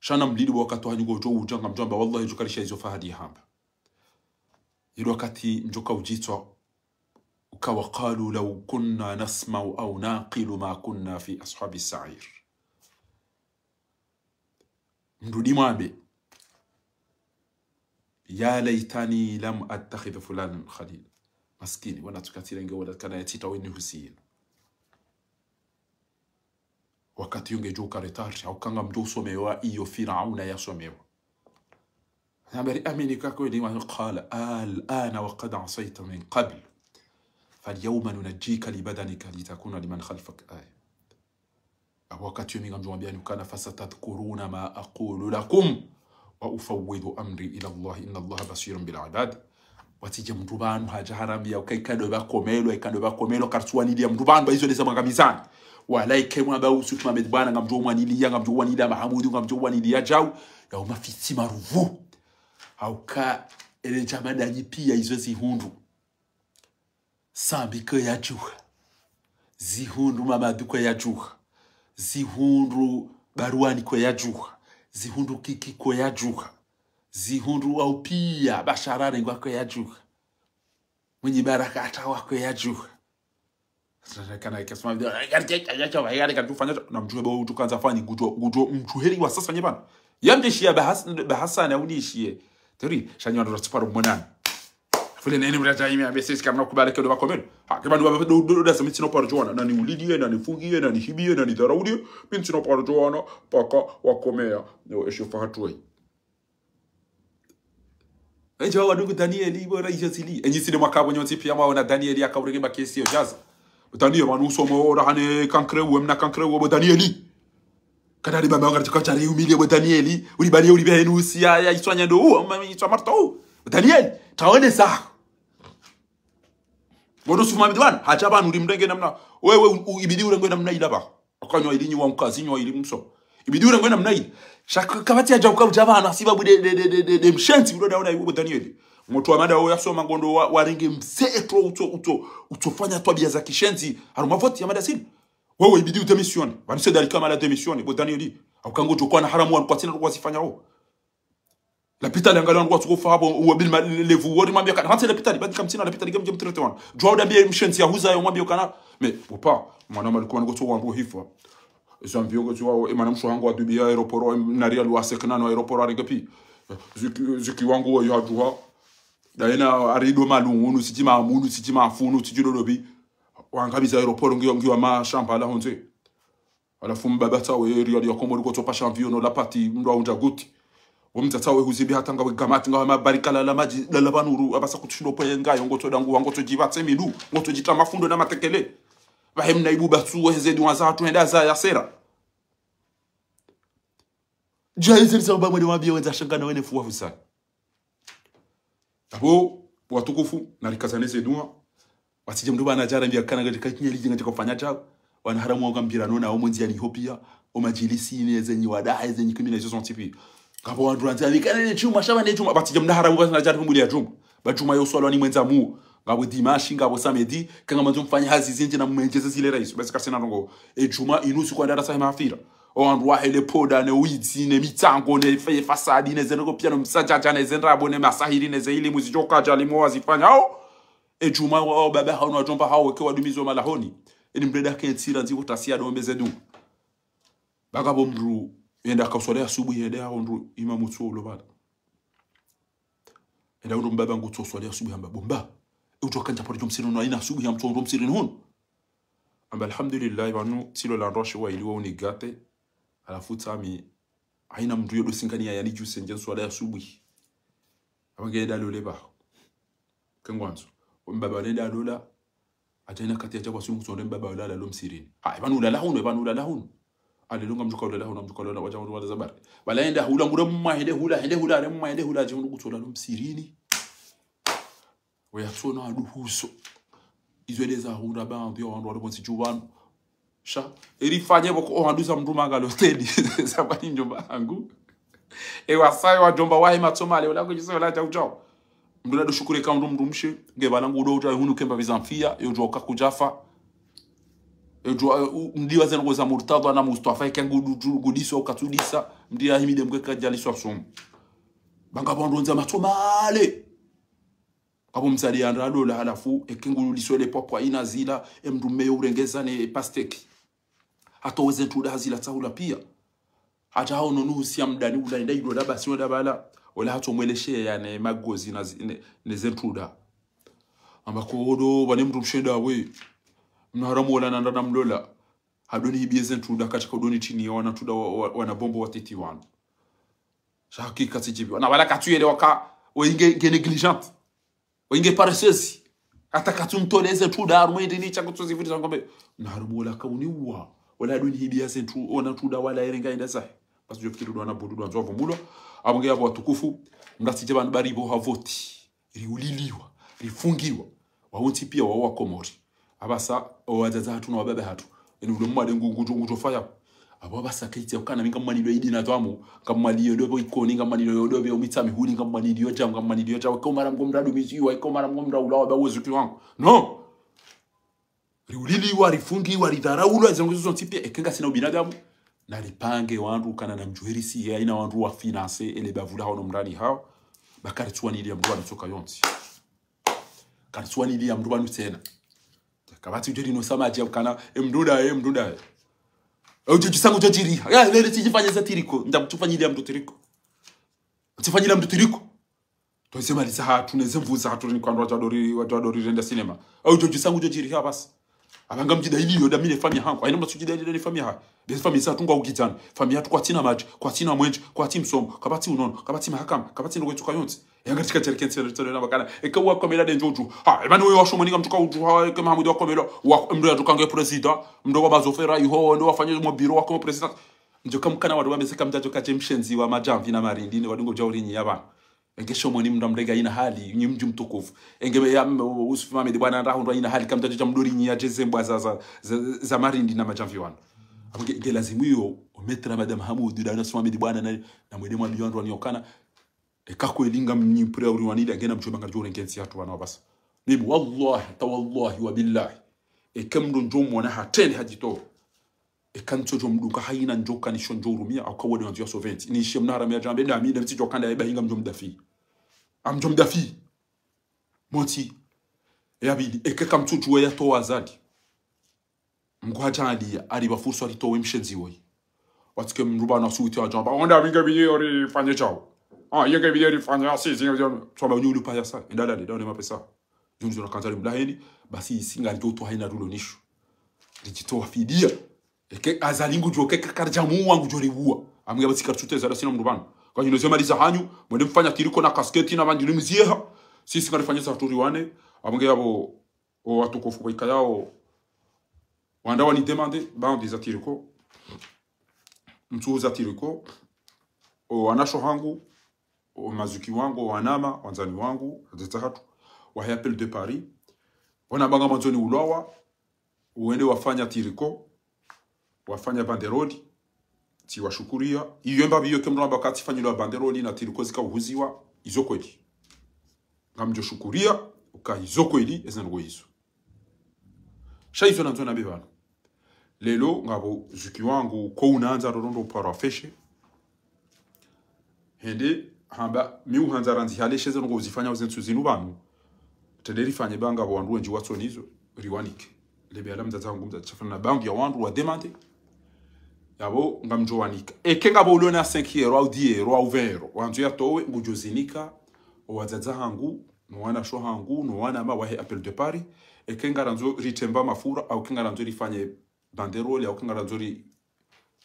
Sha namlili wakati wanyu ngodjo udja ngamdjo amba, wallahi djukarisha izo Fahadi yahamba. Ilo wakati mdjoka udjitswa, uka وقالوا لو كنا نسمع أو نعقل ما كنا في أصحاب السعير. Mdru ndo mwambe, يا ليتني لم أتخذ فلانا خليلا. Maskini, wana tsukatsirenge wala kana yatsita weni husina. Wakati yunge djo uka retard, hauka ngamdjo usomewa iyo Firauna yasomewa. Nambari amini ka kweli, wa قال الآن وقد عصيت من قبل فاليوم ننجيك ببدنك لتكون لمن خلفك آية. Apvo wakati yo mi ngamdjo wambiani ukana, فستذكرون ما أقول لكم وأفوض أمري إلى الله إن الله بصير بالعباد. Watsidje mndru pvanu hadja harambiya uka ikado pvakomelwa, ikado pvakomelwa, karitsuwaniliya mndru pvanu, ba izo ndeza mwangamizani. Wala ike mwamba Yusuf Mohamed bwana, ngamdjo mwaniliya, ngamdjo waniliya Mahamudu, ngamdjo waniliya djau, ya umafitsi maruvu. Hauka, ele djama danyi piya izo zihundru. Sambi kwe yadjuha. Zihundru Mamadu kwe yadjuha. Zihundru Baruani kwe yadjuha. Zihundru Kiki kwe yadjuha. Zihundru wao piya Bashara Rengwa kwe yadjuha. Mwinyi Baraka hata wa kwe yadjuha. Kana ikasema, na mdjuhe bo udjo kandza fanyi, ngudjo, ngudjo mdjuheri wa sasa nye pvanu. Yamdjeshiya bahas-, bahasana unishiye. Teri, sha nyi wandru ratsuparo monana. Fule nene mradja imi ambe sisi kana kubali kedo pvakomelo. Ha, kibani wa do, do, do, dasa mi ntsina uparo djuwana. Nani uliliye, nani fungiye, nani hibiye, nani dharauliye. Mi ntsina uparo djuwana, paka wakomeya. Yo, esho Fahadi woyi. Edjo wadungu Danieli, bo raisi zili. Enyi sile mwakapvo nyontsi piya mwaona Danieli yakaurenge bakesi yo djaza. Bo Danieli, wanu usomo ora hane kankre uwe mna kankre uwe bo Danieli. Kadari bamba wangari chika chari humiliye bo Danieli. Uli baliye uli bihenu usi ya, ya iswa nyando uwe, ma iswa marta uwe. Bo Danieli, taone sa. Bodo sufuma bidwana, hacha pvanu uli mrenge namna. Wewe u-, u-, ibidi urengwe namna ila pva. Akanywa ili nyi wa mkazi, nywa ili mso. Ibidi urengwe namna ili. Sha ka-, kapvatsi yadja uka udja pvanu, hasibabu de, de, de, de, de, de mshenzi, ulo daona iwo bo Danieli. Motro wa mada wo yasoma ngondo wa, warenge mseto, utso, utso, utsofanya twabiya za kishenzi. Harumwa voti ya mada zili. Wewe ibidi udémissionne. Pvanu se dalika mala démissionne, bo Danieli. Hauka ngodjo kwana haramu wanu kwatsina kwa zifanya wo. Lapitali angalia wandru watsuko fa hapvo, uwe bili ma-, le-, levu, wori mwambiye kana. Hatsi lapitali, badi kamtsina lapitali, kamdje mtrete wana. Djuwa udambiye mshenzi ya huza yo mwambiye kana. Mais, opa, mwana maliku wanu kotso wandru hifa. Zambiyo kotso wa, e mwana msho hangu wa dubiya aéroport, e mnari ya luwa sekna no aéroport arenge pi. Ziki, ziki wangu wa yadjuha. Daena arido malungunu, siti mamunu, siti mafunu, siti dodobi. Wangamiza aéroport ngiyo, ngiyo mashamba la honze. Halafu mbaba tsawe, eri yali ya Komori kotso pasha mviyo no lapati, mndru aundja guti. Wo mdza tsawe huzimbi hata ngawe gamati, ngawe mabarika la, la madji, la, la pvanuru, apvasa kutsushindo pwe ngayo, ngotso dangu, ngotso djipvatse mindu, ngotso djitra mafundo na matekele. Pvahe mna ibu batsu, we heze duwa za hatru henda za ya sera. Dja heze msa mba mwende mwambiye wendza shanga na wene fuwa fusani. Apvo, watukufu, narikazane ze duwa. Watsidje mndru pvanu adjara mbiya kana ngati kakinyeli djinga djaka ufanya djao. Wana haramu waka mpira nona, o mwenzi ya niho piya. O madjilisi ne zenyi wadaha, zenyi kumi na izo zontsi piya. Kapvo wandru wandzi avikane ne djuma, sha pvane djuma. Watsidje mndru haramu pvanu adjara pvumuli ya djuma. Ba djuma yo swalwa ni mwendza mu. Ngapvo dimanche, ngapvo samedi, eka ngamwandzo mfanye hazi zindji na mwenjeze zile raisi. Basi karisina ndrongo. E djumwa inu usiku wa ndrara sahe mafira. O wandru wahe le poda, ne widzi, ne mitsango, ne fe-, fasadi, ne zendrongo pia, no msadjadja, ne zendrabo, ne masahiri, ne ze ilimu zidjoka djali mwa wazifanya. Ao, e djumwa, o, o baba hao, no wadjomba hao, eke wadumizo malahoni. Eni mdru eda kentsi ra ndziku tasi ya dombe zedu. Baka bo mdru, yenda kauswali asubuhi, yende hao ndru, imamu tso ulo bala. Enda ulo mbaba ngutso swali asubuhi hamba, bo mba. E utsoka ndja paro djo msirini no haina asubuhi ya mtso ndo msirini hunu. Hamba, alhamdulillah, pvanu, tsilo la ndroshe wa ili wa unigate. Halafu tsami, haina mdru yodo singani ya yani djuse ndje nswala ya asubuhi. Hamba nge eda lole ba. Kengwandzo. Mbaba nge eda lola. Hata ina kati ya chakwa sunu kutsonde mbaba ulala lo msirini. Ha, pvanu ulala hunu, pvanu ulala hunu. Ale lunga mdjuka ulala hunu, mdjuka ulala, wadja wandru wala zabari. Bala enda hula ngure mma, hende hula, hende hula, hende mma, hende hula, dje mdru kutsola lo msirini. Weya tsona wandru huso. Izo ede za hundra baadhwi ya wandru wale mwezi djuvanu. Sha, eri fanye pvoko o wandru za mdru manga loteli. Zabari ndjomba hangu. E wasaye wadjomba wahe matsomale, ola kujise ola djau djau. Mdru nado shukuri ka mdru mdrumshe, nge bala ngudo udja hunu kemba bizamfia, yo djoka kudjafa. Yo djo, u-, mdiwa zeno za Murtadha na Mustafa, eke ngudu, gudiso, katsudisa, mdiya himide mge kadjaliswa somu. Banga pvandru ndza matsomale. Kapvo msadi ya ndrado la halafu, eke ngulu liswele pwapwa ina zila, e mdru meyo urengeza ne pasteki. Hata weze ntuda hazila tsahula pia. Hata hao nonu husia mdani ula enda idola basi wenda bala. Ola hato mweleshe ya ne magozi na zi-, ne, ne ze ntuda. Amba kodo, bane mdru mshenda we. Mna haramu ola nanda na mlola. Hadoni hibiye ze ntuda, katika udoni tini ya wana ntuda wa, wa, wana bombo wa titi wanu. Sha hakika tsidjibi. Wana wala katsu yele waka, o inge, inge négligente. O inge paresseuse. Hata katsu mtoleze ntuda, harumwe ndini changu tsozi vuri zangu mbe. Na harumwe ola kauni uwa. Ola duni hibiya ze ntu-, ona ntuda wala erenga enda zahe. Basi djo fikiri dwana budu dwandzo wavumbulwa. Apvo nge yapvo watukufu. Mdasi dje pvanu bari pvo havoti. Riuliliwa. Rifungiwa. Wawontsi pia wawo Wakomori. Apvasa, o wadzadze hatru no wababa hatru. Eni ule mwade ngu-, ngudjo, ngudjo faya. Apvo apvasa kaitsi ya ukana mi ngamwanilio idina twamu. Ngamwanilio dobe Ikoni, ngamwanilio dobe Mitsamihuli, ngamwanilio djau, ngamwanilio djau. Eka umara mgo mdradu miziwa, eka umara mgo mdra ula waba wezuki wangu. No! Riuliliwa, rifungiwa, ridharaulwa, zengo zontsi pia, eke ngasina ubinadamu. Na ripange wandru kana na mdjuherisi, ya ina wandru wa finance, ele bavula hao no mrani hao. Ba karitsuwaniliya mdru wa mitsoka yontsi. Karitsuwaniliya mdru pvanu tsena. Kapvatsi udjeri no samaji ya ukana, e mdru da, e mdru da. E udjo djisangu djo djiri. Ya, lele tsidjifanye za tiriko. Nda mtsufanyiliya mdru tiriko. Mtsufanyiliya mdru tiriko. Toze mali za hatru, neze mvu za hatru, ni kwa ndo wadjadori, wadjadori renda sinema. E udjo djisangu djo djiri ha basi. Apvanga mdjida ili yo da mi ne famiyi hangu. Haina mdru sudjida ili ne famiyi ha. Be famiyi za hatru ngwa ukitani. Famiyi hatru kwatsina madji, kwatsina mwenje, kwatsi msomo, kapvatsi unono, kapvatsi mahakama, kapvatsi ndoko itsuka yontsi. Yanga tika tsereke ntsi na bakana. Eke wa komela de ndjodju. Ha, emani wewe wa Shomoni ngamtsuka udju ha, eke Mahamudu wa komela. Wa, mdru ya tukange prezida. Mdru wa mazofera iho, ndo wafanye mo biro wa komo prezida. Ndjo kamkana wadu wa mezeka mdjadjo kadje mshenzi wa madjamvi na marindi, ne wadungo djauri nyi ya pvanu. Enge Shomoni mdru amrenga ina hali, nyi mdji mtukufu. Enge me ya, m-, Usuf Mamedi bwana ndraho ndo ina hali, kamdjadjo dja mdori nyi ya djeze mbwa za, za, za, za marindi na madjamvi wanu. Apvo nge, nge lazimu iyo, o maître Madame Hamoud, da na Usuf Mamedi bwana na, na mwede mwa biyo wandru wani okana. Eka kweli ngamnyi mpira uri wanida, ngena mdjo banga djo urenge ntsi hatru wana wapvasa. Mimi, wallahi, ta wallahi, wa billahi. Eke mdru ndjo mwona hatrende hadjitowa. Eka ntsodjo mdunga haina ndjo kanisho ndjo urumia, au kawade wandzo ya soventi. Ni ishe mna harami ya djambe, da mi, da mi tsidjo kanda ya iba hinga mdjo mdafi. Amdjo mdafi. Motsi. Ya pvili, eke kamtsudjuwa ya towa Azali. Mngu hadjaliya, ari pva fursa ari towe mshenzi woyi. Watsike mdru pvanu asuwiti ya djamba. Onda vinge video rifanye djau. Ah, yenge video rifanye asi, zinge video. Tswamba unyu uli paya sa. Enda lale, da une mapesa. Djuni zona kandza limlaheni, basi isi ngari djo utowa haina rulo nishu. Ridjitowa fidiya. Eke Azali ngudjo, eke karidjamuwa ngudjo riwuwa. Amwe ya basi karitsuteza da sina mdru pvanu. Kwa hino ze mali za hanyu, mwende mfanya tiriko na kasketi na pvandjini mziyeha. Sisi ngarifanye sa turi wane. Amwe ya pvo, o watukufu waikayao. Wanda wani demande, baadhwi za tiriko. Mtsuhu za tiriko. O wanasho hangu. O mazuki wangu, o wanama, wandzani wangu, wadzadze hatru, wahe Appel de Paris. Wana banga mwandzoni ulwawa, wende wafanya tiriko, wafanya banderoli, tsiwashukuriya. Iyo mbapvi iyo ke mdru amba katsifanyilwa banderoli na tiriko zika uhuziwa, izo kweli. Ngamdjo shukuriya, uka izo kweli, eze ndrongo izo. Sha izo nandzo nambe pvanu. Leo, ngapvo zuki wangu, ko unandza rorondo uparo afeshe. Hende, hamba, mi uhandza randzi haleshe ze ndrongo uzifanya uze ntsu zinu pvanu. Tende rifanye ba ngapvo wandru wendji watsonizo, riwanike. Lebe ala mdzadze hangu mdzadze shafana na bangi ya wandru wa demande. Yapvo ngamdjo wanika. Eke ngapvo ulo na cinq euros, au dix euros, au vingt euros. Wandzo yatowe, ngudjo zinika, o wadzadze hangu, no wanashe hangu, no wanama wahe Appel de Paris. Eke ngarandzo ritremba mafura, au ke ngarandzo rifanye banderole, au ke ngarandzo ri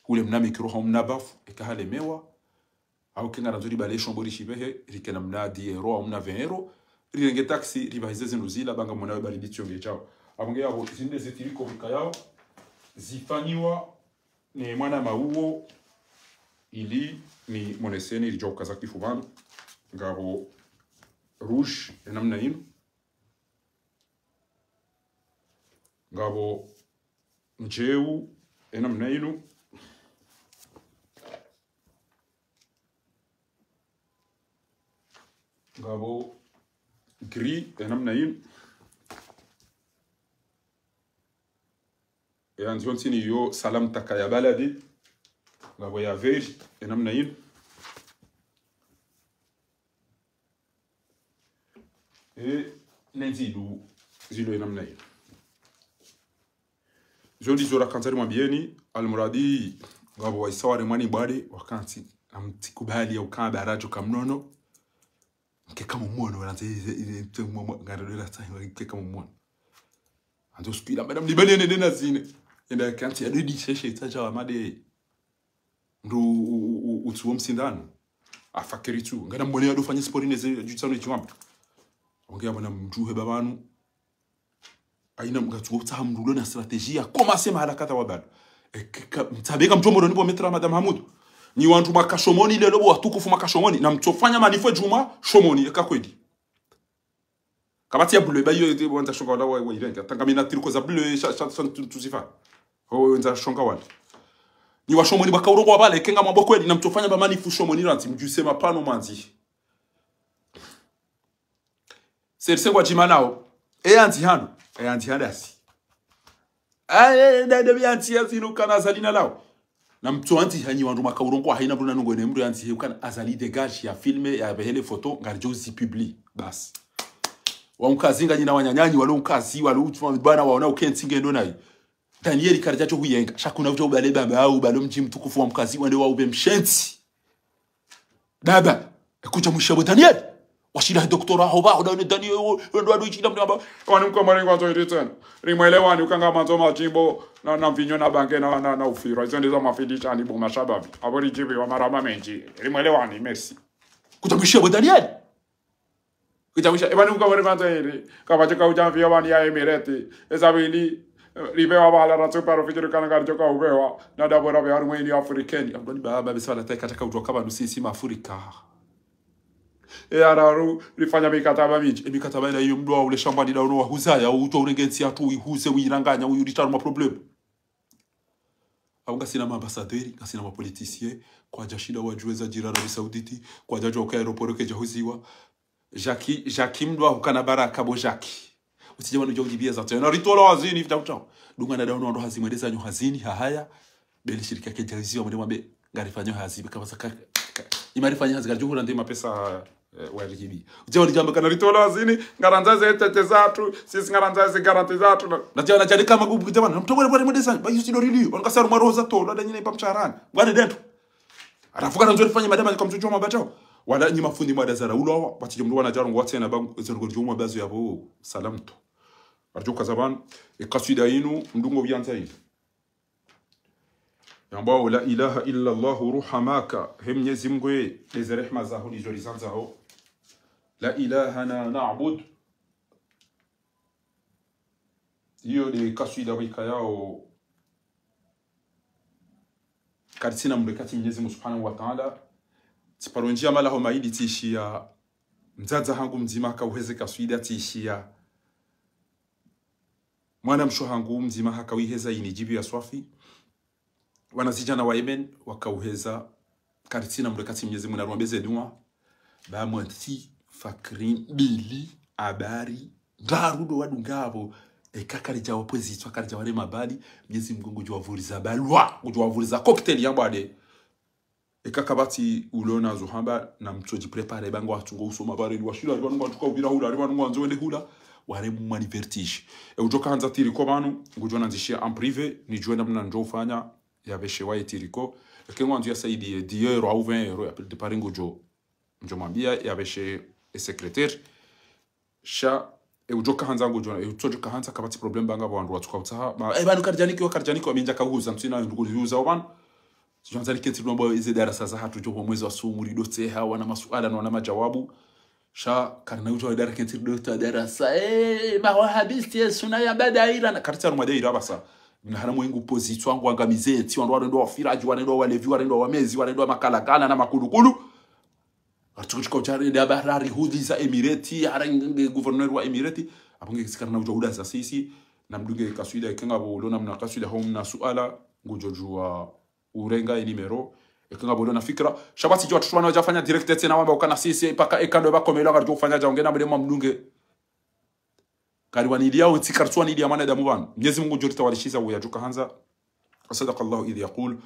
hule mna micro, hau mna bafu, eke halemewa. Au ke ngarandzo ribale shombo rishipvehe, rikena mna dix euros, au mna vingt euros. Rirenge taxi, ripvahize zindru zila, ba ngamwona we baridi tsionge chao. Apvo nge yapvo, zinde zitiriko vika yao, zifanyiwa, ni mwana mauo, ili ni moneseni, ridjo ukaza kifu pvanu. Ngapvo rouge, ya namna inu. Ngapvo ndjeu, ya namna inu. Ngapvo gris, ya namna inu. E yandzi yontsi ni yo salam taka ya baladi. Ngapvo ya vert, ya namna inu. E, ne ndzidu, zilo ya namna inu. Zo ndizo rakandza rimwambieni, almuradi, ngapvo waisa ware mwani bwade, wakantsi, namtsikubali ya ukamba rajo kamnono. Nkeka mumwono, wala nze, nze, nze, nze, mwa, mwa, ngaro dela sa, nkeka mumwono. Andzo sukila, madame, libane ne dena zine. Enda kantsi ya dodi sheshe, tsaja wa made. Ndo u, u, u, utsuwo msindano. Afakiri tu. Ngana mwone ya dofanya sport neze, jutsa no ichiwamba. Onge ya bwana mdjuhe babanu. Aina mngatsuwo tsaha mdru ulo na stratégie ya commencer mahala kadha wa bala. E, ke, ka, mtsabe ka mdjomoro ni bo metra Madame Hamoud. Ni wandru maka Shomoni lelo bo watukufu maka Shomoni. Namtsofanya manifo djuma Shomoni, eka kweli. Kapvatsi ya bleu, ba iyo, ete, wandza shonga wala wa, wa irenge. Tanga mina tiriko za bleu, sha, sha, sha, tu, tu zifa. Ho, wandza shonga wala. Ni wa Shomoni baka urongo wa bala, eke ngamwambo kweli, namtsofanya ba manifo Shomoni randzi, mdjuse mapano mandzi. Serise ngwa djima nao. E yandzi hanu. E yandzi handasi. Aye, dade bi yandzi ya zinu kana Azali na lao. Namtso yandzi hanyi wandru maka urongo wa haina mdru na nungo ene mdru yandzi he ukana Azali dégage ya filme, ya behele photo, ngaridjo zi publie. Basi. Wa mkazi nganyina wananyanyi, walo mkazi, walo utuma bwana waona ukentsi ngendo nayi. Daniel karidja djo huyenga. Sha kuna udjo ubale baba, au ubale mdji mtukufu wa mkazi, wende wa ube mshentsi. Baba, e kudja mwisha bo Daniel. Washinda he doctorat ho ba, ho da ne Daniel, o, wendo ado ichida mdamba. Wani mkomori ngwandzo iri tsena. Rimwelewani uka ngamandzo madjimbo, na, na mvinyo na bange na, na, na ufira. Izo ndizo mafidisha ni bo mashababi. Apvo ridjibiwa marama mendji. Rimwelewani, merci. Kudja mwisha bo Daniel. Kudja mwisha, eba ni mkomori ngwandzo iri. Kapvatsi ka udja mvia wani ya Emirate. Eza pvili, eh, ribewa bala ratsu paro fikiri kana ngaridjo ka ubewa. Na dabora be harumwa ini Afrikeni. Abdoni baba, baba, biswala taika taka udjo kaba nusisi ma Afrika. E araru, rifanya mikataba mindji. E mikataba ila iyo mdru wa ule shambani da uno wahuza ya, utwa urenge ntsi yatru, uihuze, uiranganya, uyu ritaru ma problème. Au ngasina ma ambassadeur, ngasina ma politicien, kwadja shinda wadjuwe za djiri Arabie Saoudite, kwadja djuwa uka aéroport kedja huziwa. Jackie, Jackie mdru wa hukana baraka bo Jackie. Utsidje wanu djo udjibia za tena. Ritola hazini, fita utao. Dunga na da uno wandru hazi mwende zanyu hazini, hahaya. Beli shirika kedja huziwa, mwende mwambe, ngarifanyo hazi, be kapvatsi ka, ka, ima rifanya hazi, ngaridjo hula nde mapesa, eh, wa rihibi. Udje wali djamba kana ritola hazini, ngarandza ze tete zatru, sisi ngarandza ze garanti zatru. Na, na djana djani kama gubu djamana, mtogole bwari mwende zanyu, ba yusi dorili, wanu kasaru mwaroza tolo, da nyine pa msharani. Bwari dentro. Arafu kana ndzo rifanye madama kamtsu djoma batao. Wala nyi mafundi mwada zara ulo awa, batsi djo mdru wana djaro ngwa tsena ba, zero djo mwa bazo yabo, salam to. Arjo kazaban, e kaswida inu, mdungo uyandza inu. Yambao, لا إله إلا الله رحماك. He Mnyezi Mngu, e, leze rehma zaho ndizo rizandzao. لا إلهنا نعبد. Iyo nde kaswida wikayao. Karitsina mdru katsi Mnyezi Mngu Subhanahu wa Ta'ala. Tsiparo ndjia malaho maidi tsishiya. Mdzadze hangu mdzima kauheze kaswida tsishiya. Mwana mshe hangu mdzima hakaiheza ini djibu ya swafi. Wanazidjana wa Yemen, wakauheza, karitsina mdru katsi Mnyezi Mngu na ruambeze dua, ba mwantsi, fakri, mbili, habari, Ndraru ndo wadunga apvo. Eka karidja wapvwezitswa, karidja warema bali, Mnyezi Mngu ngudjo wavuriza balwa, ngudjo wavuriza cocktail ya mbwade. Eka kapvatsi ulo na zo hamba, na mtsodji préparer, ba ngwatsungo usoma pvare, ni washira, ari pvanu ngwatsuka upvira hula, ari pvanu ngwandzo wende hula, waremwa ni vertige. E udjo kahandza Tiriko pvanu, ngudjo nandzishia en privé, nidjuwe namna ndjo ufanya, yapveshe waye Tiriko. Eke ngwandzo ya saidi ye dix euros au vingt euros, ya pili départ ngudjo, ndjo mwambia, yapveshe e secrétaire. Sha, e udjo kahandza ngudjo, e utsodjo kahandza kapvatsi problème ba ngapvo wandru watsuka utsaha. Ma, e pvanu karidjanikiwa, karidjanikiwa, mi ndjaka uhuza, ntsina ndru kuhuza o pvanu. Sidjwandza nikentsi ndo amba eze darasa zahatru djo ho mwezi wa sumu ridotseha, wana masuala na wana majawabu. Sha, karina udjo wa darasa kentsi ridotsa darasa. E, mawahabisti, e, suna ya mbadaira, na karitsi harumwa daira apvasa. Mna hana mwengu pozitsi wangu wangamize, tsi wandru warendwa wafiradji, warendwa walevi, warendwa wamezi, warendwa makalakala na makulukulu. Aritukushika utsari nde amba harari hudhi za Emirati, harenge gouverneur wa Emirati. Apvo nge tsi karina udjo udaza sisi, na mdunge kaswida, eke ngapvo ulo na mna kaswida, ho mna suala, ngudjo djuwa urenga e numéro, eke ngapvo ulo na fikira. Sha pvatsi djuwa tushwana wadja fanya direct etse na wamba ukana sisi, paka eka ndo ba komelo, ngaridjo ufanya dja, ungena mdema mdunge. Kariwaniliya wontsi, karitsuwaniliya mwanadamu pvanu. Mnyezi Mngu ngudjo ritawalishiza uya djo kahandza. وصدق الله إذ يقول: